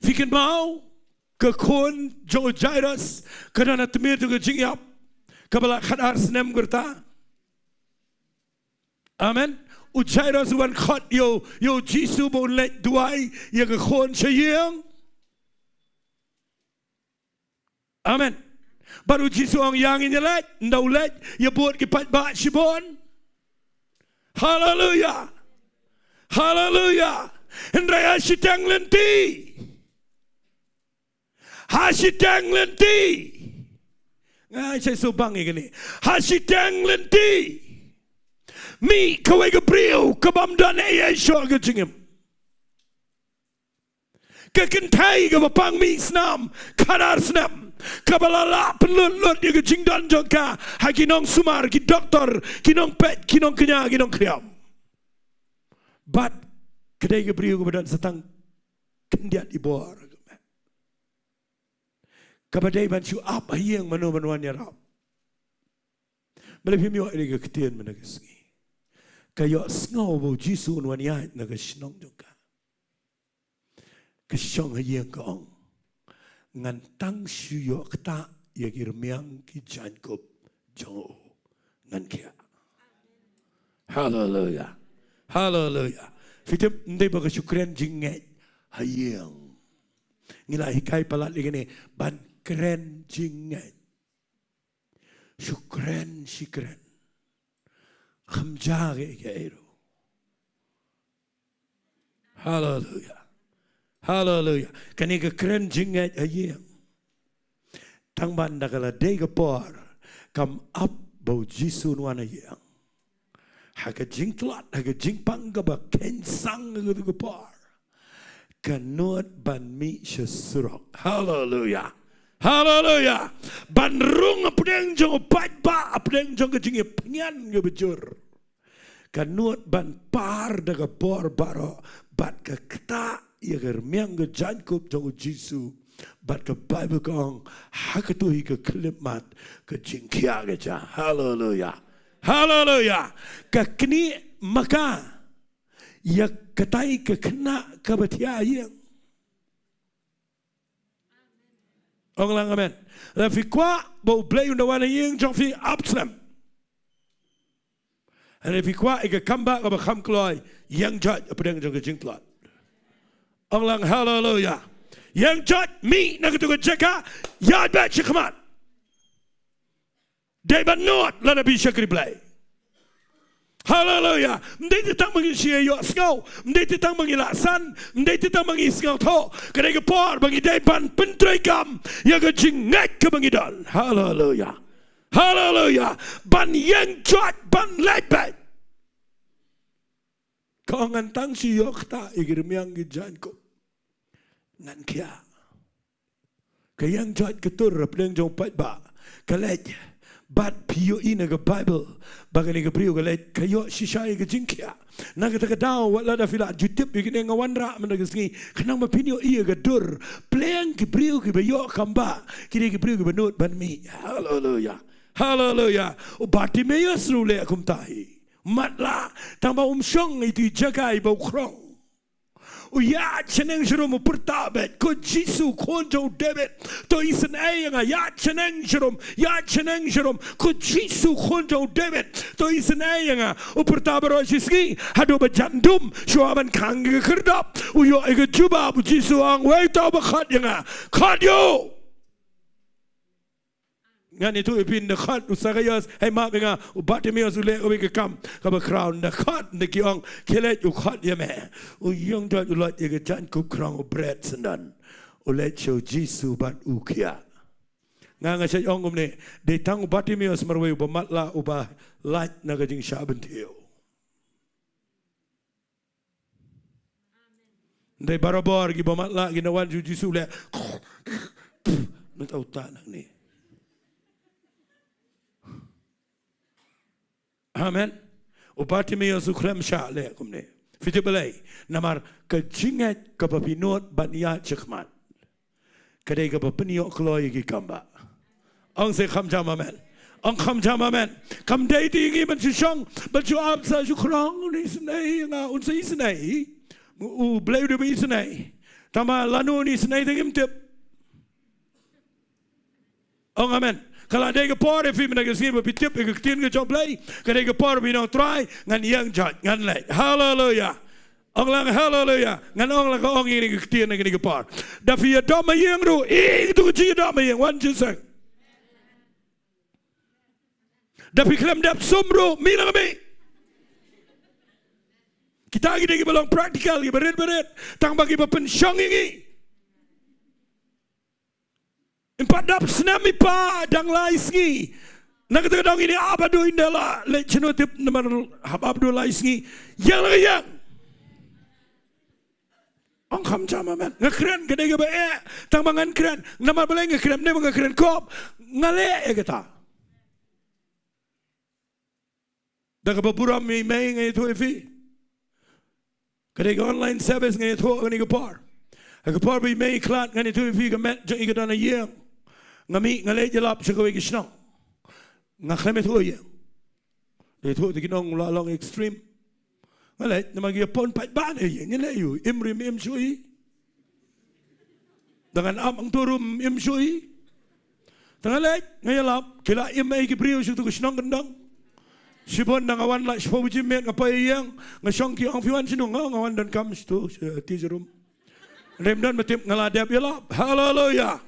Phi kynmaw ka khun jong u Jairus, ka don ha tmier jong ka jingïap kaba la khatar snem ka rta. Amen. U Jairus u wan khot ïa u, ïa u Jisu ba un leit duwai ïa ka khun sha ïing. Amen. Bad u Jisu u ong, ïa ngin ïa leit, ynda u leit, ïa bud ki paidbah shibun. Haleluya. Haleluya. Hynrei ha shiteng lynti. Ha shiteng lynti. Nga ai sa shu bang ïa kane. Ha shiteng lynti. Mih kawei ka briew kabym don ei ei shuh ha ka jingim. Ka kynthei kaba pang mih snam, khatar snem, kaba la lah pynlut lut ïa ka jingdon jong ka ha ki nongsumar, ki doktor, ki nongpeit, ki nongkñia, ki nongkhriam. Bad ka dei ka briew kaba don sa tang khyndiat i bor. Kaba dei ban shu ap ha ïing, mano ban wan ïarap. Balei phim ïoh ïa ka ktien mynta ka sngi? Ka ïohsngew ba u Jisu un wan ïaid na ka shnong jong ka. Ka shong ha ïing, ka ong, ngan tang shu ïoh ktah ïa ki rmiang ki jaiñkup jong u, ngan khiah. Haleluya. Haleluya. Phi tip, ym dei ba ka shu kren jingngeit ha ïing. Ngi la hikai palat ïa kane, ban kren jingngeit. Shu kren, shi kren. Kham jia kaei kaei ruh. Haleluya. Haleluya. Kane ka kren jingngeit ha ïing, tang ban da ka la dei ka por, kam ap ba u Jisu un wan ha ïing. Ha ka jingtlot, ha ka jingpang kaba kheiñ sang ha katu ka por, ka nud ban mih sha surok. Haleluya. Haleluya. Ban rung hapdeng jong u paidbah, hapdeng jong ka jingïapynïan kaba jur. Ka nud ban par da ka bor baroh bad ka ktah ïa ka rmiang ka jaiñkup jong u Jisu Bad ka Baibl ka ong, ha katu hi ka khyllipmat ka jingkhiah ka jia. Haleluya. Haleluya. Ka knieh ma ka ïa katai ka khynnah kaba thiah ha ïing. Ong lang amen. Lada phi kwah ba U Blei un da wan ha ïing jong phi, ap slem. Lada phi kwah ïa ka kambah kaba kham kloi, ïeng joit hapdeng jong ka jingtlot. Ong lang haleluya. Ïeng joit, mih na katu ka jaka, ïaid beit shakhmat. Dei ban nud lada phi shakri Blei. Haleluya. Ym dei tang ba ngi shu ïohsngew, ym dei tang ba ngi la san, ym dei tang ba ngi sngewthuh. Ka dei ka por ba ngi dei ban pyntreikam ïa ka jingngeit kaba ngi don. Haleluya. Haleluya. Ban ïeng joit, ban leit beit. Ka ong ngan tang shu ïoh ktah ïa ki rmiang ki jaiñkup, ngan khiah. Ka ïeng joit ka tur hapdeng jong u paidbah. Ka leit. Bad phi ïohi na ka Baibl ba kane ka briew ka leit, ka ïoh shisha ïa ka jingkhiah. Na kata ka daw, wat lada phi la ju tip ïa kine, nga wanrah mynta ka sngi khnang ba phin ïohi ïa ka dur. Pleng ki briew kiba ïoh kambah ki dei ki briew kiba nud ban mih. Haleluya. Haleluya. U Bartimeus ruh u leh kumta hi. Matlah, tang ba um shong ha itu i jaka iba u khrong. U ïaid shaneng sharum, u pyrta beit, ko Jisu, khun jong u David, to isynei ïa nga. Ïaid shaneng sharum, ïaid shaneng sharum, ko Jisu, khun jong u David, to isynei ïa nga. U pyrta baroh shi sngi, haduh ba jan dum, shuwa ban khang ïa ka khyrdop, u ïoh ïa ka jubab, u Jisu u ong, wei uta uba khot ïa nga, khot ïa u. Ngan ïathuh ïa phi, ynda khot u Sakaios, hei map ïa nga, u Bartimeus u leh kawei ka kam kaba khraw. Ynda khot, ynda ki ong, khie leit, u khot ïa me. U ïeng joit, u lait ïa ka jaiñkup khrong, u bret syndon, u leit sha u Jisu bad u khiah. Nga, nga shait ong kumne, dei tang u Bartimeus marwei uba matlah, uba lait na ka jingshah bynthiew. Dei barabor kiba matlah kin da wan sha u Jisu, leh, mynta uta nangne. Amen. U Bartimeus u khlem shah leh kumne. Phi tip balei? Namar ka jingngeit kaba phi nud ban ïaid shakhmat, ka dei kaba pynïoh kloi ïa ki kambah. Ong seh kham jam amen. Ong kham jam amen. Kam dei te ïa ngi ban shu shong, ban shu ap sa shu khrong, un isynei ïa nga, un sa isynei. U Blei u dei ba isynei. Tangba lano un isynei te ngim tip. Ong amen. Ka la dei ka por ïa phi mynta ka sngi ba phi tip ïa ka ktien ka jong U Blei. Ka dei ka por ba phi ong, Trai, ngan ïeng joit, ngan leit. Haleluya. Ong lang haleluya. Ngan ong la ka ong ïa kane ka ktien ha kane ka por. Da phi ïadom ha ïing ruh, ïa katu ka jingïadom ha ïing, wan jingïaseng. Da phi khlem dep sum ruh, mih lang mih. Kita ki dei kiba long practical, kiba rit ba rit, tangba kiba pynshong ïa ngi. Im pat dap snem i pa, dang lai sngi. Na kata ka daw ngin ïa ap haduh ynda la leit shano tip, namar hap ap haduh lai sngi. Ïeng la ka ïeng. Ong kham jam amen. Nga kren ka dei kaba eh, tangba ngan kren. Namar balei nga kren, ne ba nga kren khop, nga leh ïa kata. Da kaba burom ïa i mei nga ïathuh ïa phi. Ka dei ka online service nga ïathuh ha kane ka por. Ha ka por ba i mei i khlad ngan ïathuh ïa phi, ka met jong i ka don ha ïing. Nga mih nga leit ïalap sha kawei ka shnong. Nga khlem ïathuh ïa i. Ïathuh te ki ong u la long extreme. Nga leit namar ki ïa pun paidbah na ïing, ngi leh aïu, im ruh im shuh i. Da ngan ap hangto ruh im shuh i. Te nga leit, nga ïalap, ki la im ei ki briew sha katu ka shnong kyndong. Shibun da nga wan la shiphew baje miet nga poi ïa ïing, nga shong, ki ong, phi wan shano? Nga ong, nga wan donkam shatu, sha, ti jarum. Hynrei ym don ba tip nga la dep ïalap. Haleluya.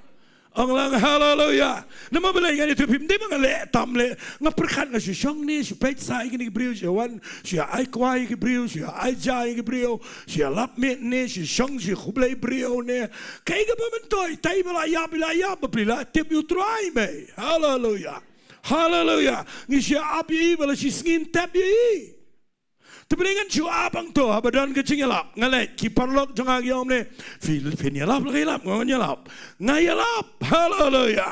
Ong lang haleluya. Namar balei? Ngan ïathuh ïa phi, ym dei ba nga leh tam leh. Nga pyrkhat nga shu shong ne shu peit sa ïa kine ki briew, shu wan, shu ïa ai kwai ïa ki briew, shu ïa ai ja ïa ki briew, shu ïalap miet ne shu shong shu khublei briew ne. Kaei kaba myntoi, tai ba la ïap i la ïap, ba phi la tip ïa u Trai mei. Haleluya. Haleluya. Ngi shu ïa ap ïa i ba la shisngi ngin tep ïa i. Te balei ngan shu ap hangto haba don ka jingïalap? Nga leit, ki paralok jong nga ki ong ne, phi, phin ïalap la ka ïalap? Nga ong ngan ïalap. Nga ïalap. Haleluya.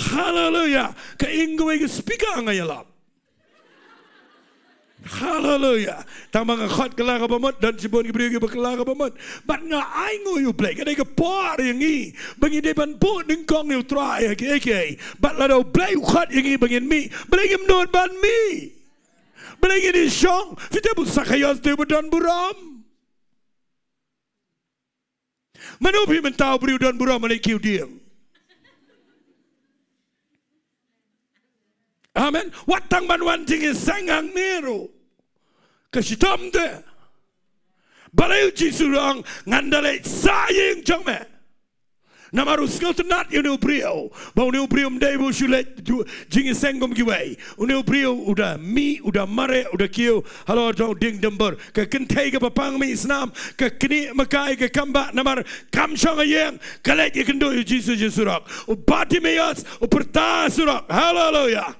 Haleluya. Ka ing kawei ka speaker, nga ïalap. Haleluya. Tang ba nga khot kylla kaba mut, don shibun ki briew kiba kylla kaba mut. Bad nga ainguh ïa U Blei, ka dei ka por ïa ngi ba ngi dei ban buh nyngkong ïa U Trai ha kiei kiei. Bad lada U Blei u khot ïa ngi ba ngin mih, balei ngim nud ban mih? Balei ngin ïashong? Phi tip u Sakaios te u ba don burom. Mano phi mynta u briew don burom, mano ki u dieng? Amen. Wat tang ban wan jingïaseng hangne ruh, ka shitom te. Balei U Jisu u ong, ngan da leit sah ïing jong me? Namar u sngewtynnat ïa une u briew, ba une u briew ym dei ba u shu leit jingïaseng kum kiwei. Une u briew u da mih, u da mareh, u da kiew halor jong u dieng dumbur. Ka kynthei kaba pang mih snam, ka knieh makai, ka kambah, namar kam shong ha ïing, ka leit ïakynduh ïa U Jisu sha surok. U Bartimaeus u pyrta surok. Haleluya.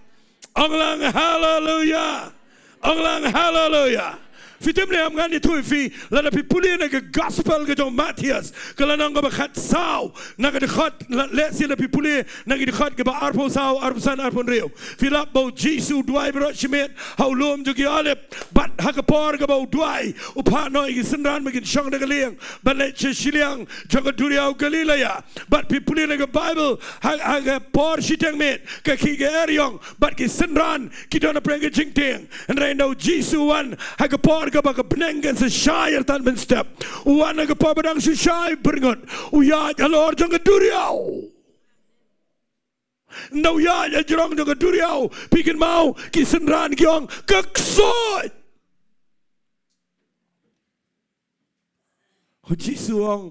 Ong lang haleluya. Ong lang haleluya. Phi tip ne em, ngan ïathuh ïa phi, lada phi pule na ka gospel ka jong u Mathaios, ka lynnong kaba khatsaw, na ka dkhot, la, lehse lada phi pule na ka dkhot kaba arphew saw, arphew san, arphew hynriew, phi lap ba U Jisu u duwai baroh shimet ha u lum jong ki Olib. Bad ha ka por kaba u duwai, u phah noh ïa ki synran ba kin shong da ka lieng ban leit sha shiliang jong ka duriaw Galilea. Bad phi pule na ka Baibl, ha, ha ka por shiteng miet, ka khih ka eriong bad ki synran ki don hapdeng ka jingtieng. Hynrei ynda U Jisu u wan ha ka por kaba ka bneng kan sa shai artat mynstep, u wan ha ka por ba dang shu shai byrngut, u ïaid halor jong ka duriaw. Ynda u ïaid hajrong jong ka duriaw, phi kynmaw ki synran ki ong, ka ksuid. U Jisu u ong,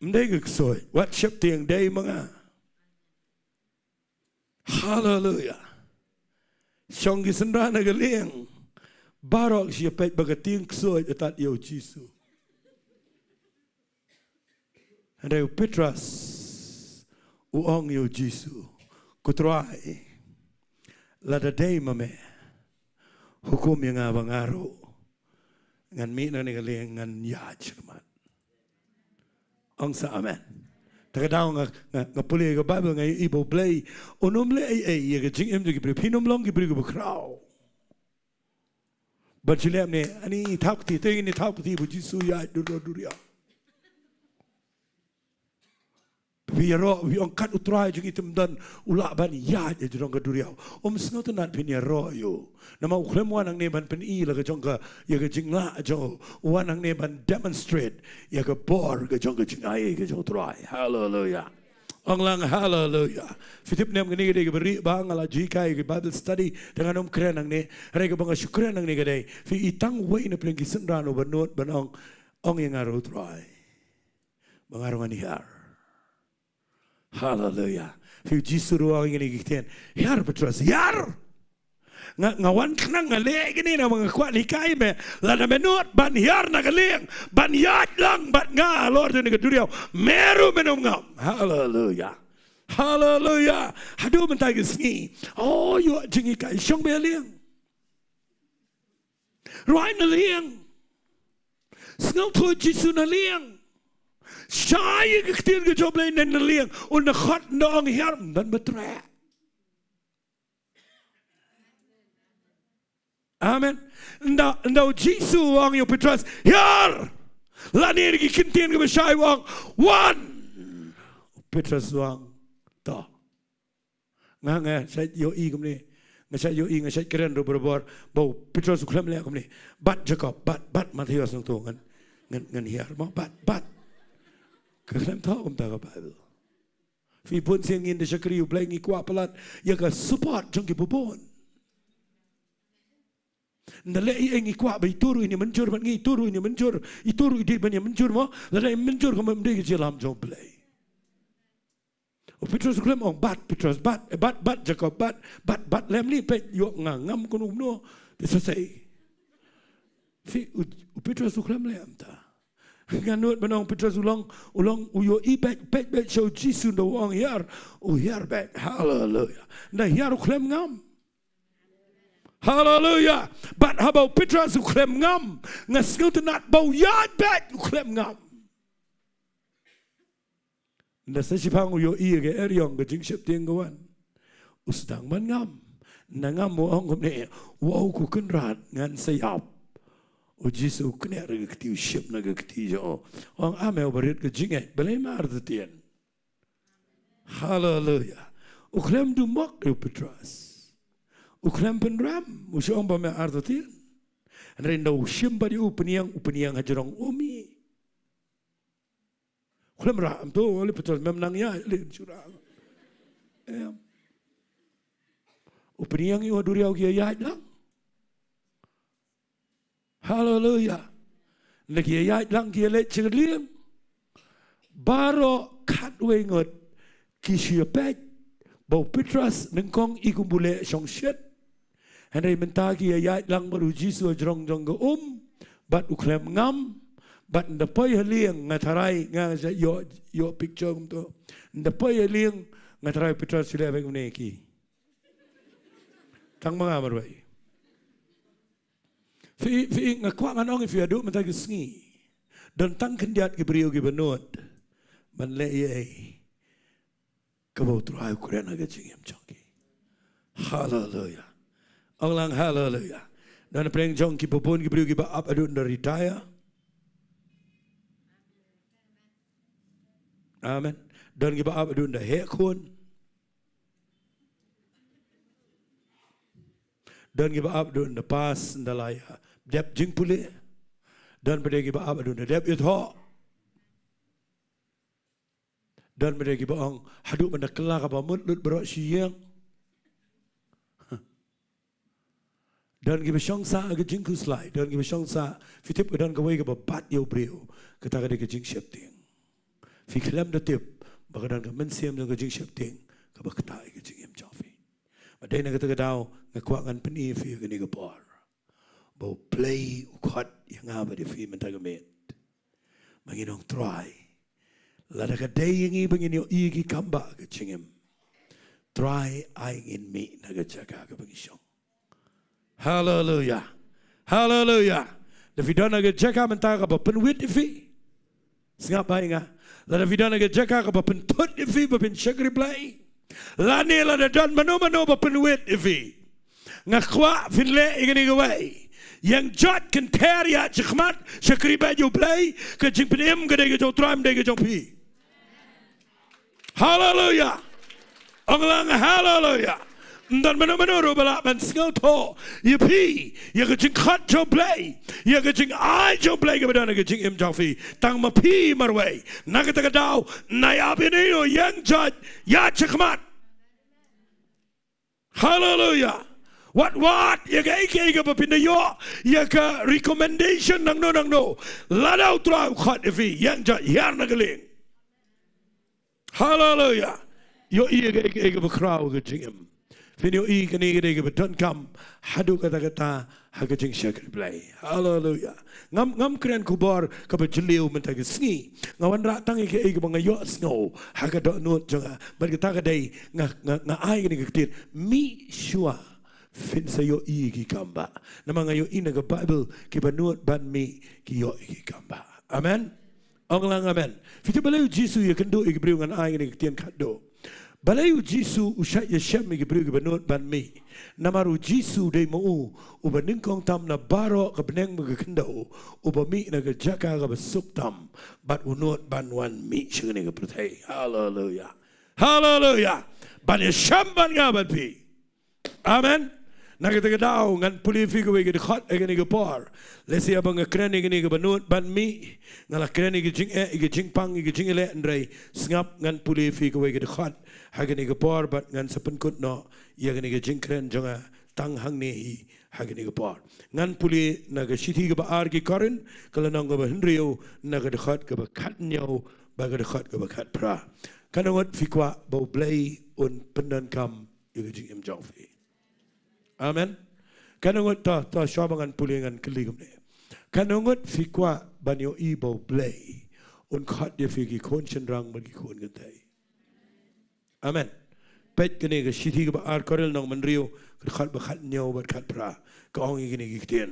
ym dei ka ksuid, wat sheptieng, dei ma nga. Haleluya. Shong ki synran ha ka lieng, baroh ki shu ïa peit ba ka tieng ksuid artat ïa U Jisu. Hynrei u Petros u ong ïa U Jisu, ko Trai, lada dei ma me, hukum ïa nga ba nga ruh ngan mih na kane ka lieng, ngan ïaid sha khmat. Ong sa amen. Te ka daw nga, nga, nga pule ïa ka Baibl, nga ïohi ba U Blei un ym leh ei ei ïa ka jingim jong ki briew. Phin ym long ki briew kiba khraw. Ban shu leh kumne, ani thaw kti, te ngin thaw kti ba U Jisu u ïaid dur dur dur ïa. Phi ïaroh, phi ong kat u Trai jong ngi te ym don, u lah ban ïaid hajrong ka duriaw. Um sngewtynnat phin ïaroh ïa u. Namar u khlem wan hangne ban pyni la ka jong ka, ïa ka jinglah jong u. U wan hangne ban demonstrate ïa ka bor ka jong ka jingai ka jong u Trai. Haleluya. Ong lang haleluya. Phi tip ne em, kane ka dei kaba rieh ba nga la ju hikai ïa ka Bible study, te ngan ym kren hangne. Hynrei kaba nga shu kren hangne ka dei, phi i tang uwei na pdeng ki synran uba nud ban ong, ong ïa nga ruh Trai, ba nga ruh ngan hiar. Haleluya. Phi, U Jisu ruh u ong ïa kine ki ktien, hiar Petros, hiar. Nga, nga wan khnang, nga leh kine namar nga kwah hikai me, lada me nud ban hiar na ka lieng, ban ïaid lang bad nga halor jong kane ka duriaw, me ruh men ym ngam. Haleluya. Haleluya. Haduh mynta ka sngi, oh, ïoh jinghikai, shong beit ha lieng. Rwai na lieng. Sngewthuh Jisu na lieng. Shai ïa ka ktien ka jong U Blei na lieng. Un da khot, un da ong hiar, ym don ba treh. Amen. Ynda, ynda U Jisu u ong ïa u Petros, hiar. Lane ki kyntien kaba shai u ong, wan. U Petros u ong, to. Nga, nga shait ïohi kumne. Nga shait ïohi, nga shait kren ruh barabor ba u Petros u khlem leh kumne. Bat Jakob, bat, bat Mathaios nangto ngan, ngan, ngan hiar mo, bat, bat. Ka khlem thoh kumta ka Baibl. Phi, bun sien ngin da shakri U Blei, ngi kwah palat ïa ka support jong ki bun. Ynda leh ei ei ngi kwah ba ito ruh in ïa mynjur bad ngi, ito ruh in ïa mynjur, ito ruh i dei ban ïa mynjur mo. Lada ym mynjur kumba ym dei ka jingïalam jong U Blei. U Petros u khlem ong bat, Petros bat, eh, bat, bat Jakob bat, bat, bat lem li, peit ïoh nga ngam kumno kumno. Te sa sei. Phi, u, u Petros u khlem leh kumta. Nga nud ban ong Petros u long, u long, u ïohi beit, peit beit sha u Jisu ynda u ong hiar, u hiar beit. Haleluya. Ynda hiar u khlem ngam. Haleluya. Bad haba u Petros u khlem ngam, nga sngewtynnat ba u ïaid beit u khlem ngam. Ynda sa shiphang u ïohi ïa ka eriong ka jingsheptieng ka wan, u sdang ban ngam. Na ngam u ong kumne, wow, ko Kynrad, ngan sa ïap. U Jisu u knieh na ka kti, u shim na ka kti jong u. U ong, a me uba rit ka jingngeit, balei me artatien? Haleluya. U khlem dumok ïa u Petros. U khlem pynrem, u shu ong ba me artatien. Hynrei ynda u shim bad ïa u, pynïeng, u pynïeng hajrong u mih. U khlem rah, em, to, lei Petros mem nang ïaid, lei shu rah. Em. U pynïeng ïa u, ha duriaw ki ïaid lang. Haleluya. Ynda ki ïaid lang, ki ïaleit sha ka lieng. Baroh khatwei ngut ki shu ïapeit ba u Petros nyngkong i kumba u leh shongshit. Hynrei mynta ki ïaid lang bad u Jisu hajrong jong ka um, bad u khlem ngam, bad ynda poi ha lieng, nga tharai, nga sa ïoh, ïoh picture kumto. Ynda poi ha lieng, nga tharai u Petros shu leh beit kumne ki. Tang ma nga marwei. Phi, phi, nga kwah ngan ong ïa phi haduh mynta ka sngi, don tang khyndiat ki briew kiba nud ban leh ei ei kaba u Trai u kren ha ka jingim jong ki. Haleluya. Ong lang haleluya. Don pdeng jong ki ba bun ki briew kiba ap haduh ynda retire. Amen. Don kiba ap haduh ynda heh khun. Don kiba ap haduh ynda pass, ynda la ïa dep jingpule. Don pat de kiba ap haduh ynda dep ïathoh. Don pat de kiba ong, haduh mynta kylla kaba mut lut baroh shi ïing. Don kiba shong sah ha ka jingkhuslai, don kiba shong sah, phi tip ka don kawei kaba bat ïa u briew, kata ka dei ka jingsheptieng. Phi khlem da tip ba ka don ka mynsiem jong ka jingsheptieng kaba ktah ïa ka jingim jong phi. Bad dei na kata ka daw nga kwah ngan pyni ïa phi ha kane ka por ba U Blei u khot ïa nga bad ïa phi mynta ka miet. Ma ngin ong Trai, lada ka dei ïa ngi ba ngin ïohi ïa ki kam ba ha ka jingim, Trai ai ngin mih na ka jaka kaba ngi shong. Haleluya. Haleluya. Lada phi don ha ka jaka mynta kaba pynwit ïa phi, sngap bha ïa nga. Lada phi don ha ka jaka kaba pynthut ïa phi ba phin shakri Blei, lane lada don mano mano ba pynwit ïa phi, nga kwah phin leh ïa kane kawei. Ïeng jot, kynther, ïaid shakhmat, shakri beit ïa U Blei. Ka jingpynim ka dei ka jong U Trai, ym dei ka jong phi. Haleluya. Ong lang haleluya. Ym don mano mano ruh ba lah ban sngewthuh ïa phi, ïa ka jingkhot jong U Blei, ïa ka jingai jong U Blei kaba don ha ka jingim jong phi. Tang ma phi marwei. Na kata ka daw, nai ap ïa ino, ïeng jot, ïaid shakhmat. Haleluya. Wat wat ïa kaei kaei kaba phin da ïoh ïa ka recommendation nangno nangno. Lada U Trai u khot ïa phi, ïeng jot, hiar na ka lieng. Haleluya. Ïohi ïa kaei kaei kaba khraw ha ka jingim. Phin ïohi kane ka dei kaba donkam haduh katta katta ha ka jingshakri Blei. Haleluya. Ngam, ngam kren khubor kaba jylliew mynta ka sngi. Nga wanrah tang ïa kaei kaba nga ïohsngew ha ka dohnud jong nga. Bad kata ka dei nga, nga, nga ai kane ka ktien, mih shuwa phin sa ïohi ïa ki kam ba. Namar nga ïohi na ka Baibl, kiba nud ban mih ki ïoh ïa ki kam ba. Amen. Ong lang amen. Phi tip balei U Jisu u ïakynduh ïa ki briew, ngan ai kane ka ktien khatduh. Balei U Jisu u shait ïashem ïa ki briew kiba nud ban mih? Namar U Jisu u dei ma u uba nyngkong tam na baroh ka bneng bad ka khyndew, uba mih na ka jaka kaba suk tam, bad u nud ban wan mih sha kane ka pyrthei. Haleluya. Haleluya. Ban ïashem bad nga bad phi. Amen. Na kata ka daw ngan pule ïa phi kawei ka dkhot ha kane ka por. Lehse haba nga kren ïa kane kaba nud ban mih, nga la kren ïa ka jingeh, ïa ka jingpang, ïa ka jingïaleh, hynrei sngap, ngan pule ïa phi kawei ka dkhot ha kane ka por bad ngan sa pynkut noh ïa kane ka jingkren jong nga tang hangne hi ha kane ka por. Ngan pule na ka shithi kaba ar ki Korinth, ka lynnong kaba hynriew, na ka dkhot kaba khathynñiew bad ka dkhot kaba khatphra. Katno ngut phi kwah ba U Blei un pyndonkam ïa ka jingim jong phi? Amen. Katno ngut, to, to, shuwa ba ngan pule ngan kylli kumne. Katno ngut phi kwah ban ïohi ba U Blei un khot ïa phi ki khun shynrang bad ki khun kynthei? Amen. Peit kane ka shithi kaba ar Korinth lynnong ba hynriew, ka dkhot ba khathynñiew bad khatphra. Ka ong ïa kine ki ktien.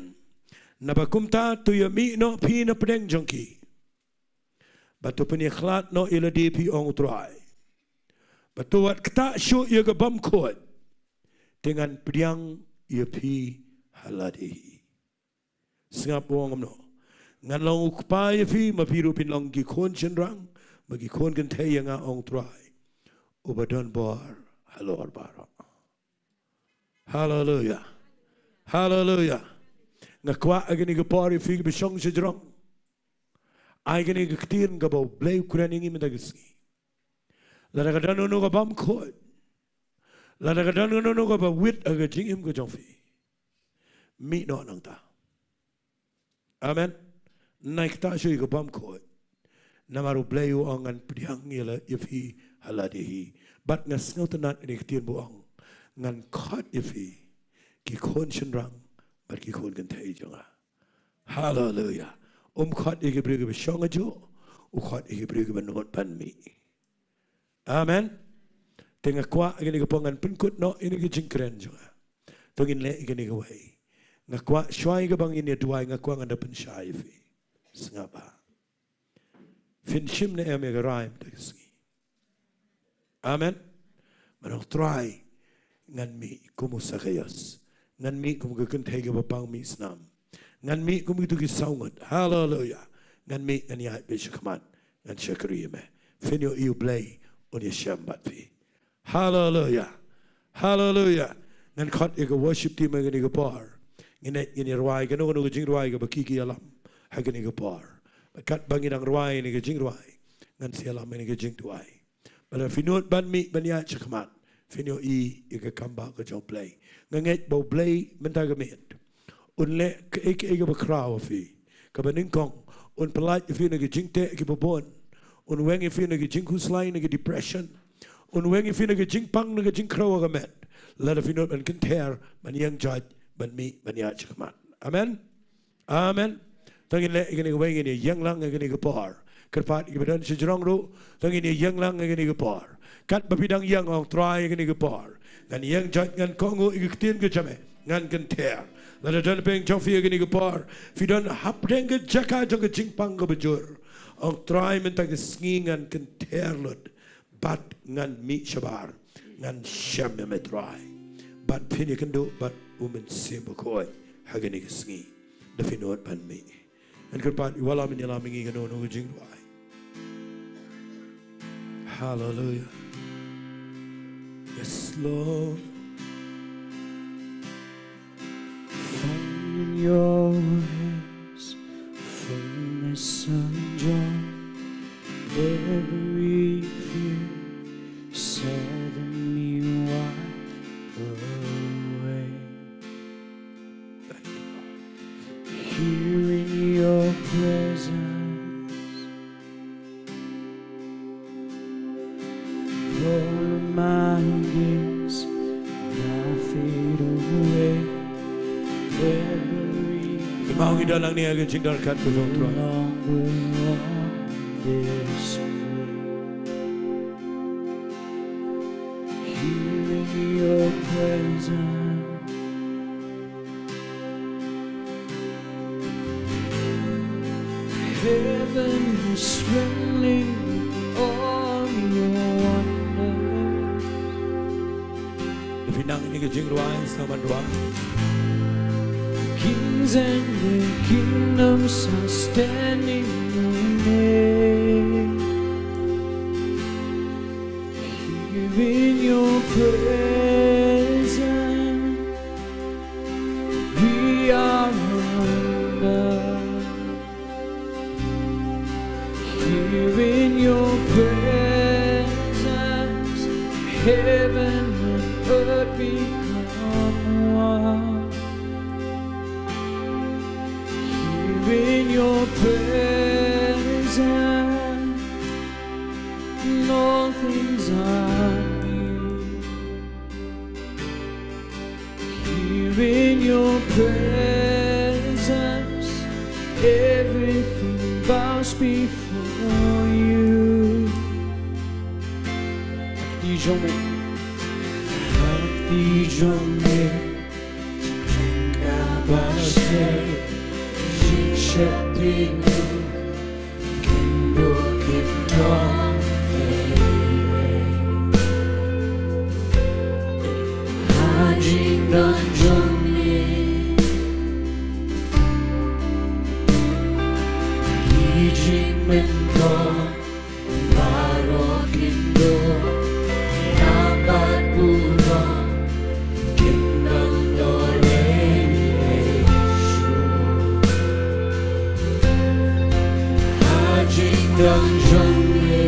Naba kumta to ïamih noh phi na pdeng jong ki. Bad to pynïakhlad noh ïa lade phi, ong U Trai. Bad to wat ktah shuh ïa ka bymkhuid. Te ngan pdiang ïa phi ha lade hi. Sngap u ong kumno. Ngan long u kpa ïa phi, ma phi ruh phin long ki khun shynrang, ma ki khun kynthei ïa nga, ong Trai uba don bor halor baroh. Haleluia. Haleluia. Nga kwah ha kane ka por ïa phi kiba shong shajrong. Ai kane ka ktien kaba U Blei u kren ïa ngi mynta ka sngi. Lada ka don kano kaba bam khuid, lada ka don kano kaba wit ha ka jingim ka jong phi, mih noh nangta. Amen. Nai kata shuh ïa ka bam khuid. Namar U Blei u ong ngan pdiang ïa la ïa phi ha lade hi. Bad nga sngewtynnat ïa kane ka ktien ba u ong ngan khot ïa phi ki khun shynrang bad ki khun kynthei jong nga. Haleluia. Um khot ïa ki briew kiba shong hajuh, u khot ïa ki briew kiba nud ban mih. Amen. Te nga kwah ha kane ka por ngan pynkut noh ïa kane ka jingkren jong nga. To ngin leh ïa kane kawei. Nga kwah shuwa ïa kaba ngin ïa duwai nga kwah ngan da pynshai ïa phi. Sngap bha. Phin shim ne em ïa ka rai mynta ka sngi? Amen. Ngan ong Trai, ngan mih kum u Sakaios. Ngan mih kum ka kynthei kaba pang mih snam. Ngan mih kum kito ki saw ngut. Haleluia. Ngan mih, ngan ïaid beit shakhmat. Ngan shakri ïa me. Phin ïohi U Blei un ïashem bad phi. Haleluia. Haleluia. Ngan khot ïa ka worship team ha kane ka por. Ngin ïa, ngin ïa rwai kano kano ka jingrwai kaba ki ki ïalam ha kane ka por. Bad katba ngi dang rwai ïa kane ka jingrwai, ngan sa ïalam ïa kane ka jingduwai. Bad lada phi nud ban mih ban ïaid shakhmat, phin ïohi ïa ka kam ba ka jong U Blei. Nga ngeit ba U Blei mynta ka miet un leh kaei kaei kaba khraw ïa phi, kaba nyngkong. Un pyllait ïa phi na ki jingteh kiba bun. Un weng ïa phi na ki jingkhuslai, na ki depression. Un weng ïa phi na ki jingpang, na ki jingkhrew ha ka met. Lada phi nud ban kynther, ban ïeng joit, ban mih ban ïaid shakhmat. Amen. Amen. To ngin leh ïa kane kawei, ngin ïa ïeng lang ha kane ka por. Kyrpad ïa kiba don shajrong ruh, to ngin ïa ïeng lang ha kane ka por. Katba phi dang ïeng, ong Trai ha kane ka por, ngan ïeng joit, ngan kohnguh ïa ka ktien ka jong me, ngan kynther. Lada don pdeng jong phi ha kane ka por, phi don hapdeng ka jaka jong ka jingpang kaba jur, ong Trai mynta ka sngi ngan kynther lut. Bad ngan mih shabar. Ngan shem ïa me Trai. Bad phin ïakynduh bad U Mynsiem Bakhuid ha kane ka sngi. Da phi nud ban mih. Ngan kyrpad, ïalam, ïalam ïa ngi kano kano ka jingrwai. Hallelujah. Yes, Lord. Found in your hands, fullness of joy. Every fear suddenly wiped away. Here in your presence, all of my fears now fade away. Every Kynmaw ngi don hangne ha ka jingdonkam ka jong u Trai. No longer on this plane. Here in your presence. Heaven is trembling, all your wonders. Lada phi nang ïa kane ka jingrwai, sngewbha ban rwai. Kings and the kingdoms are standing amazed. Here in your presence, we are undone. Here in your presence, heaven and earth become one. Here in your presence, all things are new. Here in your presence, everything bows before you. Hakti jong me. Hakti jong me. Jingkaba shai. Jingsheptieng. Kynduh kyndoh. Ha Jingdon jong me. Ki jingmyntoi baroh kin duh. Namar burom kin nang dore shuh. Ha jingdon jong me.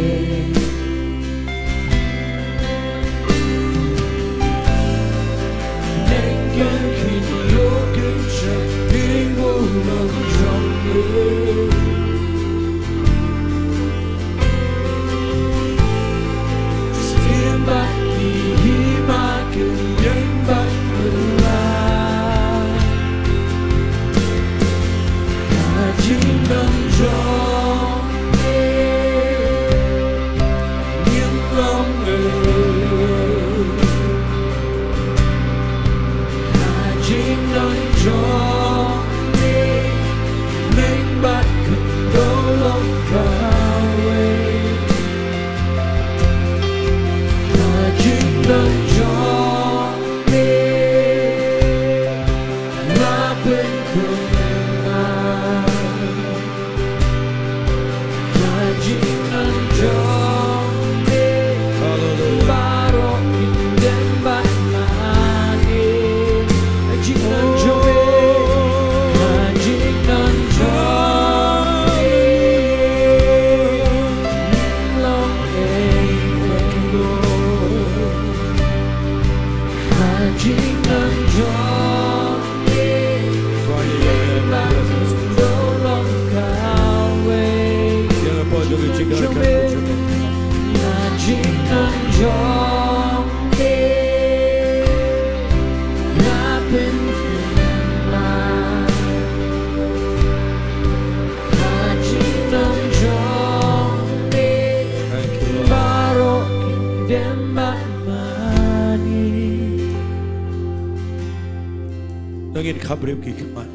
Nangin khabrip ki khmat.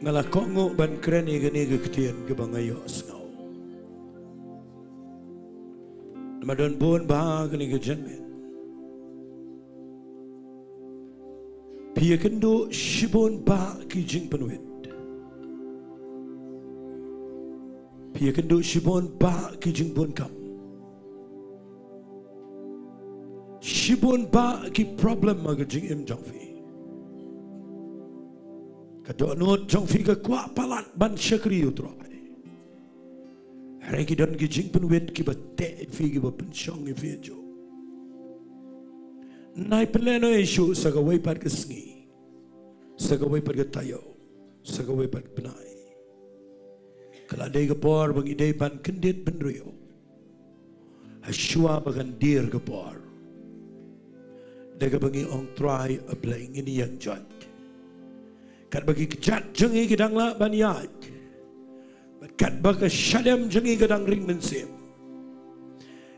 Nga la kohnguh ban kren ïa kane ka ktien kaba nga ïohsngew. Namar don bun bah kane ka jingmut. Phi ïakynduh shibun bah ki jingpynwit. Phi ïakynduh shibun bah ki jingbun kam. Shibun bah ki problem ha ka jingim jong phi. Ka dohnud jong phi ka kwah palat ban shakri ïa u Trai. Hynrei ki don ki jingpynwit kiba teh ïa phi, kiba pynshong ïa phi hajuh. Nai pynlehnoh ïa shuh sa kawei pat ka sngi, sa kawei pat ka taïew, sa kawei pat ka bnai. Ka la dei ka por ba ngi dei ban kyndit bynriew. Hashwa ba kan dier ka por, da kaba ngi ong Trai A Blei ngin ïeng jot. Katba ki kjat jong ngi ki dang lah ban ïaid, bad katba ka shadem jong ngi ka dang ring mynsiem,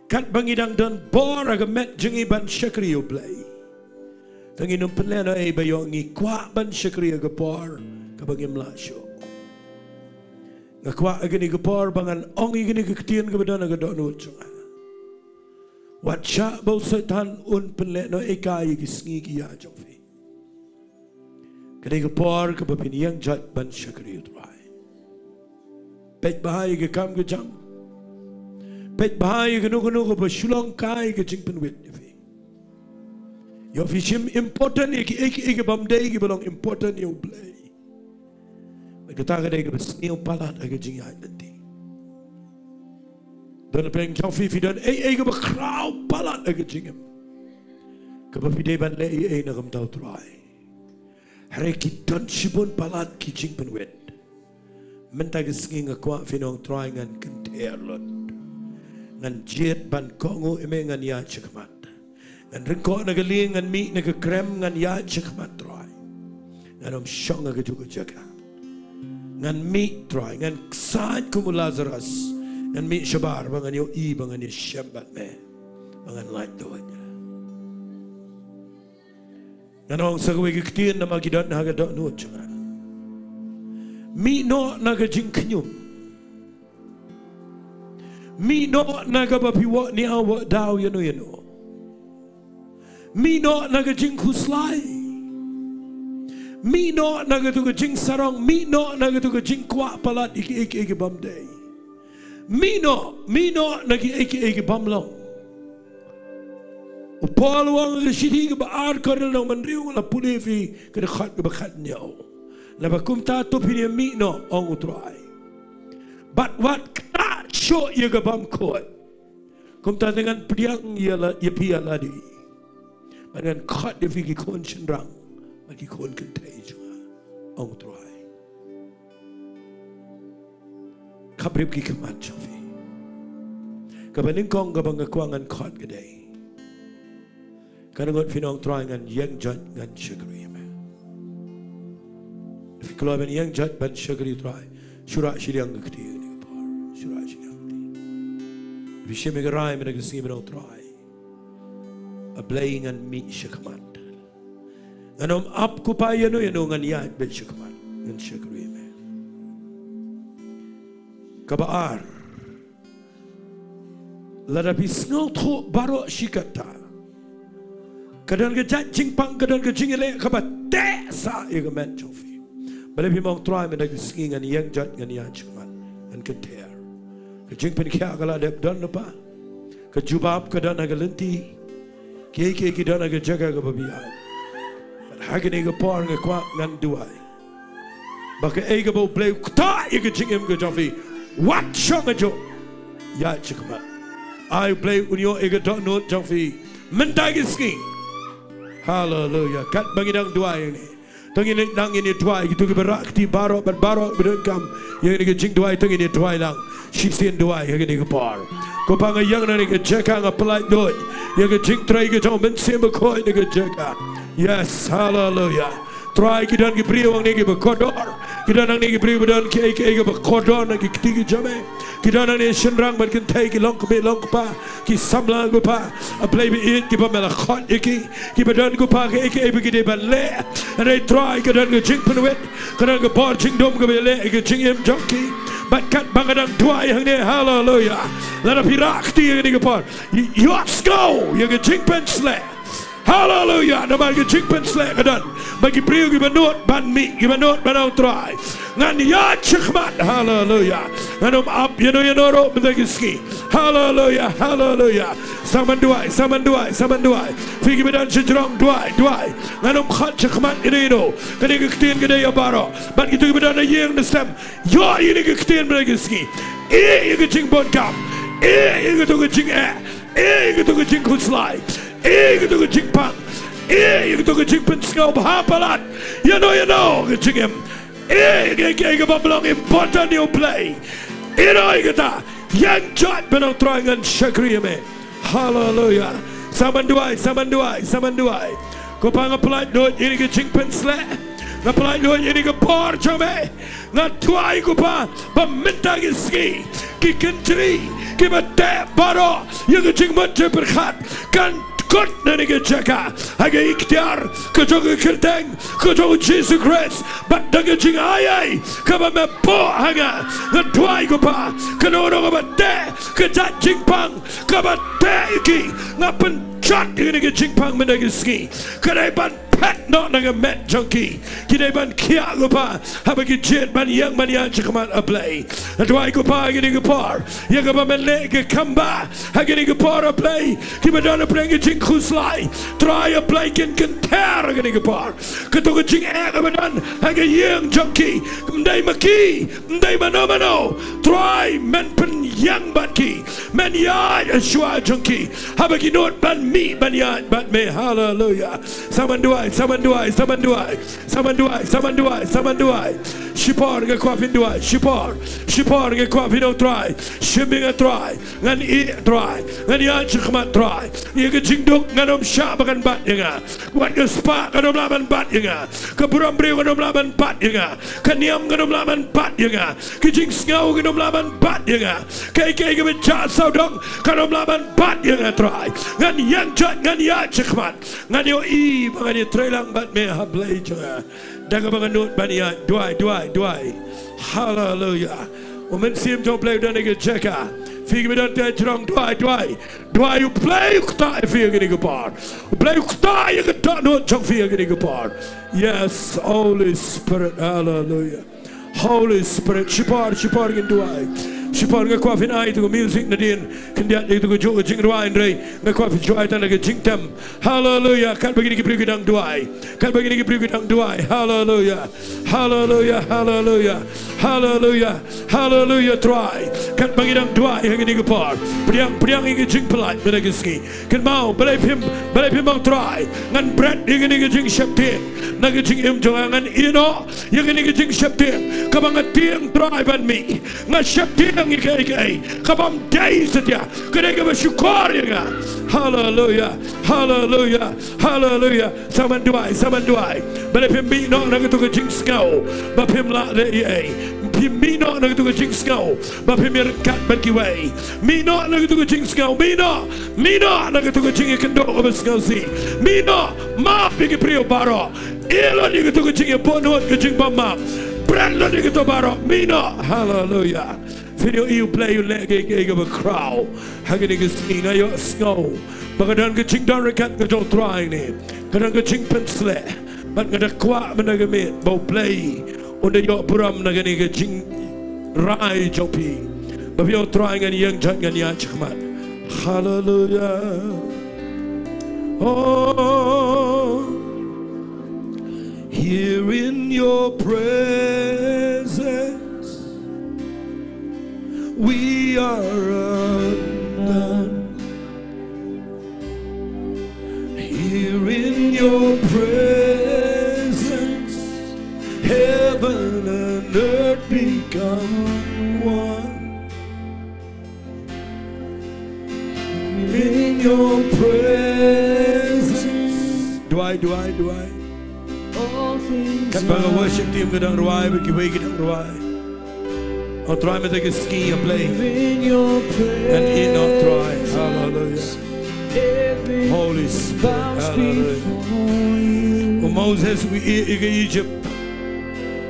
katba ngi dang don bor ha ka met jong ngi ban shakri ïa U Blei, to ngin ym pynlehnoh ei ba ïoh ngi kwah ban shakri ha ka por kaba ngim lah shuh. Nga kwah ha kane ka por ba ngan ong ïa kane ka ktien kaba don ha ka dohnud jong nga. Wat shah ba u Soitan un pynlehnoh ei kai ïa ki sngi ki ïa jong phi. Ka dei ka por kaba phin ïeng jot ban shakri ïa U Trai. Peit bha ïa ka kam ka jam. Peit bha ïa kano kano kaba shu long kai ka jingpynwit ïa phi. Ïoh phi shim important ïa kiei kiei kibym dei kiba long important ïa U Blei. Bad kata ka dei kaba sniew palat ha ka jingïaid lynti. Don pdeng jong phi, phi don ei ei kaba khraw palat ha ka jingim, kaba phi dei ban leh ei ei na ka bynta U Trai. Hynrei ki don shibun palat ki jingpynwit. Mynta ka sngi nga kwah phin ong Trai ngan kynther lut. Ngan jied ban kohnguh ïa me, ngan ïaid shakhmat. Ngan ryngkoh na ka lieng, ngan mih na ka krem, ngan ïaid shakhmat Trai. Ngan ym shong ha kajuh ka jaka. Ngan mih Trai, ngan ksaid kum u Lazarus. Ngan mih shabar ba ngan ïohi, ba ngan ïashem bad me, ba ngan laitluid. Ngan ong sa kawei ka ktien namar ki don ha ka dohnud jong nga. Mih noh na ka jingkhñium. Mih noh na kaba phi wad nia wad daw ïano ïano. Mih noh na ka jingkhuslai. Mih noh na katu ka jingsarong, mih noh na katu ka jingkwah palat ïa kiei kiei ki bym dei. Mih noh, mih noh na kiei kiei ki bym long. U Paul u ong ha ka shithi kaba ar Korinth lynnong ba hynriew, nga la pule ïa phi ka dkhot kaba khatñiew. Naba kumta to phin ïa mih noh, ong U Trai. Bad wat kynnoh shuh ïa ka bym khuid. Kumta te ngan pdiang ïa la, ïa phi ïa lade. Bad ngan khot ïa phi ki khun shynrang bad ki khun kynthei jong nga, ong U Trai. Khapriap ki khmat jong phi. Kaba nyngkong kaba nga kwah ngan khot ka dei, ka ngut phin ong, Trai, ngan ïeng jot, ngan shakri ïa me. Phi kloi ban ïeng jot ban shakri Trai, shu rah shiliang ka kti kane ka por. Shu rah shiliang ka kti. Phi shim ïa ka rai mynta ka sngi ban ong, Trai, A Blei, ngan mih shakhmat. Ngan ym ap, ko Pa, ïano ïano, ngan ïaid beit shakhmat, ngan shakri me. Kaba ar, lada phi sngewthuh baroh shi katta, ka don ka jait jingpang, ka don ka jingïaleh kaba teh sah ïa ka met jong phi. Balei phim ong, Trai, mynta ka sngi ngan ïeng jot, ngan ïaid shakhmat, ngan kynther. Ka jingpynkhiah ka la dep don, Pa. Ka jubab ka don ha ka lynti. Kiei kiei ki don ha ka jaka kaba phi ïaid. Bad ha kane ka por nga kwah ngan duwai ba kaei kaba U Blei u ktah ïa ka jingim ka jong phi, wat shong hajuh, ïaid shakhmat. Ai U Blei un ïoh ïa ka dohnud jong phi mynta ka sngi. Haleluya. Katba ngi dang duwai ne, to ngin leit lang, ngin ïa duwai, kito kiba rah kti baroh bad baroh ba donkam ïa kane ka jingduwai, to ngin ïa duwai lang shisien duwai ha kane ka por. Ko Pa, nga ïeng na kane ka jaka, nga pyllait lut ïa ka jingtrei ka jong U Mynsiem Bakhuid na ka jaka. Yes, haleluya. Trai, ki don ki briew hangne kiba kordor, ki don hangne ki briew ba don kiei kiei kiba kordor na ki kti ki jong me. Ki don hangne shynrang bad kynthei ki long kmie long kpa, ki samla, ko Pa, A Blei ba ïeit, kiba me la khot ïa ki, kiba don, ko Pa, kaei kaei ba ki dei ban leh. Hynrei Trai, ka don ka jingpynwit, ka don ka bor jingdum kaba ïaleh ïa ka jingim jong ki. Bad katba nga dang duwai hangne, haleluya, lada phi rah kti ha kane ka por, ïohsngew ïa ka jingpynsleh. Haleluya. Namar ka jingpynsleh ka don bad ki briew kiba nud ban mih, kiba nud ban ong, Trai, ngan ïaid shakhmat. Haleluya. Ngan ym ap ïano ïano ruh mynta ka sngi. Haleluya, haleluya. Sa ban duwai, sa ban duwai, sa ban duwai. Phi kiba don shajrong, duwai, duwai. Ngan ym khot shakhmat ïano ïano. Kane ka ktien ka dei ïa baroh. Bad kito kiba don ha ïing ha sem, ïoh ïa kane ka ktien mynta ka sngi. Ïeh ïa ka jingbun kam. Ïeh ïa kato ka jingeh. Ïeh ïa kato ka jingkhuslai. Ïeh ïa kato ka jingpang. Ïeh ïa kato ka jingpynsngew bha palat ïano ïano ka jingim. Ïeh ïa kaei kaei kaba ym long important ïa U Blei. Ïeh ïa kata. Ïeng jot ban ong, Trai, ngan shakri ïa me. Haleluya. Sa ban duwai, sa ban duwai, sa ban duwai. Ko Pa, nga pyllait lut ïa kane ka jingpynsleh. Nga pyllait lut ïa kane ka por jong me. Nga duwai, ko Pa, ba mynta ka sngi ki kynjri kiba teh baroh ïa ka jingmut jingpyrkhat kan kut na kane ka jaka ha ka iktiar ka jong ka kyrteng ka jong U Jisu Khrist. Bad da ka jingai ei kaba me buh ha nga, nga duwai, ko Pa, kano kano kaba teh, ka jait jingpang kaba teh ïa ki, nga pynjot ïa kane ka jingpang mynta ka sngi. Ka dei ban phet noh na ka met jong ki. Ki dei ban khiah, ko Pa, haba ki jied ban ïeng ban ïaid shakhmat, A Blei. Nga duwai, ko Pa, ha kane ka por ïa kaba men leh ka kam ba ha kane ka por, A Blei, kiba don ha pdeng ka jingkhuslai, Trai, A Blei, kin kynther ha kane ka por. Kato ka jingeh kaba don ha ka ïing jong ki, ym dei ma ki, ym dei mano mano, Trai, men pynïeng bad ki, men ïaid shuwa jong ki haba ki nud ban mih ban ïaid bad me. Haleluya. Sa ban duwai, sa ban duwai, sa ban duwai. Sa ban duwai, sa ban duwai, sa ban duwai. Shipor nga kwah phin duwai, shipor, shipor nga kwah phin ong, Trai, shim ïa nga, Trai. Ngan ïeh, Trai. Ngan ïaid shakhmat, Trai. Ïa ka jingduk ngan ym shah ba kan bat ïa nga. Wat ka spah kan ym lah ban bat ïa nga. Ka burom briew kan ym lah ban bat ïa nga. Ka niam kan ym lah ban bat ïa nga. Ka jingsngew kan ym lah ban bat ïa nga. Kaei kaei kaba jah sawdong kan ym lah ban bat ïa nga, Trai. Ngan ïeng jot, ngan ïaid shakhmat. Ngan ïohi ba ngan ïatreilang bad me, A Blei jong nga. Da kaba nga nud ban ïaid, duwai, duwai, duwai. Haleluya. U Mynsiem jong U Blei u don ha ka jaka. Phi kiba don tang jrong, duwai, duwai. Duwai, U Blei u ktah ïa phi ha kane ka por. U Blei u ktah ïa ka dohnud jong phi ha kane ka por. Yes, Holy Spirit. Haleluya. Holy Spirit, shipor, shipor ngin duwai. Shipor, nga kwah phin ai ïa ka music nadien, khyndiat ïa ka juh ka jingrwai, hynrei nga kwah phin duwai tang da ka jingtem. Haleluya. Katba kine ki briew ki dang duwai, katba kine ki briew ki dang duwai. Haleluya. Haleluya. Haleluya. Haleluya. Haleluya, Trai. Katba ngi dang duwai ha kane ka por, pdiang, pdiang ïa ka jingpyllait mynta ka sngi. Kynmaw, balei phim, balei phim ong, Trai, ngan bret ïa kane ka jingsheptieng na ka jingim jong nga, ngan ïehnoh ïa kane ka jingsheptieng kaba nga tieng, Trai, ban mih. Nga sheptieng ïa kaei kaei ka bym dei satia, ka dei kaba shukor ïa nga. Haleluya. Haleluya. Haleluya. Sa ban duwai, sa ban duwai. Balei phim mih noh na katu ka jingsngew ba phim lah leh ei ei? Phim mih noh na katu ka jingsngew ba phim ïaryngkat bad kiwei. Mih noh na katu ka jingsngew, mih noh. Mih noh na katu ka jingïakynduh kaba sngewsih. Mih noh. Map ïa ki briew baroh. Ïeh lut ïa katu ka jingïabun ïa ka jingbym map. Bret lut ïa katu baroh. Mih noh. Haleluya. Phin ïohi U Blei u leh kaei kaei kaba khraw ha kane ka sngi. Nga ïohsngew ba ka don ka jingdon ryngkat ka jong U Trai ne, ka don ka jingpynsleh. Bad nga da kwah mynta ka miet ba U Blei un da ïoh burom na kane ka jingrai jong phi. Ba phi ong, Trai, ngan ïeng jait, ngan ïaid shakhmat. Haleluya. Oh, here in your presence we are undone. Here in your presence heaven and earth become one. In your presence. Duwai, duwai, duwai. Katba ka worship team ka dang rwai, ba kiwei ki dang rwai, ong, Trai, mynta ka sngi, A Blei, ngan ïehnoh, Trai. Haleluya. Holy Spirit. Haleluya. U Moses u ïeh ïa ka Egypt.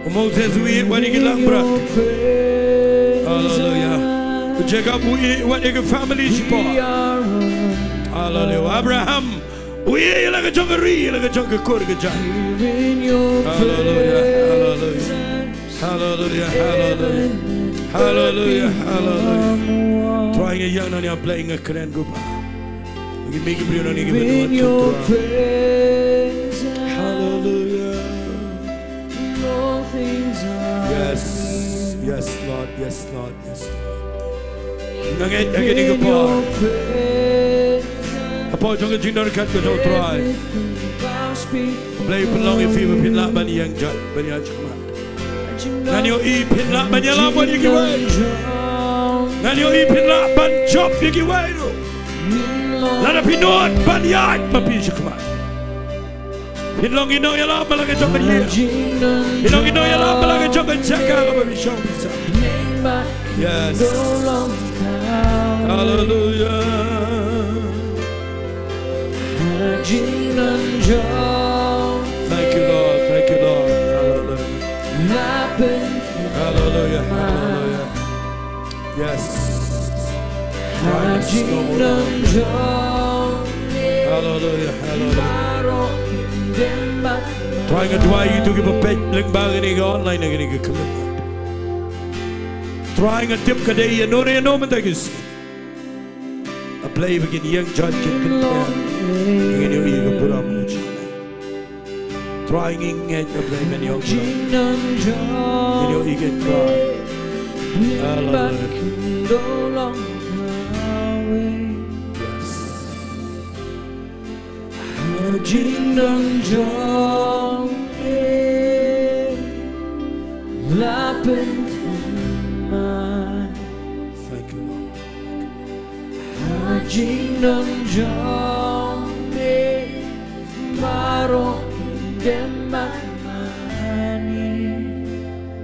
U Moses u ïeh wat ïa ki langbrot. Haleluya. U Jacob u ïeh wat ïa ka family shipor. Haleluya. U Abraham u ïeh ïa la ka jong ka ri, ïa la ka jong ka kur ka jait. Haleluya. Haleluya. Haleluya. Haleluya. Haleluya. Haleluya. Trai, nga ïeng nangne, A Blei, nga kren, ko Pa. Ngi mih ki briew nangne kiba nud jong Trai. Haleluya. Yes. Yes, Lord. Yes, Lord. Yes, Lord. Nga ngeit ha kane ka por, hapoh jong ka jingdon ryngkat ka jong U Trai, Blei u pynlong ïa phi ba phin lah ban ïeng jait, ban ïaid shakhmat. Ngan ïohi phin lah ban ïalam wat ïa kiwei. Ngan ïohi phin lah ban jop ïa kiwei ruh. Lada phi nud ban ïaid ma phi shakhmat. Phin long ki nongïalam ba la ka jong ka ïing. Phin long ki nongïalam ba la ka jong ka jaka kaba phi shong phi sah. Yes. Hallelujah. Thank you, Lord. Thank you, Lord. Hallelujah. Hallelujah. Hallelujah. Yes. Hallelujah. Hallelujah. Hallelujah. Trai, nga duwai ïa kito kiba peit lyngba kane ka online, kane ka clip. Trai, nga tip ka dei ïano ïano mynta ki sngi, A Blei, ba kin ïeng jait, kin kyntien. Ngin ïohi ka burom jong U Trai. Trai, ngi ngeit, A Blei, men ïoh. Ngi ïohi, Trai. Hallelujah. Yes. Thank you, Lord.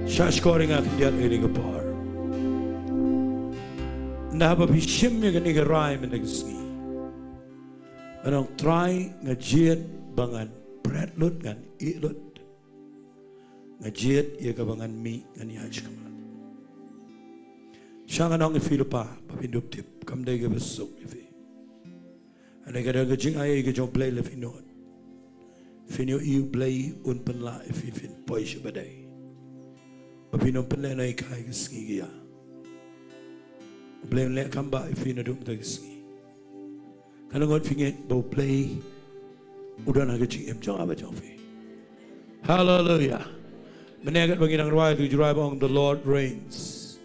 Sha shkor ïa nga khyndiat ha kane ka por. Ynda haba phi shim ïa kane ka rai mynta ka sngi, ngan ong, Trai, nga jied ba ngan bret lut, ngan ïeh lut. Nga jied ïa kaba ngan mih, ngan ïaid shakhmat. Sha ngan ong ïa phi lypa, ba phin dup tip, kam dei kaba suk ïa phi. Hynrei ka dei ka jingai ka jong U Blei lada phi nud. Phin ïohi U Blei un pynlah ïa phi phin poi sha ba dei. Ba phin ym pynlehnohei ka sngi ka ïa. U Blei un leh kam ba ïa phi naduh mynta ka sngi. Ka long ngut phi ngeit ba U Blei u don ha ka jingim jong nga bad jong phi. Haleluia. Mynne katba ngi dang rwai, tu ju rwai ba ong The Lord reigns.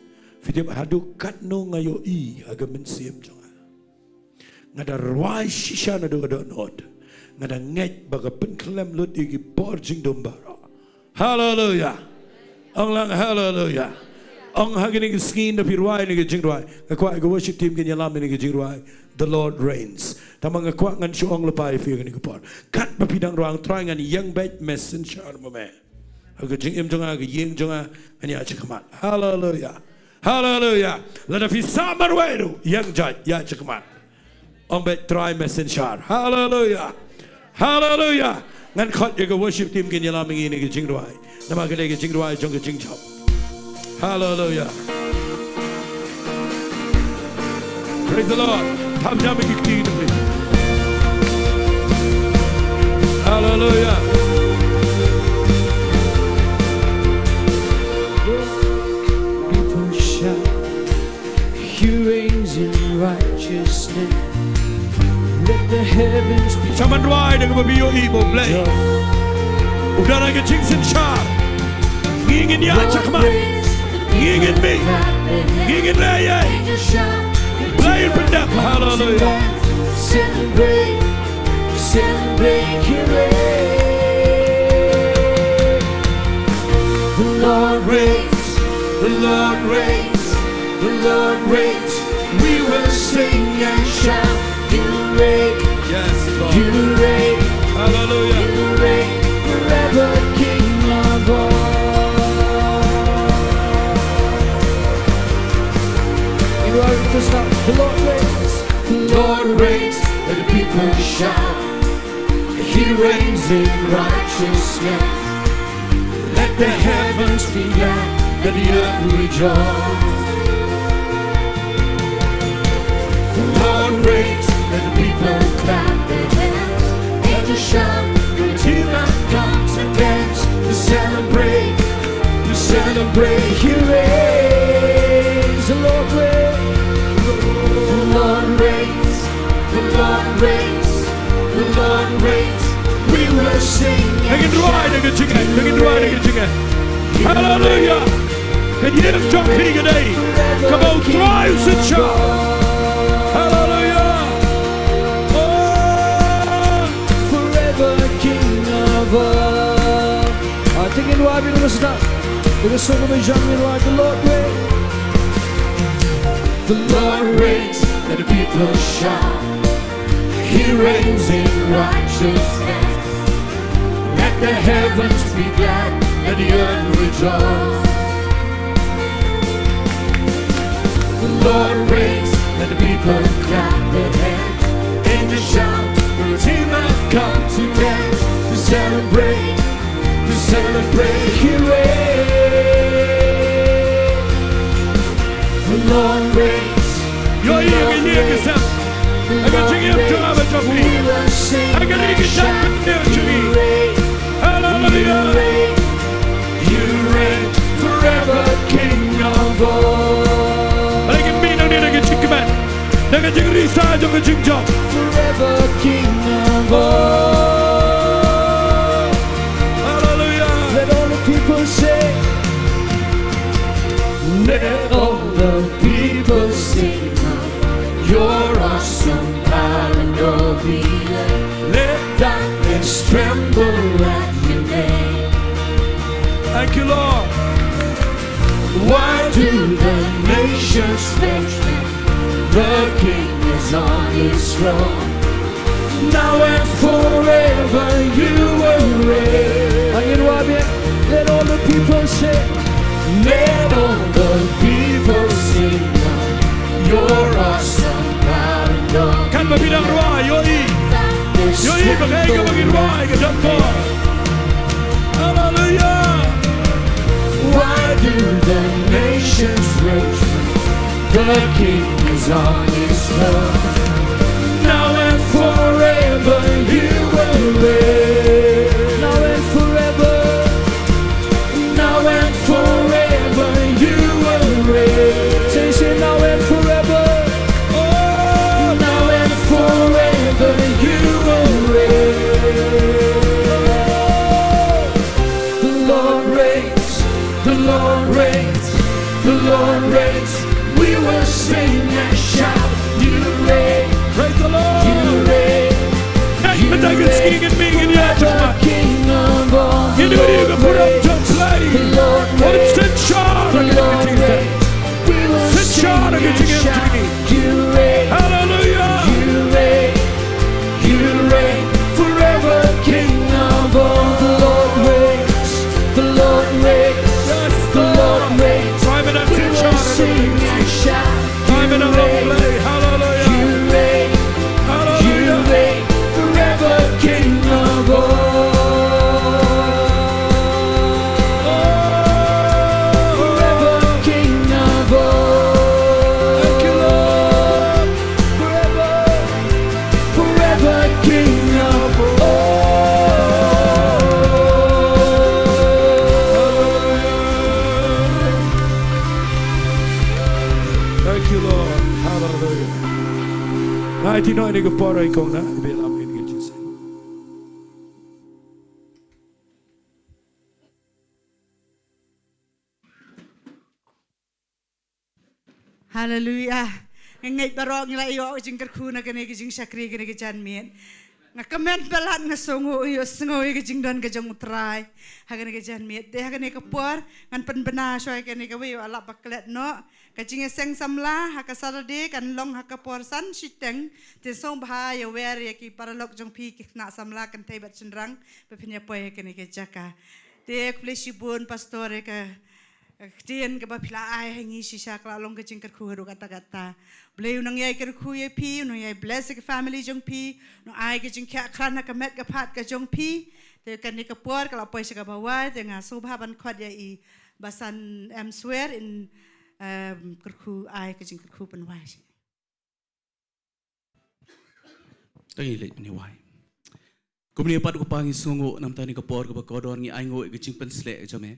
Phi tip haduh katno nga ïohi ha ka mynsiem jong nga. Nga da rwai shisha naduh ka dohnud. Nga da ngeit ba ka pynkhlem lut ïa ki por jingdum baroh. Haleluia. Ong lang haleluia. Ong ha kine ki sngi nda phi rwai ne ki jingrwai. Nga kwah ïa ka worship team kin ïalam ïa kine ki jingrwai. The Lord reigns. Tangba nga kwah ngan shu ong lypa ïa phi ha kine ki por. Katba phi dang rwai, Trai ngan ïeng beit, message ar mo me. Ha ka jingim jong nga, ha ka ïing jong nga, ngan ïaid shakhmat. Haleluia. Haleluia. Lada phi sah marwei ruh, ïeng jait, ïaid shakhmat. Ong beit Trai me synshar. Haleluia. Haleluia. Ngan khot ïa ka worship team kin ïalam ïa ngi ïa ka jingrwai. Namar ka dei ka jingrwai jong ka jingjop. Haleluia. Praise the Lord. Thap jam ïa ki kti. Haleluia. People shout. He reigns in righteousness. Let the heavens be. Shaman rwai da kaba phi ïohi ba U Blei u don ha ka jingsynshar. Ngi ngin ïaid shakhmat. Ngi ngin mih. Ngi ngin leh ïa U Blei un pyndep. Haleluia. Celebrate, celebrate, he reigns. The Lord reigns, the Lord reigns, the Lord reigns. We will sing and shout, you reign, yes, Lord, you reign, hallelujah, you reign forever, King of all. You are the Lord reigns. The Lord reigns, let the people shout. He reigns in righteousness. Let the heavens be glad, let the earth rejoice. The Lord reigns, let the people clap their hands. Angels shout, the redeemed have come to dance, to celebrate, to celebrate. He reigns, the Lord reigns, the Lord reigns. The Lord reigns, the Lord reigns. We will sing and shout. Ngi ngin rwai da ka jingngeit, ngi ngin rwai da ka jingngeit. Haleluia. Ka ïing jong phi ka dei kaba U Trai u synshar. Haleluia. Oh, forever King of all. Ah, te ngin rwai bad ka sngewthuh. Bad ka sngewthuh ba jam ngin rwai, the Lord reigns. The Lord reigns, let the people shout. He reigns in righteousness. Let the heavens be glad, let the earth rejoice. The Lord reigns, let the people clap their hands. Angels shout, the redeemed have come to dance, to celebrate, to celebrate. He reigns. The Lord reigns. Ïohi ïa ka ïing ka sem, ïa ka jingim jong nga bad jong phi, ïa ka ri ka jaid ka pyrthei jong ngi. Haleluia. You reign forever, King of all. Balei ngin mih nangne da ka jingkmen, da ka jingri sa jong ka jingjop? Forever, King of all. Haleluia. Let all the people say, let all the people sing your awesome power and glory. Let darkness tremble at your name. Thank you, Lord. Why do the nations fear? The King is on his throne. Now and forever you will reign. Are you ready? Let all the people say, let all the people sing your awesome power, Lord. Katba phi dang rwai, ïohi. Ïohi ba kaei kaba ngi rwai ka don bor. Haleluia. The nations rejoice. The King is on his throne. Now and forever you will reign. Now and forever. Now and forever you will reign. Say, say, now and forever. Oh, now and forever you will reign. The Lord reigns, the Lord reigns, the Lord reigns. We will sing and shout, you reign, praise the Lord. You reign, you reign. Ngin ïa sing, ngin ïa, forever King of all. The Lord reigns, the Lord reigns, the Lord reigns. We will sing and shout, you reign, hallelujah, you reign. You reign forever, King of all. The Lord reigns, the Lord reigns, yes, the Lord reigns. We will sing and shout. You reign, hallelujah, you reign, hallelujah, you reign forever, King of all. Forever, King of all. Thank you, Lord. Forever, forever King of all. Thank you, Lord. Hallelujah. Ngai ti no ini ke poro ikong na, ibe lam ini ke jisai. Haleluia. Nga ngeit baroh ngi la ïoh ka jingkyrkhu na kane ka jingshakri kane ka janmiet. Nga kmen palat nga sngew ïohsngew ïa ka jingdon ka jong U Trai ha kane ka janmiet. Te ha kane ka por ngan pynbna shuwa ïa kane kawei, ïa la ba klet noh. Ka jingïaseng samla ha ka Saturday kan long ha ka por san shiteng. Te sngewbha ïa wer ïa ki paralok jong phi, ki khynnah samla kynthei bad shynrang, ba phin ïa poi ha kane ka jaka. Te khublei shibun pastor ïa ka Ka ktien kaba phi la ai ha ngi shisha ka la long ka jingkyrkhu haduh katta katta. Blei un nang ïai kyrkhu ïa phi, un nang ïai bless ïa ka family jong phi, un nang ai ka jingkhiah khlaiñ ha ka met ka phad ka jong phi. Te kane ka por ka la poi sha kaba wai, te nga sngewbha ban khot ïa i Basan M Swer in, em, kyrkhu, ai ka jingkyrkhu pynwai. Te ngi leit ban ïa wai. Kumne pat ko Pa, ngi sngewnguh namar kane ka por kaba kordor, ngi ainguh ïa ka jingpynsleh jong me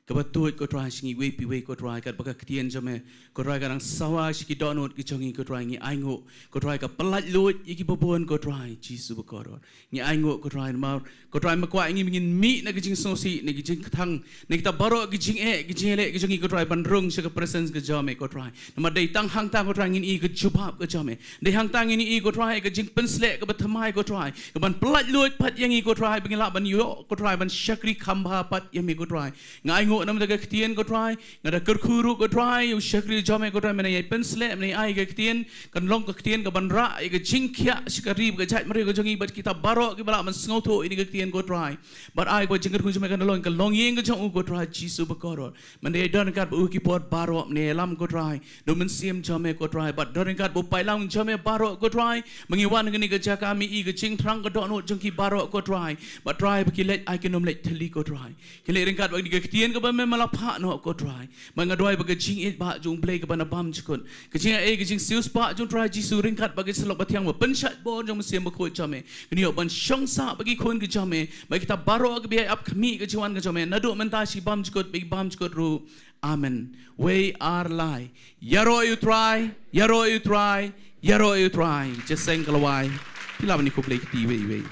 kaba tuid ko Trai sha ngi iwei pa iwei ko Trai, katba ka ktien jong me ko Trai ka dang sawa sha ki dohnud ki jong ngi ko Trai, ngi ainguh ko Trai ka pyllait luid ïa kiba bun ko Trai Jisu ba kordor. Ngi ainguh ko Trai namar ko Trai me kwah ngi ba ngin mih na ka jingsngewsih, na ka jingkthang, na kita baroh ki jingeh ki jingïaleh ki jong ngi ko Trai ban rung sha ka presence ka jong me ko Trai. Namar dei tang hangta ko Trai ngin ïohi ka jubab ka jong me. Dei hangta ngin ïohi ko Trai ka jingpynsleh kaba thymmai ko Trai, kaban pyllait luid pat ïa ngi ko Trai, ba ngin lah ban ïoh ko Trai ban shakri kham bha pat ïa me ko Trai. Nga ainguh namar ka ktien ko Trai, nga da kyrkhu ruh ko Trai ïa u shakri jong me ko Trai, me nang ïai pynsleh, me nang ïai ai ka ktien, kan long ka ktien kaban rah ïa ka jingkhiah sha ka ri bad ka jaitbynriew ka jong ngi bad kita baroh kiba lah ban sngewthuh ïa ka ktien ko Trai. Bad ai ba ka jingkyrkhu jong me kan long ka longïing ka jong u ko Trai Jisu ba kordor. Mynta ïa don ryngkat bad u ha ki por baroh, mynta ïalam ko Trai da u Mynsiem jong me ko Trai, bad don ryngkat bad u paidlang jong me baroh ko Trai. Ba ngi wan ha kane ka jaka, ngi ïohi ka jingthrang ka dohnud jong ki baroh ko Trai. Bad Trai ba ki leit ai kin ym leit thylli ko Trai, ki leit ryngkat bad kane ka ktien kaba me me la phah noh ko Trai. Bad nga duwai ba ka jingïeit ba jong u Blei kaba na bymjukut, ka jingaiei ka jingsiewspah jong u Trai Jisu ryngkat bad ka jingïasyllok bathiang ba pynshait bor jong u Mynsiem Bakhuid jong me, kin ïoh ban shong sah bad ki khun ki jong me, bad kita baroh kiba ïai ap khmih ïa ka jingwan ka jong me naduh mynta sha bymjukut bad bymjukut ruh. Amen. Wei ar lai. Ïaroh ïa u Trai, ïaroh ïa u Trai, ïaroh ïa u Trai. Jingïaseng ka la wai. Phi lah ban ïakhublei kti iwei iwei.